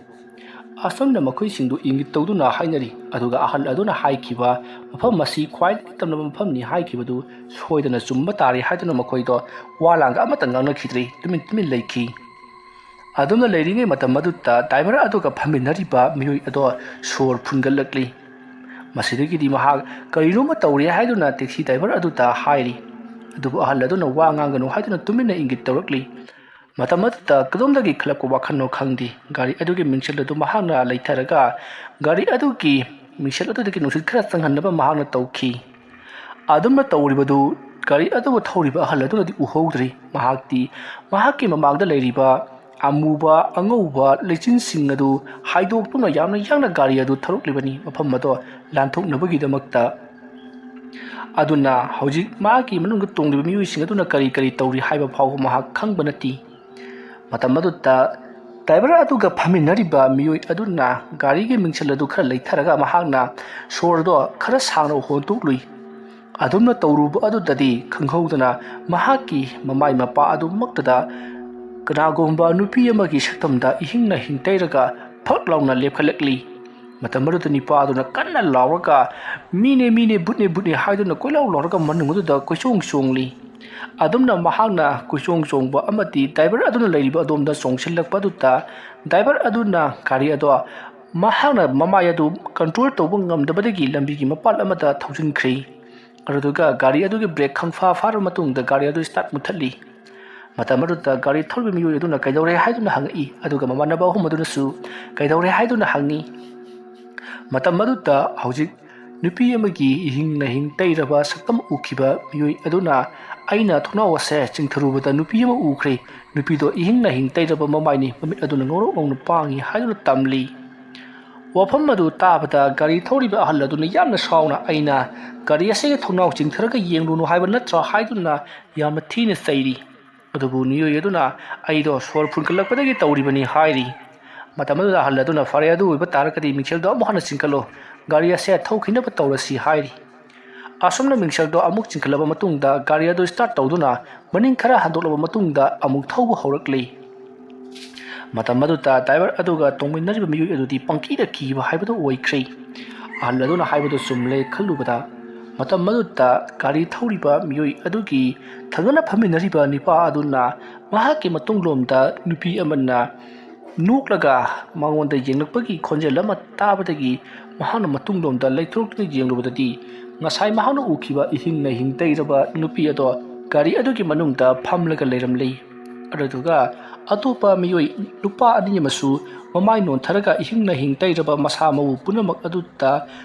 ꯑꯁꯨꯝꯅ ꯃꯈꯣꯏꯁꯤꯡꯗꯨ ꯏꯪꯒꯤꯠ ꯇꯧꯗꯨꯅ ꯍꯥꯏꯅꯔꯤ꯫ ꯑꯗꯨꯒ ꯑꯍꯜ ꯑꯗꯨꯅ ꯍꯥꯏꯈꯤꯕ, "ꯃꯐꯝ ꯑꯁꯤ ꯈ꯭ꯋꯥꯏꯗꯒꯤ ꯇꯝꯅꯕ ꯃꯐꯝꯅꯤ" ꯍꯥꯏꯈꯤꯕꯗꯨ ꯁꯣꯏꯗꯅ ꯆꯨꯝꯕ ꯇꯥꯔꯦ ꯍꯥꯏꯗꯨꯅ ꯃꯈꯣꯏꯗꯣ ꯋꯥ ꯂꯥꯡꯒ ꯑꯃꯠꯇ ꯉꯥꯡꯅꯈꯤꯗ꯭ꯔꯦ꯫ ꯇꯨꯃꯤꯟ ꯇꯨꯃꯤꯟ ꯂꯩꯈꯤ꯫ ꯑꯗꯨꯝꯅ ꯂꯩꯔꯤꯉꯩ ꯃꯇꯝ ꯑꯗꯨꯗ ꯗ꯭ꯔꯥꯏꯚꯔ ꯑꯗꯨꯒ ꯐꯝꯃꯤꯟꯅꯔꯤꯕ ꯃꯤꯑꯣꯏ ꯑꯗꯣ ꯁꯣꯔ ꯐꯨꯟꯒꯠꯂꯛꯂꯤ꯫ ꯃꯁꯤꯗꯒꯤꯗꯤ ꯃꯍꯥꯛ ꯀꯔꯤꯅꯣꯃ ꯇꯧꯔꯦ ꯍꯥꯏꯗꯨꯅ ꯇꯦꯛꯁꯤ ꯗ꯭ꯔꯥꯏꯚꯔ ꯑꯗꯨꯗ ꯍꯥꯏꯔꯤ꯫ ꯑꯗꯨꯕꯨ ꯑꯍꯜ ꯑꯗꯨꯅ ꯋꯥ ꯉꯥꯡꯒꯅꯨ ꯍꯥꯏꯗꯨꯅ ꯇꯨꯃꯤꯟꯅ ꯏꯪꯒꯤꯠ ꯇꯧꯔꯛꯂꯤ꯫ ꯃꯇꯝ ꯑꯗꯨꯗ ꯀꯗꯣꯝꯗꯒꯤ ꯈꯜꯂꯛꯄ ꯋꯥꯈꯜꯅꯣ ꯈꯪꯗꯦ, ꯒꯥꯔꯤ ꯑꯗꯨꯒꯤ ꯃꯤꯡꯁꯦꯜ ꯑꯗꯨ ꯃꯍꯥꯛꯅ ꯂꯩꯊꯔꯒ ꯒꯥꯔꯤ ꯑꯗꯨꯒꯤ ꯃꯤꯡꯁꯦꯜ ꯑꯗꯨꯗꯒꯤ ꯅꯨꯡꯁꯤꯠ ꯈꯔ ꯆꯪꯍꯟꯅꯕ ꯃꯍꯥꯛꯅ ꯇꯧꯈꯤ꯫ ꯑꯗꯨꯝꯅ ꯇꯧꯔꯤꯕꯗꯨ ꯒꯥꯔꯤ ꯑꯗꯨꯕꯨ ꯊꯧꯔꯤꯕ ꯑꯍꯜ ꯑꯗꯨꯅꯗꯤ ꯎꯍꯧꯗ꯭ꯔꯤ꯫ ꯃꯍꯥꯛꯇꯤ ꯃꯍꯥꯛꯀꯤ ꯃꯃꯥꯡꯗ ꯂꯩꯔꯤꯕ ꯑꯃꯨꯕ ꯑꯉꯧꯕ ꯂꯩꯆꯤꯟꯁꯤꯡ ꯑꯗꯨ ꯍꯥꯏꯗꯣꯛꯇꯨꯅ ꯌꯥꯝꯅ ꯌꯥꯡꯅ ꯒꯥꯔꯤ ꯑꯗꯨ ꯊꯧꯔꯛꯂꯤꯕꯅꯤ, ꯃꯐꯝ ꯑꯗꯣ ꯂꯥꯟꯊꯣꯛꯅꯕꯒꯤꯗꯃꯛꯇ꯫ ꯑꯗꯨꯅ ꯍꯧꯖꯤꯛ ꯃꯍꯥꯛꯀꯤ ꯃꯅꯨꯡꯗ ꯇꯣꯡꯂꯤꯕ ꯃꯤꯑꯣꯏꯁꯤꯡ ꯑꯗꯨꯅ ꯀꯔꯤ ꯀꯔꯤ ꯇꯧꯔꯤ ꯍꯥꯏꯕ ꯐꯥꯎꯕ ꯃꯍꯥꯛ ꯈꯪꯕ ꯅꯠꯇꯦ꯫ ꯃꯇꯝ ꯑꯗꯨꯗ ꯗ꯭ꯔꯥꯏꯚꯔ ꯑꯗꯨꯒ ꯐꯝꯃꯤꯟꯅꯔꯤꯕ ꯃꯤꯑꯣꯏ ꯑꯗꯨꯅ ꯒꯥꯔꯤꯒꯤ ꯃꯤꯡꯁꯦꯜ ꯑꯗꯨ ꯈꯔ ꯂꯩꯊꯔꯒ ꯃꯍꯥꯛꯅ ꯁꯣꯔꯗꯣ ꯈꯔ ꯁꯥꯡꯅ ꯍꯣꯟꯗꯣꯛꯂꯨꯏ꯫ ꯑꯗꯨꯝꯅ ꯇꯧꯔꯨꯕ ꯑꯗꯨꯗꯗꯤ ꯈꯪꯍꯧꯗꯅ ꯃꯍꯥꯛꯀꯤ ꯃꯃꯥꯏ ꯃꯄꯥ ꯑꯗꯨꯃꯛꯇꯗ ꯀꯅꯥꯒꯨꯝꯕ ꯅꯨꯄꯤ ꯑꯃꯒꯤ ꯁꯛꯇꯝꯗ ꯏꯍꯤꯡꯅ ꯍꯤꯡꯇꯩꯔꯒ ꯐꯛ ꯂꯥꯎꯅ ꯂꯦꯞꯈꯠꯂꯛꯂꯤ꯫ ꯃꯇꯝ ꯑꯗꯨꯗ ꯅꯨꯄꯥ ꯑꯗꯨꯅ ꯀꯟꯅ ꯂꯥꯎꯔꯒ, "ꯃꯤꯅꯦ, ꯃꯤꯅꯦ, ꯚꯨꯠꯅꯦ, ꯚꯨꯠꯅꯦ" ꯍꯥꯏꯗꯨꯅ ꯀꯣꯏꯂꯥꯎ ꯂꯥꯎꯔꯒ ꯃꯅꯨꯡ ꯑꯗꯨꯗ ꯀꯣꯏꯆꯣꯡ ꯆꯣꯡꯂꯤ꯫ ꯑꯗꯨꯝꯅ ꯃꯍꯥꯛꯅ ꯀꯣꯏꯆꯣꯡ ꯆꯣꯡꯕ ꯑꯃꯗꯤ ꯗ꯭ꯔꯥꯏꯚꯔ ꯑꯗꯨꯅ ꯂꯩꯔꯤꯕ ꯑꯗꯣꯝꯗ ꯆꯣꯡꯁꯤꯜꯂꯛꯄ ꯑꯗꯨꯗ, ꯗ꯭ꯔꯥꯏꯚꯔ ꯑꯗꯨꯅ ꯒꯥꯔꯤ ꯑꯗꯣ ꯃꯍꯥꯛꯅ ꯃꯃꯥꯏ ꯑꯗꯨ ꯀꯟꯇ꯭ꯔꯣꯜ ꯇꯧꯕ ꯉꯝꯗꯕꯗꯒꯤ ꯂꯝꯕꯤꯒꯤ ꯃꯄꯥꯟ ꯑꯃꯗ ꯊꯧꯖꯤꯟꯈ꯭ꯔꯦ꯫ ꯑꯗꯨꯗꯨꯒ ꯒꯥꯔꯤ ꯑꯗꯨꯒꯤ ꯕ꯭ꯔꯦꯛ ꯈꯪꯐꯥ ꯐꯥꯔꯕ ꯃꯇꯨꯡꯗ ꯒꯥꯔꯤ ꯑꯗꯨ ꯁ꯭ꯇꯥꯔꯠ ꯃꯨꯊꯠꯂꯤ꯫ ꯃꯇꯝ ꯑꯗꯨꯗ ꯒꯥꯔꯤ ꯊꯧꯔꯤꯕ ꯃꯤꯑꯣꯏ ꯑꯗꯨꯅ "ꯀꯩꯗꯧꯔꯦ?" ꯍꯥꯏꯗꯨꯅ ꯍꯪꯉꯛꯏ꯫ ꯑꯗꯨꯒ ꯃꯃꯥꯟꯅꯕ ꯑꯍꯨꯝ ꯑꯗꯨꯅꯁꯨ "ꯀꯩꯗꯧꯔꯦ?" ꯍꯥꯏꯗꯨꯅ ꯍꯪꯉꯤ꯫ ꯃꯇꯝ ꯑꯗꯨꯗ ꯍꯧꯖꯤꯛ ꯅꯨꯄꯤ ꯑꯃꯒꯤ ꯏꯍꯤꯡ ꯅꯥꯍꯤꯡ ꯇꯩꯔꯕ ꯁꯛꯇꯝ ꯎꯈꯤꯕ ꯃꯤꯑꯣꯏ ꯑꯗꯨꯅ, "ꯑꯩꯅ ꯊꯣꯡꯅꯥꯎ ꯑꯁꯦ ꯆꯤꯡꯊꯔꯨꯕꯗ ꯅꯨꯄꯤ ꯑꯃ ꯎꯈ꯭ꯔꯦ꯫ ꯅꯨꯄꯤꯗꯣ ꯏꯍꯤꯡ ꯅꯥꯍꯤꯡ ꯇꯩꯔꯕ ꯃꯃꯥꯏꯅꯤ, ꯃꯃꯤꯠ ꯑꯗꯨꯅ ꯉꯧꯔꯣꯛ ꯉꯧꯅ ꯄꯥꯡꯉꯤ" ꯍꯥꯏꯗꯨꯅ ꯇꯝꯂꯤ꯫ ꯋꯥꯐꯝ ꯑꯗꯨ ꯇꯥꯕꯗ ꯒꯥꯔꯤ ꯊꯧꯔꯤꯕ ꯑꯍꯜ ꯑꯗꯨꯅ ꯌꯥꯝꯅ ꯁꯥꯎꯅ, "ꯑꯩꯅ ꯒꯥꯔꯤ ꯑꯁꯤꯒꯤ ꯊꯣꯡꯅꯥꯎ ꯆꯤꯡꯊꯔꯒ ꯌꯦꯡꯂꯨꯅꯨ ꯍꯥꯏꯕ ꯅꯠꯇ꯭ꯔꯥ?" ꯍꯥꯏꯗꯨꯅ ꯌꯥꯝꯅ ꯊꯤꯅ ꯆꯩꯔꯤ꯫ ꯑꯗꯨꯕꯨ ꯃꯤꯑꯣꯏ ꯑꯗꯨꯅ, "ꯑꯩꯗꯣ ꯁꯣꯔ ꯐꯨꯟꯒꯠꯂꯛꯄꯗꯒꯤ ꯇꯧꯔꯤꯕꯅꯤ" ꯍꯥꯏꯔꯤ꯫ ꯃꯇꯝ ꯑꯗꯨꯗ ꯑꯍꯜ ꯑꯗꯨꯅ, "ꯐꯔꯦ, ꯑꯗꯨ ꯑꯣꯏꯕ ꯇꯥꯔꯒꯗꯤ ꯃꯤꯡꯁꯦꯜꯗꯣ ꯑꯃꯨꯛ ꯍꯟꯅ ꯆꯤꯡꯈꯠꯂꯣ, ꯒꯥꯔꯤ ꯑꯁꯦ ꯊꯧꯈꯤꯅꯕ ꯇꯧꯔꯁꯤ" ꯍꯥꯏꯔꯤ꯫ ꯑꯁꯨꯝꯅ ꯃꯤꯡꯁꯦꯜꯗꯣ ꯑꯃꯨꯛ ꯆꯤꯡꯈꯠꯂꯕ ꯃꯇꯨꯡꯗ ꯒꯥꯔꯤ ꯑꯗꯨ ꯁ꯭ꯇꯥꯔꯠ ꯇꯧꯗꯨꯅ ꯃꯅꯤꯡ ꯈꯔ ꯍꯟꯗꯣꯛꯂꯕ ꯃꯇꯨꯡꯗ ꯑꯃꯨꯛ ꯊꯧꯕ ꯍꯧꯔꯛꯂꯤ꯫ ꯃꯇꯝ ꯑꯗꯨꯗ ꯗ꯭ꯔꯥꯏꯚꯔ ꯑꯗꯨꯒ ꯇꯣꯡꯃꯤꯟꯅꯔꯤꯕ ꯃꯤꯑꯣꯏ ꯑꯗꯨꯗꯤ ꯄꯪꯀꯤꯗ ꯀꯤꯕ ꯍꯥꯏꯕꯗꯨ ꯑꯣꯏꯈ꯭ꯔꯦ꯫ ꯑꯍꯜ ꯑꯗꯨꯅ ꯍꯥꯏꯕꯗꯨ ꯆꯨꯝꯂꯦ ꯈꯜꯂꯨꯕꯗ, ꯃꯇꯝ ꯑꯗꯨꯗ ꯒꯥꯔꯤ ꯊꯧꯔꯤꯕ ꯃꯤꯑꯣꯏ ꯑꯗꯨꯒꯤ ꯊꯪꯅꯅ ꯐꯝꯃꯤꯟꯅꯔꯤꯕ ꯅꯨꯄꯥ ꯑꯗꯨꯅ ꯃꯍꯥꯛꯀꯤ ꯃꯇꯨꯡꯂꯣꯝꯗ ꯅꯨꯄꯤ ꯑꯃꯅ ꯅꯣꯛꯂꯒ ꯃꯉꯣꯟꯗ ꯌꯦꯡꯂꯛꯄꯒꯤ ꯈꯣꯟꯖꯦꯜ ꯑꯃ ꯇꯥꯕꯗꯒꯤ ꯃꯍꯥꯛꯅ ꯃꯇꯨꯡꯂꯣꯝꯗ ꯂꯩꯊꯣꯛꯇꯨꯅ ꯌꯦꯡꯂꯨꯕꯗꯗꯤ, ꯉꯁꯥꯏ ꯃꯍꯥꯛꯅ ꯎꯈꯤꯕ ꯏꯍꯤꯡ ꯅꯥꯍꯤꯡ ꯇꯩꯔꯕ ꯅꯨꯄꯤ ꯑꯗꯣ ꯒꯥꯔꯤ ꯑꯗꯨꯒꯤ ꯃꯅꯨꯡꯗ ꯐꯝꯂꯒ ꯂꯩꯔꯝꯂꯤ꯫ ꯑꯗꯨꯗꯨꯒ ꯑꯇꯣꯞꯄ ꯃꯤꯑꯣꯏ ꯅꯨꯄꯥ ꯑꯅꯤ ꯑꯃꯁꯨ ꯃꯃꯥꯏ ꯅꯣꯟꯊꯔꯒ ꯏꯍꯤꯡꯅ ꯍꯤꯡ ꯇꯩꯔꯕ ꯃꯁꯥ ꯃꯎ ꯄꯨꯝꯅꯃꯛ ꯑꯗꯨꯗ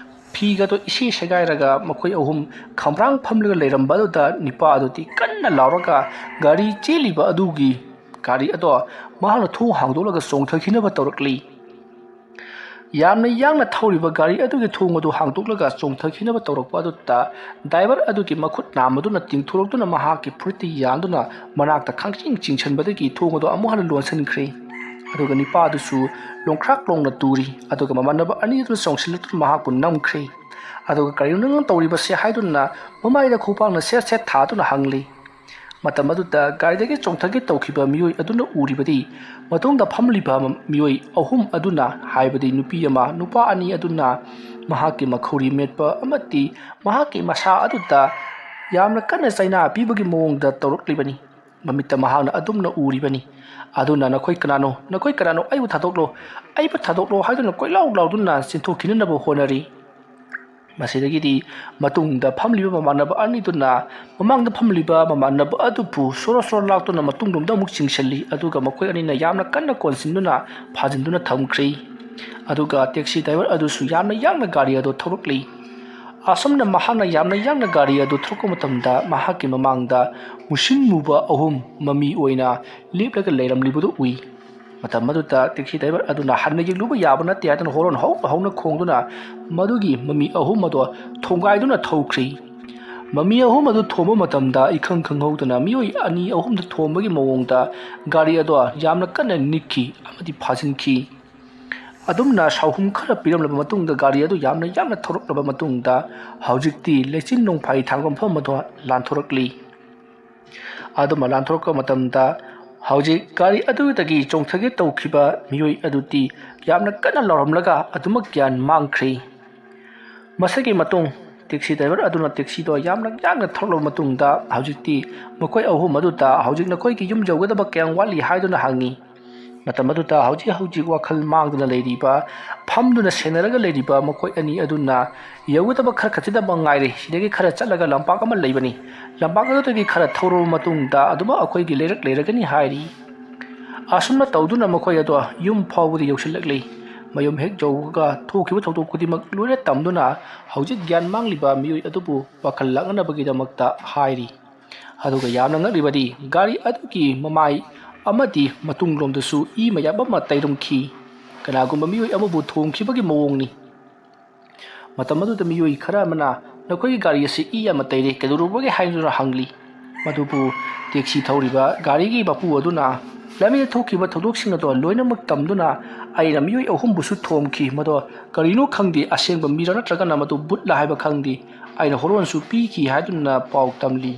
ꯐꯤꯒꯗꯣ ꯏꯁꯦ ꯁꯦꯒꯥꯏꯔꯒ ꯃꯈꯣꯏ ꯑꯍꯨꯝ ꯈꯝꯕ꯭ꯔꯥꯡ ꯐꯝꯂꯒ ꯂꯩꯔꯝꯕ ꯑꯗꯨꯗ ꯅꯤꯄꯥ ꯑꯗꯨꯗꯤ ꯀꯟꯅ ꯂꯥꯎꯔꯒ ꯒꯥꯔꯤ ꯆꯦꯜꯂꯤꯕ ꯑꯗꯨꯒꯤ ꯒꯥꯔꯤ ꯑꯗꯣ ꯃꯍꯥꯛꯅ ꯊꯣꯡ ꯍꯥꯡꯗꯣꯛꯂꯒ ꯆꯣꯡꯊꯈꯤꯅꯕ ꯇꯧꯔꯛꯂꯤ꯫ ꯌꯥꯝꯅ ꯌꯥꯡꯅ ꯊꯧꯔꯤꯕ ꯒꯥꯔꯤ ꯑꯗꯨꯒꯤ ꯊꯣꯡ ꯑꯗꯨ ꯍꯥꯡꯗꯣꯛꯂꯒ ꯆꯣꯡꯊꯈꯤꯅꯕ ꯇꯧꯔꯛꯄ ꯑꯗꯨꯗ ꯗ꯭ꯔꯥꯏꯚꯔ ꯑꯗꯨꯒꯤ ꯃꯈꯨꯠ ꯅꯥꯝꯃꯗꯨꯅ ꯇꯤꯡꯊꯣꯔꯛꯇꯨꯅ ꯃꯍꯥꯛꯀꯤ ꯐꯨꯔꯤꯠꯇ ꯌꯥꯟꯗꯨꯅ ꯃꯅꯥꯛꯇ ꯈꯪꯆꯤꯡ ꯆꯤꯡꯁꯤꯟꯕꯗꯒꯤ ꯊꯣꯡ ꯑꯗꯨ ꯑꯃꯨꯛ ꯍꯟꯅ ꯂꯣꯟꯁꯤꯟꯈ꯭ꯔꯦ꯫ ꯑꯗꯨꯒ ꯅꯤꯄꯥ ꯑꯗꯨꯁꯨ ꯂꯣꯡꯈ꯭ꯔꯥꯛ ꯂꯣꯡꯅ ꯇꯨꯔꯤ꯫ ꯑꯗꯨꯒ ꯃꯃꯥꯟꯅꯕ ꯑꯅꯤ ꯑꯗꯨꯅ ꯆꯣꯡꯁꯤꯜꯂꯛꯇꯨꯅ ꯃꯍꯥꯛꯄꯨ ꯅꯝꯈ꯭ꯔꯦ꯫ ꯑꯗꯨꯒ "ꯀꯔꯤꯅꯣ ꯅꯪꯅ ꯇꯧꯔꯤꯕꯁꯦ?" ꯍꯥꯏꯗꯨꯅ ꯃꯃꯥꯏꯗ ꯈꯨꯄꯥꯛꯅ ꯁꯦꯠ ꯁꯦꯠ ꯊꯥꯗꯨꯅ ꯍꯪꯂꯤ꯫ ꯃꯇꯝ ꯑꯗꯨꯗ ꯒꯥꯔꯤꯗꯒꯤ ꯆꯣꯡꯊꯒꯦ ꯇꯧꯈꯤꯕ ꯃꯤꯑꯣꯏ ꯑꯗꯨꯅ ꯎꯔꯤꯕꯗꯤ ꯃꯇꯨꯡꯗ ꯐꯝꯂꯤꯕ ꯃꯤꯑꯣꯏ ꯑꯍꯨꯝ ꯑꯗꯨꯅ, ꯍꯥꯏꯕꯗꯤ ꯅꯨꯄꯤ ꯑꯃ, ꯅꯨꯄꯥ ꯑꯅꯤ ꯑꯗꯨꯅ ꯃꯍꯥꯛꯀꯤ ꯃꯈꯧꯔꯤ ꯃꯦꯠꯄ ꯑꯃꯗꯤ ꯃꯍꯥꯛꯀꯤ ꯃꯁꯥ ꯑꯗꯨꯗ ꯌꯥꯝꯅ ꯀꯟꯅ ꯆꯩꯅꯥ ꯄꯤꯕꯒꯤ ꯃꯑꯣꯡꯗ ꯇꯧꯔꯛꯂꯤꯕꯅꯤ꯫ ꯃꯃꯤꯠꯇ ꯃꯍꯥꯛꯅ ꯑꯗꯨꯝꯅ ꯎꯔꯤꯕꯅꯤ꯫ ꯑꯗꯨꯅ "ꯅꯈꯣꯏ ꯀꯅꯥꯅꯣ? ꯅꯈꯣꯏ ꯀꯅꯥꯅꯣ? ꯑꯩꯕꯨ ꯊꯥꯗꯣꯛꯂꯣ! ꯑꯩꯕꯨ ꯊꯥꯗꯣꯛꯂꯣ!" ꯍꯥꯏꯗꯨꯅ ꯀꯣꯏꯂꯥꯎ ꯂꯥꯎꯗꯨꯅ ꯆꯦꯟꯊꯣꯛꯈꯤꯅꯅꯕ ꯍꯣꯠꯅꯔꯤ꯫ ꯃꯁꯤꯗꯒꯤꯗꯤ ꯃꯇꯨꯡꯗ ꯐꯝꯂꯤꯕ ꯃꯃꯥꯟꯅꯕ ꯑꯅꯤꯗꯨꯅ ꯃꯃꯥꯡꯗ ꯐꯝꯂꯤꯕ ꯃꯃꯥꯟꯅꯕ ꯑꯗꯨꯕꯨ ꯁꯣꯔꯣ ꯁꯣꯔꯣ ꯂꯥꯛꯇꯨꯅ ꯃꯇꯨꯡꯂꯣꯝꯗ ꯑꯃꯨꯛ ꯆꯤꯡꯁꯤꯜꯂꯤ, ꯑꯗꯨꯒ ꯃꯈꯣꯏ ꯑꯅꯤꯅ ꯌꯥꯝꯅ ꯀꯟꯅ ꯀꯣꯟꯁꯤꯟꯗꯨꯅ ꯐꯥꯖꯤꯟꯗꯨꯅ ꯊꯝꯈ꯭ꯔꯤ꯫ ꯑꯗꯨꯒ ꯇꯦꯛꯁꯤ ꯗ꯭ꯔꯥꯏꯚꯔ ꯑꯗꯨꯁꯨ ꯌꯥꯝꯅ ꯌꯥꯡꯅ ꯒꯥꯔꯤ ꯑꯗꯨ ꯊꯧꯔꯛꯂꯤ꯫ ꯑꯁꯨꯝꯅ ꯃꯍꯥꯛꯅ ꯌꯥꯝꯅ ꯌꯥꯡꯅ ꯒꯥꯔꯤ ꯑꯗꯨ ꯊꯧꯔꯛꯄ ꯃꯇꯝꯗ ꯃꯍꯥꯛꯀꯤ ꯃꯃꯥꯡꯗ ꯃꯨꯁꯤꯟ ꯃꯨꯕ ꯑꯍꯨꯝ ꯃꯃꯤ ꯑꯣꯏꯅ ꯂꯦꯞꯂꯒ ꯂꯩꯔꯝꯂꯤꯕꯗꯨ ꯎꯏ꯫ ꯃꯇꯝ ꯑꯗꯨꯗ ꯇꯦꯛꯁꯤ ꯗ꯭ꯔꯥꯏꯚꯔ ꯑꯗꯨꯅ "ꯍꯟꯅ ꯌꯦꯡꯂꯨꯕ ꯌꯥꯕ ꯅꯠꯇꯦ" ꯍꯥꯏꯗꯨꯅ ꯍꯣꯔꯣꯟ ꯍꯧꯅ ꯍꯧꯅ ꯈꯣꯡꯗꯨꯅ ꯃꯗꯨꯒꯤ ꯃꯃꯤ ꯑꯍꯨꯝ ꯑꯗꯣ ꯊꯣꯡꯒꯥꯏꯗꯨꯅ ꯊꯧꯈ꯭ꯔꯤ꯫ ꯃꯃꯤ ꯑꯍꯨꯝ ꯑꯗꯨ ꯊꯣꯝꯕ ꯃꯇꯝꯗ ꯏꯈꯪ ꯈꯪꯍꯧꯗꯅ ꯃꯤꯑꯣꯏ ꯑꯅꯤ ꯑꯍꯨꯝꯗ ꯊꯣꯝꯕꯒꯤ ꯃꯑꯣꯡꯗ ꯒꯥꯔꯤ ꯑꯗꯣ ꯌꯥꯝꯅ ꯀꯟꯅ ꯅꯤꯛꯈꯤ ꯑꯃꯗꯤ ꯐꯥꯖꯤꯟꯈꯤ꯫ ꯑꯗꯨꯝꯅ ꯁꯥꯎꯍꯨꯝ ꯈꯔ ꯄꯤꯔꯝꯂꯕ ꯃꯇꯨꯡꯗ ꯒꯥꯔꯤ ꯑꯗꯨ ꯌꯥꯝꯅ ꯌꯥꯡꯅ ꯊꯧꯔꯛꯂꯕ ꯃꯇꯨꯡꯗ ꯍꯧꯖꯤꯛꯇꯤ ꯂꯩꯆꯤꯟ ꯅꯣꯡꯐꯥꯏ ꯊꯥꯡꯕ ꯃꯐꯝ ꯑꯗꯨ ꯂꯥꯟꯊꯣꯔꯛꯂꯤ꯫ ꯑꯗꯨꯝꯅ ꯂꯥꯟꯊꯣꯔꯛꯄ ꯃꯇꯝꯗ ꯍꯧꯖꯤꯛ ꯒꯥꯔꯤ ꯑꯗꯨꯗꯒꯤ ꯆꯣꯡꯊꯒꯦ ꯇꯧꯈꯤꯕ ꯃꯤꯑꯣꯏ ꯑꯗꯨꯗꯤ ꯌꯥꯝꯅ ꯀꯟꯅ ꯂꯥꯎꯔꯝꯂꯒ ꯑꯗꯨꯃꯛ ꯒ꯭ꯌꯥꯟ ꯃꯥꯡꯈ꯭ꯔꯤ꯫ ꯃꯁꯤꯒꯤ ꯃꯇꯨꯡ ꯇꯦꯛꯁꯤ ꯗ꯭ꯔꯥꯏꯚꯔ ꯑꯗꯨꯅ ꯇꯦꯛꯁꯤꯗꯣ ꯌꯥꯝꯅ ꯌꯥꯡꯅ ꯊꯧꯔꯛꯂꯕ ꯃꯇꯨꯡꯗ ꯍꯧꯖꯤꯛꯇꯤ ꯃꯈꯣꯏ ꯑꯍꯨꯝ ꯑꯗꯨꯗ "ꯍꯧꯖꯤꯛ ꯅꯈꯣꯏꯒꯤ ꯌꯨꯝ ꯌꯧꯒꯗꯕ ꯀꯌꯥꯝ ꯋꯥꯠꯂꯤ?" ꯍꯥꯏꯗꯨꯅ ꯍꯪꯉꯤ꯫ ꯃꯇꯝ ꯑꯗꯨꯗ ꯍꯧꯖꯤꯛ ꯍꯧꯖꯤꯛ ꯋꯥꯈꯜ ꯃꯥꯡꯗꯨꯅ ꯂꯩꯔꯤꯕ, ꯐꯝꯗꯨꯅ ꯁꯦꯟꯅꯔꯒ ꯂꯩꯔꯤꯕ ꯃꯈꯣꯏ ꯑꯅꯤ ꯑꯗꯨꯅ ꯌꯧꯒꯗꯕ ꯈꯔ ꯈꯛꯇꯗꯃꯛ ꯉꯥꯏꯔꯦ꯫ ꯁꯤꯗꯒꯤ ꯈꯔ ꯆꯠꯂꯒ ꯂꯝꯄꯥꯛ ꯑꯃ ꯂꯩꯕꯅꯤ꯫ ꯂꯝꯄꯥꯛ ꯑꯗꯨꯗꯒꯤ ꯈꯔ ꯊꯧꯔꯕ ꯃꯇꯨꯡꯗ ꯑꯗꯨꯃꯛ ꯑꯩꯈꯣꯏꯒꯤ ꯂꯩꯔꯛ ꯂꯩꯔꯒꯅꯤ ꯍꯥꯏꯔꯤ꯫ ꯑꯁꯨꯝꯅ ꯇꯧꯗꯨꯅ ꯃꯈꯣꯏ ꯑꯗꯣ ꯌꯨꯝ ꯐꯥꯎꯕꯗ ꯌꯧꯁꯤꯜꯂꯛꯂꯤ꯫ ꯃꯌꯨꯝ ꯍꯦꯛ ꯌꯧꯕꯒ ꯊꯣꯛꯈꯤꯕ ꯊꯧꯗꯣꯛ ꯈꯨꯗꯤꯡꯃꯛ ꯂꯣꯏꯅ ꯇꯝꯗꯨꯅ ꯍꯧꯖꯤꯛ ꯒ꯭ꯌꯥꯟ ꯃꯥꯡꯂꯤꯕ ꯃꯤꯑꯣꯏ ꯑꯗꯨꯕꯨ ꯋꯥꯈꯜ ꯂꯥꯛꯅꯅꯕꯒꯤꯗꯃꯛꯇ ꯍꯥꯏꯔꯤ꯫ ꯑꯗꯨꯒ ꯌꯥꯝꯅ ꯉꯛꯂꯤꯕꯗꯤ ꯒꯥꯔꯤ ꯑꯗꯨꯒꯤ ꯃꯃꯥꯏ ꯑꯃꯗꯤ ꯃꯇꯨꯡꯂꯣꯝꯗꯁꯨ ꯏ ꯃꯌꯥꯝ ꯑꯃ ꯇꯩꯔꯝꯈꯤ꯫ ꯀꯅꯥꯒꯨꯝꯕ ꯃꯤꯑꯣꯏ ꯑꯃꯕꯨ ꯊꯣꯝꯈꯤꯕꯒꯤ ꯃꯑꯣꯡꯅꯤ꯫ ꯃꯇꯝ ꯑꯗꯨꯗ ꯃꯤꯑꯣꯏ ꯈꯔ ꯑꯃꯅ "ꯅꯈꯣꯏꯒꯤ ꯒꯥꯔꯤ ꯑꯁꯤ ꯏ ꯌꯥꯝꯅ ꯇꯩꯔꯦ, ꯀꯩꯗꯧꯔꯨꯕꯒꯦ?" ꯍꯥꯏꯗꯨꯅ ꯍꯪꯂꯤ꯫ ꯃꯗꯨꯕꯨ ꯇꯦꯛꯁꯤ ꯊꯧꯔꯤꯕ ꯒꯥꯔꯤꯒꯤ ꯃꯄꯨ ꯑꯗꯨꯅ ꯂꯝꯕꯤꯗ ꯊꯣꯛꯈꯤꯕ ꯊꯧꯗꯣꯛꯁꯤꯡ ꯑꯗꯣ ꯂꯣꯏꯅꯃꯛ ꯇꯝꯗꯨꯅ ꯑꯩꯅ ꯃꯤꯑꯣꯏ ꯑꯍꯨꯝꯕꯨꯁꯨ ꯊꯣꯝꯈꯤ, ꯃꯗꯣ ꯀꯔꯤꯅꯣ ꯈꯪꯗꯦ, ꯑꯁꯦꯡꯕ ꯃꯤꯔ ꯅꯠꯇ꯭ꯔꯒꯅ ꯃꯗꯨ ꯕꯨꯠꯂ ꯍꯥꯏꯕ ꯈꯪꯗꯦ, ꯑꯩꯅ ꯍꯣꯔꯣꯟꯁꯨ ꯄꯤꯈꯤ ꯍꯥꯏꯗꯨꯅ ꯄꯥꯎ ꯇꯝꯂꯤ꯫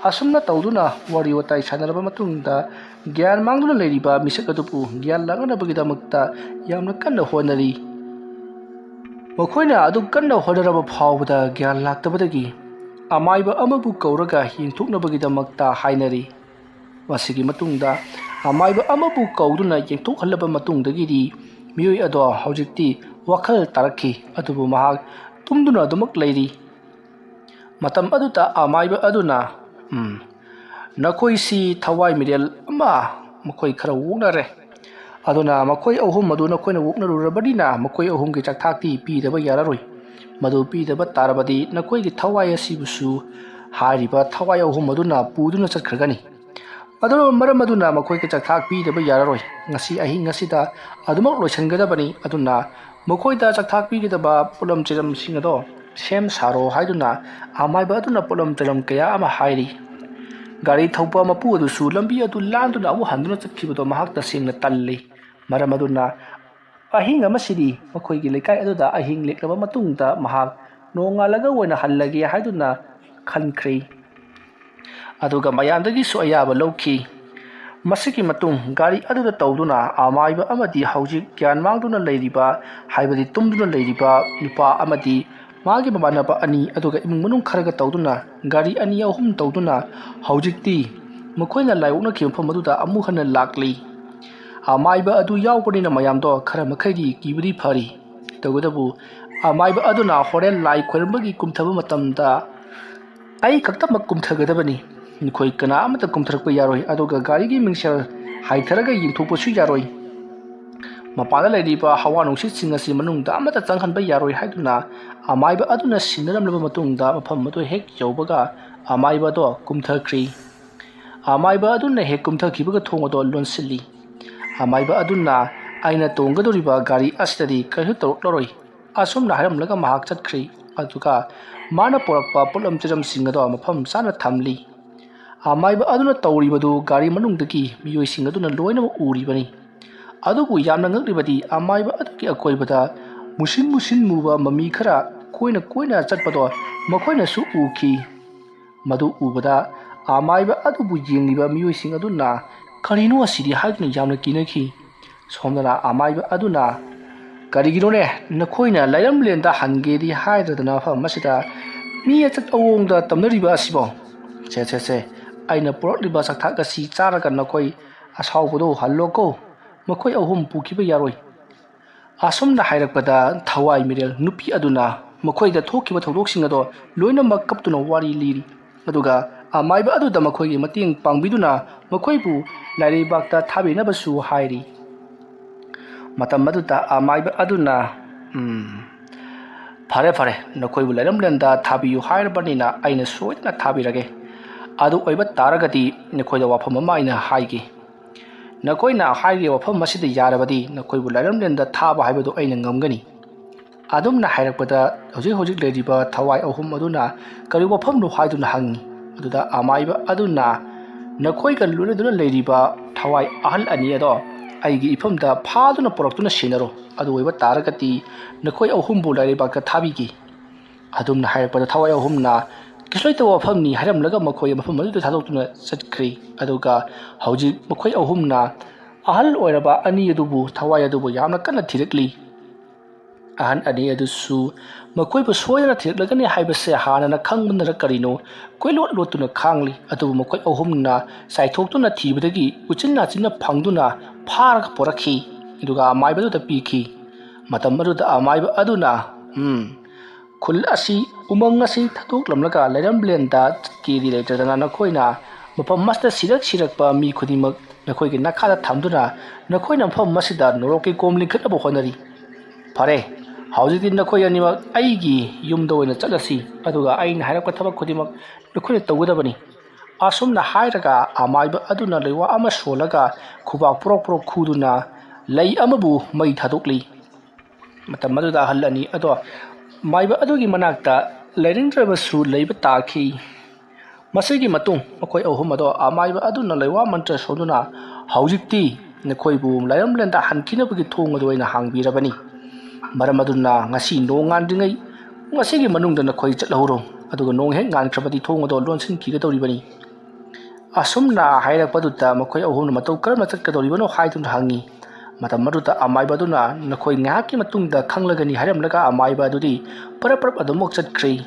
ꯑꯁꯨꯝꯅ ꯇꯧꯗꯨꯅ ꯋꯥꯔꯤ ꯋꯥꯇꯥꯏ ꯁꯥꯟꯅꯔꯕ ꯃꯇꯨꯡꯗ ꯒ꯭ꯌꯥꯟ ꯃꯥꯡꯗꯨꯅ ꯂꯩꯔꯤꯕ ꯃꯤꯁꯛ ꯑꯗꯨꯕꯨ ꯒ꯭ꯌꯥꯟ ꯂꯥꯛꯅꯅꯕꯒꯤꯗꯃꯛꯇ ꯌꯥꯝꯅ ꯀꯟꯅ ꯍꯣꯠꯅꯔꯤ꯫ ꯃꯈꯣꯏꯅ ꯑꯗꯨ ꯀꯟꯅ ꯍꯣꯠꯅꯔꯕ ꯐꯥꯎꯕꯗ ꯒ꯭ꯌꯥꯟ ꯂꯥꯛꯇꯕꯗꯒꯤ ꯑꯃꯥꯏꯕ ꯑꯃꯕꯨ ꯀꯧꯔꯒ ꯌꯦꯡꯊꯣꯛꯅꯕꯒꯤꯗꯃꯛꯇ ꯍꯥꯏꯅꯔꯤ꯫ ꯃꯁꯤꯒꯤ ꯃꯇꯨꯡꯗ ꯑꯃꯥꯏꯕ ꯑꯃꯕꯨ ꯀꯧꯗꯨꯅ ꯌꯦꯡꯊꯣꯛꯍꯜꯂꯕ ꯃꯇꯨꯡꯗꯒꯤꯗꯤ ꯃꯤꯑꯣꯏ ꯑꯗꯣ ꯍꯧꯖꯤꯛꯇꯤ ꯋꯥꯈꯜ ꯇꯥꯔꯛꯈꯤ, ꯑꯗꯨꯕꯨ ꯃꯍꯥꯛ ꯇꯨꯝꯗꯨꯅ ꯑꯗꯨꯃꯛ ꯂꯩꯔꯤ꯫ ꯃꯇꯝ ꯑꯗꯨꯗ ꯑꯃꯥꯏꯕ ꯑꯗꯨꯅ, "ꯎꯝ, ꯅꯈꯣꯏꯁꯤ ꯊꯋꯥꯏ ꯃꯤꯔꯦꯜ ꯑꯃ ꯃꯈꯣꯏ ꯈꯔ ꯑꯣꯛꯅꯔꯦ꯫ ꯑꯗꯨꯅ ꯃꯈꯣꯏ ꯑꯍꯨꯝ ꯑꯗꯨ ꯅꯈꯣꯏꯅ ꯑꯣꯛꯅꯔꯨꯔꯕꯅꯤꯅ ꯃꯈꯣꯏ ꯑꯍꯨꯝꯒꯤ ꯆꯥꯛꯊꯥꯛꯇꯤ ꯄꯤꯗꯕ ꯌꯥꯔꯔꯣꯏ꯫ ꯃꯗꯨ ꯄꯤꯗꯕ ꯇꯥꯔꯕꯗꯤ ꯅꯈꯣꯏꯒꯤ ꯊꯋꯥꯏ ꯑꯁꯤꯕꯨꯁꯨ ꯍꯥꯏꯔꯤꯕ ꯊꯋꯥꯏ ꯑꯍꯨꯝ ꯑꯗꯨꯅ ꯄꯨꯗꯨꯅ ꯆꯠꯈ꯭ꯔꯒꯅꯤ꯫ ꯑꯗꯨꯅ ꯃꯔꯝ ꯑꯗꯨꯅ ꯃꯈꯣꯏꯒꯤ ꯆꯥꯛꯊꯥꯛ ꯄꯤꯗꯕ ꯌꯥꯔꯔꯣꯏ꯫ ꯉꯁꯤ ꯑꯍꯤꯡ ꯑꯁꯤꯗ ꯑꯗꯨꯃꯛ ꯂꯣꯏꯁꯤꯟꯒꯗꯕꯅꯤ꯫ ꯑꯗꯨꯅ ꯃꯈꯣꯏꯗ ꯆꯥꯛꯊꯥꯛ ꯄꯤꯒꯗꯕ ꯄꯣꯠꯂꯝ ꯆꯩꯂꯝꯁꯤꯡ ꯑꯗꯣ ꯁꯦꯝ ꯁꯥꯔꯣ" ꯍꯥꯏꯗꯨꯅ ꯑꯃꯥꯏꯕ ꯑꯗꯨꯅ ꯄꯣꯠꯂꯝ ꯆꯩꯂꯝ ꯀꯌꯥ ꯑꯃ ꯍꯥꯏꯔꯤ꯫ ꯒꯥꯔꯤ ꯊꯧꯕ ꯃꯄꯨ ꯑꯗꯨꯁꯨ ꯂꯝꯕꯤ ꯑꯗꯨ ꯂꯥꯟꯗꯨꯅ ꯑꯃꯨꯛ ꯍꯟꯗꯨꯅ ꯆꯠꯈꯤꯕꯗꯣ ꯃꯍꯥꯛ ꯇꯁꯦꯡꯅ ꯇꯜꯂꯤ꯫ ꯃꯔꯝ ꯑꯗꯨꯅ ꯑꯍꯤꯡ ꯑꯃꯁꯤꯗꯤ ꯃꯈꯣꯏꯒꯤ ꯂꯩꯀꯥꯏ ꯑꯗꯨꯗ ꯑꯍꯤꯡ ꯂꯦꯛꯂꯕ ꯃꯇꯨꯡꯗ ꯃꯍꯥꯛ ꯅꯣꯡꯉꯥꯜꯂꯒ ꯑꯣꯏꯅ ꯍꯜꯂꯒꯦ ꯍꯥꯏꯗꯨꯅ ꯈꯟꯈ꯭ꯔꯦ꯫ ꯑꯗꯨꯒ ꯃꯌꯥꯝꯗꯒꯤꯁꯨ ꯑꯌꯥꯕ ꯂꯧꯈꯤ꯫ ꯃꯁꯤꯒꯤ ꯃꯇꯨꯡ ꯒꯥꯔꯤ ꯑꯗꯨꯗ ꯇꯧꯗꯨꯅ ꯑꯃꯥꯏꯕ ꯑꯃꯗꯤ ꯍꯧꯖꯤꯛ ꯒ꯭ꯌꯥꯟ ꯃꯥꯡꯗꯨꯅ ꯂꯩꯔꯤꯕ, ꯍꯥꯏꯕꯗꯤ ꯇꯨꯝꯗꯨꯅ ꯂꯩꯔꯤꯕ ꯅꯨꯄꯥ ꯑꯃꯗꯤ ꯃꯥꯒꯤ ꯃꯃꯥꯟꯅꯕ ꯑꯅꯤ, ꯑꯗꯨꯒ ꯏꯃꯨꯡ ꯃꯅꯨꯡ ꯈꯔꯒ ꯇꯧꯗꯨꯅ ꯒꯥꯔꯤ ꯑꯅꯤ ꯑꯍꯨꯝ ꯇꯧꯗꯨꯅ ꯍꯧꯖꯤꯛꯇꯤ ꯃꯈꯣꯏꯅ ꯂꯥꯏ ꯑꯣꯛꯅꯈꯤꯕ ꯃꯐꯝ ꯑꯗꯨꯗ ꯑꯃꯨꯛ ꯍꯟꯅ ꯂꯥꯛꯂꯤ꯫ ꯑꯃꯥꯏꯕ ꯑꯗꯨ ꯌꯥꯎꯕꯅꯤꯅ ꯃꯌꯥꯝꯗꯣ ꯈꯔ ꯃꯈꯩꯗꯤ ꯀꯤꯕꯗꯤ ꯐꯔꯤ꯫ ꯇꯧꯕꯇꯕꯨ ꯑꯃꯥꯏꯕ ꯑꯗꯨꯅ ꯍꯣꯔꯦꯟ ꯂꯥꯏ ꯈꯣꯏꯔꯝꯕꯒꯤ ꯀꯨꯝꯊꯕ ꯃꯇꯝꯗ ꯑꯩ ꯈꯛꯇꯃꯛ ꯀꯨꯝꯊꯒꯗꯕꯅꯤ, ꯅꯈꯣꯏ ꯀꯅꯥ ꯑꯃꯠꯇ ꯀꯨꯝꯊꯔꯛꯄ ꯌꯥꯔꯣꯏ, ꯑꯗꯨꯒ ꯒꯥꯔꯤꯒꯤ ꯃꯤꯡꯁꯦꯜ ꯍꯥꯏꯊꯔꯒ ꯌꯦꯡꯊꯣꯛꯄꯁꯨ ꯌꯥꯔꯣꯏ꯫ ꯃꯄꯥꯟꯗ ꯂꯩꯔꯤꯕ ꯍꯋꯥ ꯅꯨꯡꯁꯤꯠꯁꯤꯡ ꯑꯁꯤ ꯃꯅꯨꯡꯗ ꯑꯃꯠꯇ ꯆꯪꯍꯟꯕ ꯌꯥꯔꯣꯏ ꯍꯥꯏꯗꯨꯅ ꯑꯃꯥꯏꯕ ꯑꯗꯨꯅ ꯁꯤꯟꯅꯔꯝꯂꯕ ꯃꯇꯨꯡꯗ ꯃꯐꯝ ꯑꯗꯨ ꯍꯦꯛ ꯌꯧꯕꯒ ꯑꯃꯥꯏꯕ ꯑꯗꯣ ꯀꯨꯝꯊꯈ꯭ꯔꯤ꯫ ꯑꯃꯥꯏꯕ ꯑꯗꯨꯅ ꯍꯦꯛ ꯀꯨꯝꯊꯈꯤꯕꯒ ꯊꯣꯡ ꯑꯗꯣ ꯂꯣꯟꯁꯤꯜꯂꯤ꯫ ꯑꯃꯥꯏꯕ ꯑꯗꯨꯅ, "ꯑꯩꯅ ꯇꯣꯡꯒꯗꯧꯔꯤꯕ ꯒꯥꯔꯤ ꯑꯁꯤꯗꯗꯤ ꯀꯔꯤꯁꯨ ꯇꯧꯔꯛꯂꯔꯣꯏ," ꯑꯁꯨꯝꯅ ꯍꯥꯏꯔꯝꯂꯒ ꯃꯍꯥꯛ ꯆꯠꯈ꯭ꯔꯤ꯫ ꯑꯗꯨꯒ ꯃꯥꯅ ꯄꯨꯔꯛꯄ ꯄꯣꯠꯂꯝ ꯆꯩꯔꯝꯁꯤꯡ ꯑꯗꯣ ꯃꯐꯝ ꯆꯥꯅ ꯊꯝꯂꯤ꯫ ꯑꯃꯥꯏꯕ ꯑꯗꯨꯅ ꯇꯧꯔꯤꯕꯗꯨ ꯒꯥꯔꯤ ꯃꯅꯨꯡꯗꯒꯤ ꯃꯤꯑꯣꯏꯁꯤꯡ ꯑꯗꯨꯅ ꯂꯣꯏꯅꯃꯛ ꯎꯔꯤꯕꯅꯤ꯫ ꯑꯗꯨꯕꯨ ꯌꯥꯝꯅ ꯉꯛꯂꯤꯕꯗꯤ ꯑꯃꯥꯏꯕ ꯑꯗꯨꯒꯤ ꯑꯀꯣꯏꯕꯗ ꯃꯨꯁꯤꯟ ꯃꯨꯁꯤꯟ ꯃꯨꯕ ꯃꯃꯤ ꯈꯔ ꯀꯣꯏꯅ ꯀꯣꯏꯅ ꯆꯠꯄꯗꯣ ꯃꯈꯣꯏꯅꯁꯨ ꯎꯈꯤ꯫ ꯃꯗꯨ ꯎꯕꯗ ꯑꯃꯥꯏꯕ ꯑꯗꯨꯕꯨ ꯌꯦꯡꯂꯤꯕ ꯃꯤꯑꯣꯏꯁꯤꯡ ꯑꯗꯨꯅ "ꯀꯔꯤꯅꯣ ꯑꯁꯤꯗꯤ?" ꯍꯥꯏꯗꯨꯅ ꯌꯥꯝꯅ ꯀꯤꯅꯈꯤ꯫ ꯁꯣꯝꯗꯅ ꯑꯃꯥꯏꯕ ꯑꯗꯨꯅ, "ꯀꯔꯤꯒꯤꯅꯣꯅꯦ, ꯅꯈꯣꯏꯅ ꯂꯥꯏꯔꯝꯂꯦꯟꯗ ꯍꯟꯒꯦꯗꯤ ꯍꯥꯏꯗ꯭ꯔꯗꯅ ꯃꯐꯝ ꯑꯁꯤꯗ ꯃꯤ ꯑꯆꯠ ꯑꯋꯣꯡꯗ ꯇꯝꯅꯔꯤꯕ ꯑꯁꯤꯕꯣ? ꯁꯦ, ꯁꯦ, ꯁꯦ, ꯑꯩꯅ ꯄꯨꯔꯛꯂꯤꯕ ꯆꯥꯛꯊꯥꯛ ꯑꯁꯤ ꯆꯥꯔꯒ ꯅꯈꯣꯏ ꯑꯁꯥꯎꯕꯗꯣ ꯍꯜꯂꯣꯀꯣ꯫ ꯃꯈꯣꯏ ꯑꯍꯨꯝ ꯄꯨꯈꯤꯕ ꯌꯥꯔꯣꯏ"꯫ ꯑꯁꯨꯝꯅ ꯍꯥꯏꯔꯛꯄꯗ ꯊꯋꯥꯏ ꯃꯤꯔꯦꯜ ꯅꯨꯄꯤ ꯑꯗꯨꯅ ꯃꯈꯣꯏꯗ ꯊꯣꯛꯈꯤꯕ ꯊꯧꯗꯣꯛꯁꯤꯡ ꯑꯗꯣ ꯂꯣꯏꯅꯃꯛ ꯀꯞꯇꯨꯅ ꯋꯥꯔꯤ ꯂꯤꯔꯤ꯫ ꯑꯗꯨꯒ ꯑꯃꯥꯏꯕ ꯑꯗꯨꯗ ꯃꯈꯣꯏꯒꯤ ꯃꯇꯦꯡ ꯄꯥꯡꯕꯤꯗꯨꯅ ꯃꯈꯣꯏꯕꯨ ꯂꯥꯏꯔꯩꯕꯥꯛꯇ ꯊꯥꯕꯤꯅꯕꯁꯨ ꯍꯥꯏꯔꯤ꯫ ꯃꯇꯝ ꯑꯗꯨꯗ ꯑꯃꯥꯏꯕ ꯑꯗꯨꯅ, "ꯎꯝ, ꯐꯔꯦ, ꯐꯔꯦ, ꯅꯈꯣꯏꯕꯨ ꯂꯥꯏꯔꯝꯂꯦꯟꯗ ꯊꯥꯕꯤꯌꯨ ꯍꯥꯏꯔꯕꯅꯤꯅ ꯑꯩꯅ ꯁꯣꯏꯗꯅ ꯊꯥꯕꯤꯔꯒꯦ꯫ ꯑꯗꯨ ꯑꯣꯏꯕ ꯇꯥꯔꯒꯗꯤ ꯅꯈꯣꯏꯗ ꯋꯥꯐꯝ ꯑꯃ ꯑꯩꯅ ꯍꯥꯏꯒꯦ꯫ ꯅꯈꯣꯏꯅ ꯍꯥꯏꯔꯤꯕ ꯋꯥꯐꯝ ꯑꯁꯤꯗ ꯌꯥꯔꯕꯗꯤ ꯅꯈꯣꯏꯕꯨ ꯂꯥꯏꯔꯝꯂꯦꯟꯗ ꯊꯥꯕ ꯍꯥꯏꯕꯗꯨ ꯑꯩꯅ ꯉꯝꯒꯅꯤ"꯫ ꯑꯗꯨꯝꯅ ꯍꯥꯏꯔꯛꯄꯗ ꯍꯧꯖꯤꯛ ꯍꯧꯖꯤꯛ ꯂꯩꯔꯤꯕ ꯊꯋꯥꯏ ꯑꯍꯨꯝ ꯑꯗꯨꯅ "ꯀꯔꯤ ꯋꯥꯐꯝꯅꯣ?" ꯍꯥꯏꯗꯨꯅ ꯍꯪꯉꯤ꯫ ꯑꯗꯨꯗ ꯑꯃꯥꯏꯕ ꯑꯗꯨꯅ, "ꯅꯈꯣꯏꯒ ꯂꯣꯏꯅꯗꯨꯅ ꯂꯩꯔꯤꯕ ꯊꯋꯥꯏ ꯑꯍꯜ ꯑꯅꯤ ꯑꯗꯣ ꯑꯩꯒꯤ ꯏꯐꯝꯗ ꯐꯥꯗꯨꯅ ꯄꯨꯔꯛꯇꯨꯅ ꯁꯦꯟꯅꯔꯣ꯫ ꯑꯗꯨ ꯑꯣꯏꯕ ꯇꯥꯔꯒꯗꯤ ꯅꯈꯣꯏ ꯑꯍꯨꯝꯕꯨ ꯂꯥꯏꯔꯩꯕꯥꯛꯇ ꯊꯥꯕꯤꯒꯦ"꯫ ꯑꯗꯨꯝꯅ ꯍꯥꯏꯔꯛꯄꯗ ꯊꯋꯥꯏ ꯑꯍꯨꯝꯅ "ꯀꯩꯁꯨ ꯂꯩꯇꯕ ꯋꯥꯐꯝꯅꯤ" ꯍꯥꯏꯔꯝꯂꯒ ꯃꯈꯣꯏ ꯃꯐꯝ ꯑꯗꯨꯗ ꯊꯥꯗꯣꯛꯇꯨꯅ ꯆꯠꯈ꯭ꯔꯤ꯫ ꯑꯗꯨꯒ ꯍꯧꯖꯤꯛ ꯃꯈꯣꯏ ꯑꯍꯨꯝꯅ ꯑꯍꯜ ꯑꯣꯏꯔꯕ ꯑꯅꯤ ꯑꯗꯨꯕꯨ, ꯊꯋꯥꯏ ꯑꯗꯨꯕꯨ ꯌꯥꯝꯅ ꯀꯟꯅ ꯊꯤꯔꯛꯂꯤ꯫ ꯑꯍꯟ ꯑꯅꯤ ꯑꯗꯨꯁꯨ ꯃꯈꯣꯏꯕꯨ ꯁꯣꯏꯗꯅ ꯊꯤꯔꯛꯂꯒꯅꯤ ꯍꯥꯏꯕꯁꯦ ꯍꯥꯟꯅꯅ ꯈꯪꯕꯅꯔ ꯀꯔꯤꯅꯣ, ꯀꯣꯏꯂꯣꯠ ꯂꯣꯠꯇꯨꯅ ꯈꯥꯡꯂꯤ꯫ ꯑꯗꯨꯕꯨ ꯃꯈꯣꯏ ꯑꯍꯨꯝꯅ ꯆꯥꯏꯊꯣꯛꯇꯨꯅ ꯊꯤꯕꯗꯒꯤ ꯎꯆꯤꯟ ꯅꯥꯆꯤꯟꯅ ꯐꯪꯗꯨꯅ ꯐꯥꯔꯒ ꯄꯨꯔꯛꯈꯤ꯫ ꯑꯗꯨꯒ ꯑꯃꯥꯏꯕꯗꯨꯗ ꯄꯤꯈꯤ꯫ ꯃꯇꯝ ꯑꯗꯨꯗ ꯑꯃꯥꯏꯕ ꯑꯗꯨꯅ, "ꯎꯝ, ꯈꯨꯜ ꯑꯁꯤ, ꯎꯃꯪ ꯑꯁꯤ ꯊꯥꯗꯣꯛꯂꯝꯂꯒ ꯂꯩꯔꯝꯂꯦꯟꯗ ꯆꯠꯀꯦꯗꯤ ꯂꯩꯇꯗꯅ ꯅꯈꯣꯏꯅ ꯃꯐꯝ ꯑꯁꯤꯗ ꯁꯤꯔꯛ ꯁꯤꯔꯛꯄ ꯃꯤ ꯈꯨꯗꯤꯡꯃꯛ ꯅꯈꯣꯏꯒꯤ ꯅꯈꯥꯗ ꯊꯝꯗꯨꯅ ꯅꯈꯣꯏꯅ ꯃꯐꯝ ꯑꯁꯤꯗ ꯅꯣꯔꯣꯛꯀꯤ ꯀꯣꯝ ꯂꯤꯡꯈꯠꯅꯕ ꯍꯣꯠꯅꯔꯤ꯫ ꯐꯔꯦ, ꯍꯧꯖꯤꯛꯇꯤ ꯅꯈꯣꯏ ꯑꯅꯤꯃꯛ ꯑꯩꯒꯤ ꯌꯨꯝꯗ ꯑꯣꯏꯅ ꯆꯠꯂꯁꯤ, ꯑꯗꯨꯒ ꯑꯩꯅ ꯍꯥꯏꯔꯛꯄ ꯊꯕꯛ ꯈꯨꯗꯤꯡꯃꯛ ꯅꯈꯣꯏꯅ ꯇꯧꯒꯗꯕꯅꯤ꯫" ꯑꯁꯨꯝꯅ ꯍꯥꯏꯔꯒ ꯑꯃꯥꯏꯕ ꯑꯗꯨꯅ ꯂꯩꯋꯥ ꯑꯃ ꯁꯣꯜꯂꯒ ꯈꯨꯕꯥꯛ ꯄ꯭ꯔꯣꯛ ꯄ꯭ꯔꯣꯛ ꯈꯨꯗꯨꯅ ꯂꯩ ꯑꯃꯕꯨ ꯃꯩ ꯊꯥꯗꯣꯛꯂꯤ꯫ ꯃꯇꯝ ꯑꯗꯨꯗ ꯑꯍꯜ ꯑꯅꯤ ꯑꯗꯣ ꯃꯥꯏꯕ ꯑꯗꯨꯒꯤ ꯃꯅꯥꯛꯇ ꯂꯩꯅꯤꯡꯗ꯭ꯔꯕꯁꯨ ꯂꯩꯕ ꯇꯥꯈꯤ꯫ ꯃꯁꯤꯒꯤ ꯃꯇꯨꯡ ꯃꯈꯣꯏ ꯑꯍꯨꯝ ꯑꯗꯣ ꯑꯃꯥꯏꯕ ꯑꯗꯨꯅ ꯂꯩꯋꯥ ꯃꯟꯇ꯭ꯔ ꯁꯣꯟꯗꯨꯅ, "ꯍꯧꯖꯤꯛꯇꯤ ꯅꯈꯣꯏꯕꯨ ꯂꯩꯔꯝꯂꯦꯟꯗ ꯍꯟꯈꯤꯅꯕꯒꯤ ꯊꯣꯡ ꯑꯗꯨ ꯑꯩꯅ ꯍꯥꯡꯕꯤꯔꯕꯅꯤ꯫ ꯃꯔꯝ ꯑꯗꯨꯅ ꯉꯁꯤ ꯅꯣꯡꯉꯥꯟꯗ꯭ꯔꯤꯉꯩ ꯉꯁꯤꯒꯤ ꯃꯅꯨꯡꯗ ꯅꯈꯣꯏ ꯆꯠꯍꯧꯔꯣ꯫ ꯑꯗꯨꯒ ꯅꯣꯡ ꯍꯦꯛ ꯉꯥꯟꯈ꯭ꯔꯕꯗꯤ ꯊꯣꯡ ꯑꯗꯣ ꯂꯣꯟꯁꯤꯟꯈꯤꯒꯗꯧꯔꯤꯕꯅꯤ꯫" ꯑꯁꯨꯝꯅ ꯍꯥꯏꯔꯛꯄꯗꯨꯗ ꯃꯈꯣꯏ ꯑꯍꯨꯝꯅ ꯃꯇꯧ ꯀꯔꯝꯅ ꯆꯠꯀꯗꯧꯔꯤꯕꯅꯣ ꯍꯥꯏꯗꯨꯅ ꯍꯪꯉꯤ꯫ ꯃꯇꯝ ꯑꯗꯨꯗ ꯑꯃꯥꯏꯕ ꯑꯗꯨꯅ, "ꯅꯈꯣꯏ ꯉꯥꯏꯍꯥꯛꯀꯤ ꯃꯇꯨꯡꯗ ꯈꯪꯂꯒꯅꯤ" ꯍꯥꯏꯔꯝꯂꯒ ꯑꯃꯥꯏꯕ ꯑꯗꯨꯗꯤ ꯄꯔꯞ ꯄꯔꯞ ꯑꯗꯨꯃꯛ ꯆꯠꯈ꯭ꯔꯦ꯫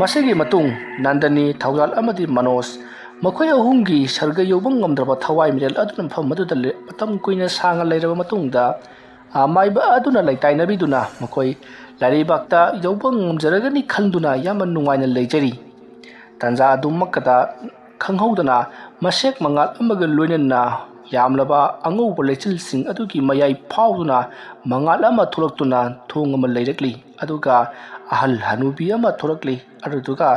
ꯃꯁꯤꯒꯤ ꯃꯇꯨꯡ ꯅꯟꯗꯅꯤ, ꯊꯧꯖꯥꯜ ꯑꯃꯗꯤ ꯃꯅꯣꯖ ꯃꯈꯣꯏ ꯑꯍꯨꯝꯒꯤ ꯁꯔꯒ ꯌꯧꯕ ꯉꯝꯗ꯭ꯔꯕ ꯊꯋꯥꯏ ꯃꯤꯔꯦꯜ ꯑꯗꯨꯅ ꯃꯐꯝ ꯑꯗꯨꯗ ꯂꯦ-, ꯃꯇꯝ ꯀꯨꯏꯅ ꯁꯥꯡꯅ ꯂꯩꯔꯕ ꯃꯇꯨꯡꯗ ꯑꯃꯥꯏꯕ ꯑꯗꯨꯅ ꯂꯩꯇꯥꯏꯅꯕꯤꯗꯨꯅ ꯃꯈꯣꯏ ꯂꯥꯏꯔꯩꯕꯥꯛꯇ ꯌꯧꯕ ꯉꯝꯖꯔꯒꯅꯤ ꯈꯟꯗꯨꯅ ꯌꯥꯝꯅ ꯅꯨꯡꯉꯥꯏꯅ ꯂꯩꯖꯔꯤ꯫ ꯇꯥꯟꯖꯥ ꯑꯗꯨꯃꯛꯇꯗ ꯈꯪꯍꯧꯗꯅ ꯃꯁꯦꯛ ꯃꯉꯥꯜ ꯑꯃꯒ ꯂꯣꯏꯅꯅ ꯌꯥꯝꯂꯕ ꯑꯉꯧꯕ ꯂꯩꯆꯤꯜꯁꯤꯡ ꯑꯗꯨꯒꯤ ꯃꯌꯥꯏ ꯐꯥꯎꯗꯨꯅ ꯃꯉꯥꯜ ꯑꯃ ꯊꯣꯛꯂꯛꯇꯨꯅ ꯊꯣꯡ ꯑꯃ ꯂꯩꯔꯛꯂꯤ꯫ ꯑꯗꯨꯒ ꯑꯍꯜ ꯍꯅꯨꯕꯤ ꯑꯃ ꯊꯣꯛꯂꯛꯂꯤ꯫ ꯑꯗꯨꯗꯨꯒ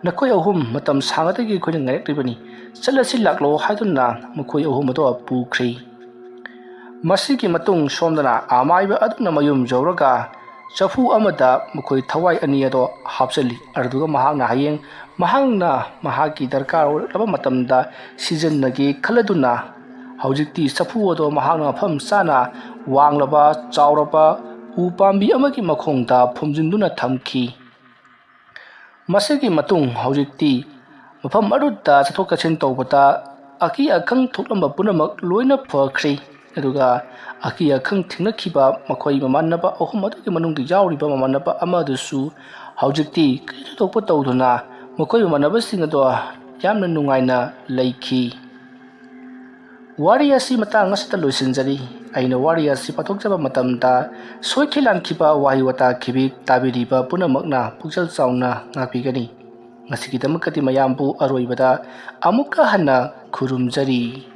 ꯅꯈꯣꯏ ꯑꯍꯨꯝ ꯃꯇꯝ ꯁꯥꯡꯉꯗꯒꯤ ꯑꯩꯈꯣꯏꯅ ꯉꯥꯏꯔꯛꯂꯤꯕꯅꯤ, ꯆꯠꯂꯁꯤ ꯂꯥꯛꯂꯣ ꯍꯥꯏꯗꯨꯅ ꯃꯈꯣꯏ ꯑꯍꯨꯝ ꯑꯗꯣ ꯄꯨꯈ꯭ꯔꯦ꯫ ꯃꯁꯤꯒꯤ ꯃꯇꯨꯡ ꯁꯣꯝꯗꯅ ꯑꯃꯥꯏꯕ ꯑꯗꯨꯅ ꯃꯌꯨꯝ ꯌꯧꯔꯒ ꯆꯐꯨ ꯑꯃꯗ ꯃꯈꯣꯏ ꯊꯋꯥꯏ ꯑꯅꯤ ꯑꯗꯣ ꯍꯥꯞꯆꯤꯜꯂꯤ꯫ ꯑꯗꯨꯗꯨꯒ ꯃꯍꯥꯛꯅ ꯍꯌꯦꯡ ꯃꯍꯥꯛꯅ ꯃꯍꯥꯛꯀꯤ ꯗꯔꯀꯥꯔ ꯑꯣꯏꯔꯛꯂꯕ ꯃꯇꯝꯗ ꯁꯤꯖꯤꯟꯅꯒꯦ ꯈꯜꯂꯗꯨꯅ ꯍꯧꯖꯤꯛꯇꯤ ꯆꯐꯨ ꯑꯗꯣ ꯃꯍꯥꯛꯅ ꯃꯐꯝ ꯆꯥꯅ ꯋꯥꯡꯂꯕ ꯆꯥꯎꯔꯕ ꯎ ꯄꯥꯝꯕꯤ ꯑꯃꯒꯤ ꯃꯈꯣꯡꯗ ꯐꯨꯝꯖꯤꯟꯗꯨꯅ ꯊꯝꯈꯤ꯫ ꯃꯁꯤꯒꯤ ꯃꯇꯨꯡ ꯍꯧꯖꯤꯛꯇꯤ ꯃꯐꯝ ꯑꯗꯨꯗ ꯆꯠꯊꯣꯛ ꯆꯠꯁꯤꯟ ꯇꯧꯕꯗ ꯑꯀꯤ ꯑꯈꯪ ꯊꯣꯛꯂꯝꯕ ꯄꯨꯝꯅꯃꯛ ꯂꯣꯏꯅ ꯐꯈ꯭ꯔꯦ꯫ ꯑꯗꯨꯒ ꯑꯀꯤ ꯑꯈꯪ ꯊꯦꯡꯅꯈꯤꯕ ꯃꯈꯣꯏ ꯃꯃꯥꯟꯅꯕ ꯑꯍꯨꯝ ꯑꯗꯨꯒꯤ ꯃꯅꯨꯡꯗ ꯌꯥꯎꯔꯤꯕ ꯃꯃꯥꯟꯅꯕ ꯑꯃꯗꯨꯁꯨ ꯍꯧꯖꯤꯛꯇꯤ ꯀꯔꯤ ꯊꯣꯏꯗꯣꯛꯄ ꯇꯧꯗꯨꯅ ꯃꯈꯣꯏ ꯃꯃꯥꯟꯅꯕꯁꯤꯡ ꯑꯗꯣ ꯌꯥꯝꯅ ꯅꯨꯡꯉꯥꯏꯅ ꯂꯩꯈꯤ꯫ ꯋꯥꯔꯤ ꯑꯁꯤ ꯃꯇꯥꯡ ꯑꯁꯤꯗ ꯂꯣꯏꯁꯤꯟꯖꯔꯤ꯫ ꯑꯩꯅ ꯋꯥꯔꯤ ꯑꯁꯤ ꯄꯥꯊꯣꯛꯆꯕ ꯃꯇꯝꯗ ꯁꯣꯏꯈꯤ ꯂꯥꯟꯈꯤꯕ ꯋꯥꯍꯩ ꯋꯥꯇꯥ ꯈꯤꯕꯤꯛ ꯇꯥꯕꯤꯔꯤꯕ ꯄꯨꯝꯅꯃꯛꯅ ꯄꯨꯛꯆꯦꯜ ꯆꯥꯎꯅ ꯉꯥꯛꯄꯤꯒꯅꯤ꯫ ꯉꯁꯤꯒꯤꯗꯃꯛꯇꯗꯤ ꯃꯌꯥꯝꯕꯨ ꯑꯔꯣꯏꯕꯗ ꯑꯃꯨꯛꯀ ꯍꯟꯅ ꯈꯨꯔꯨꯝꯖꯔꯤ꯫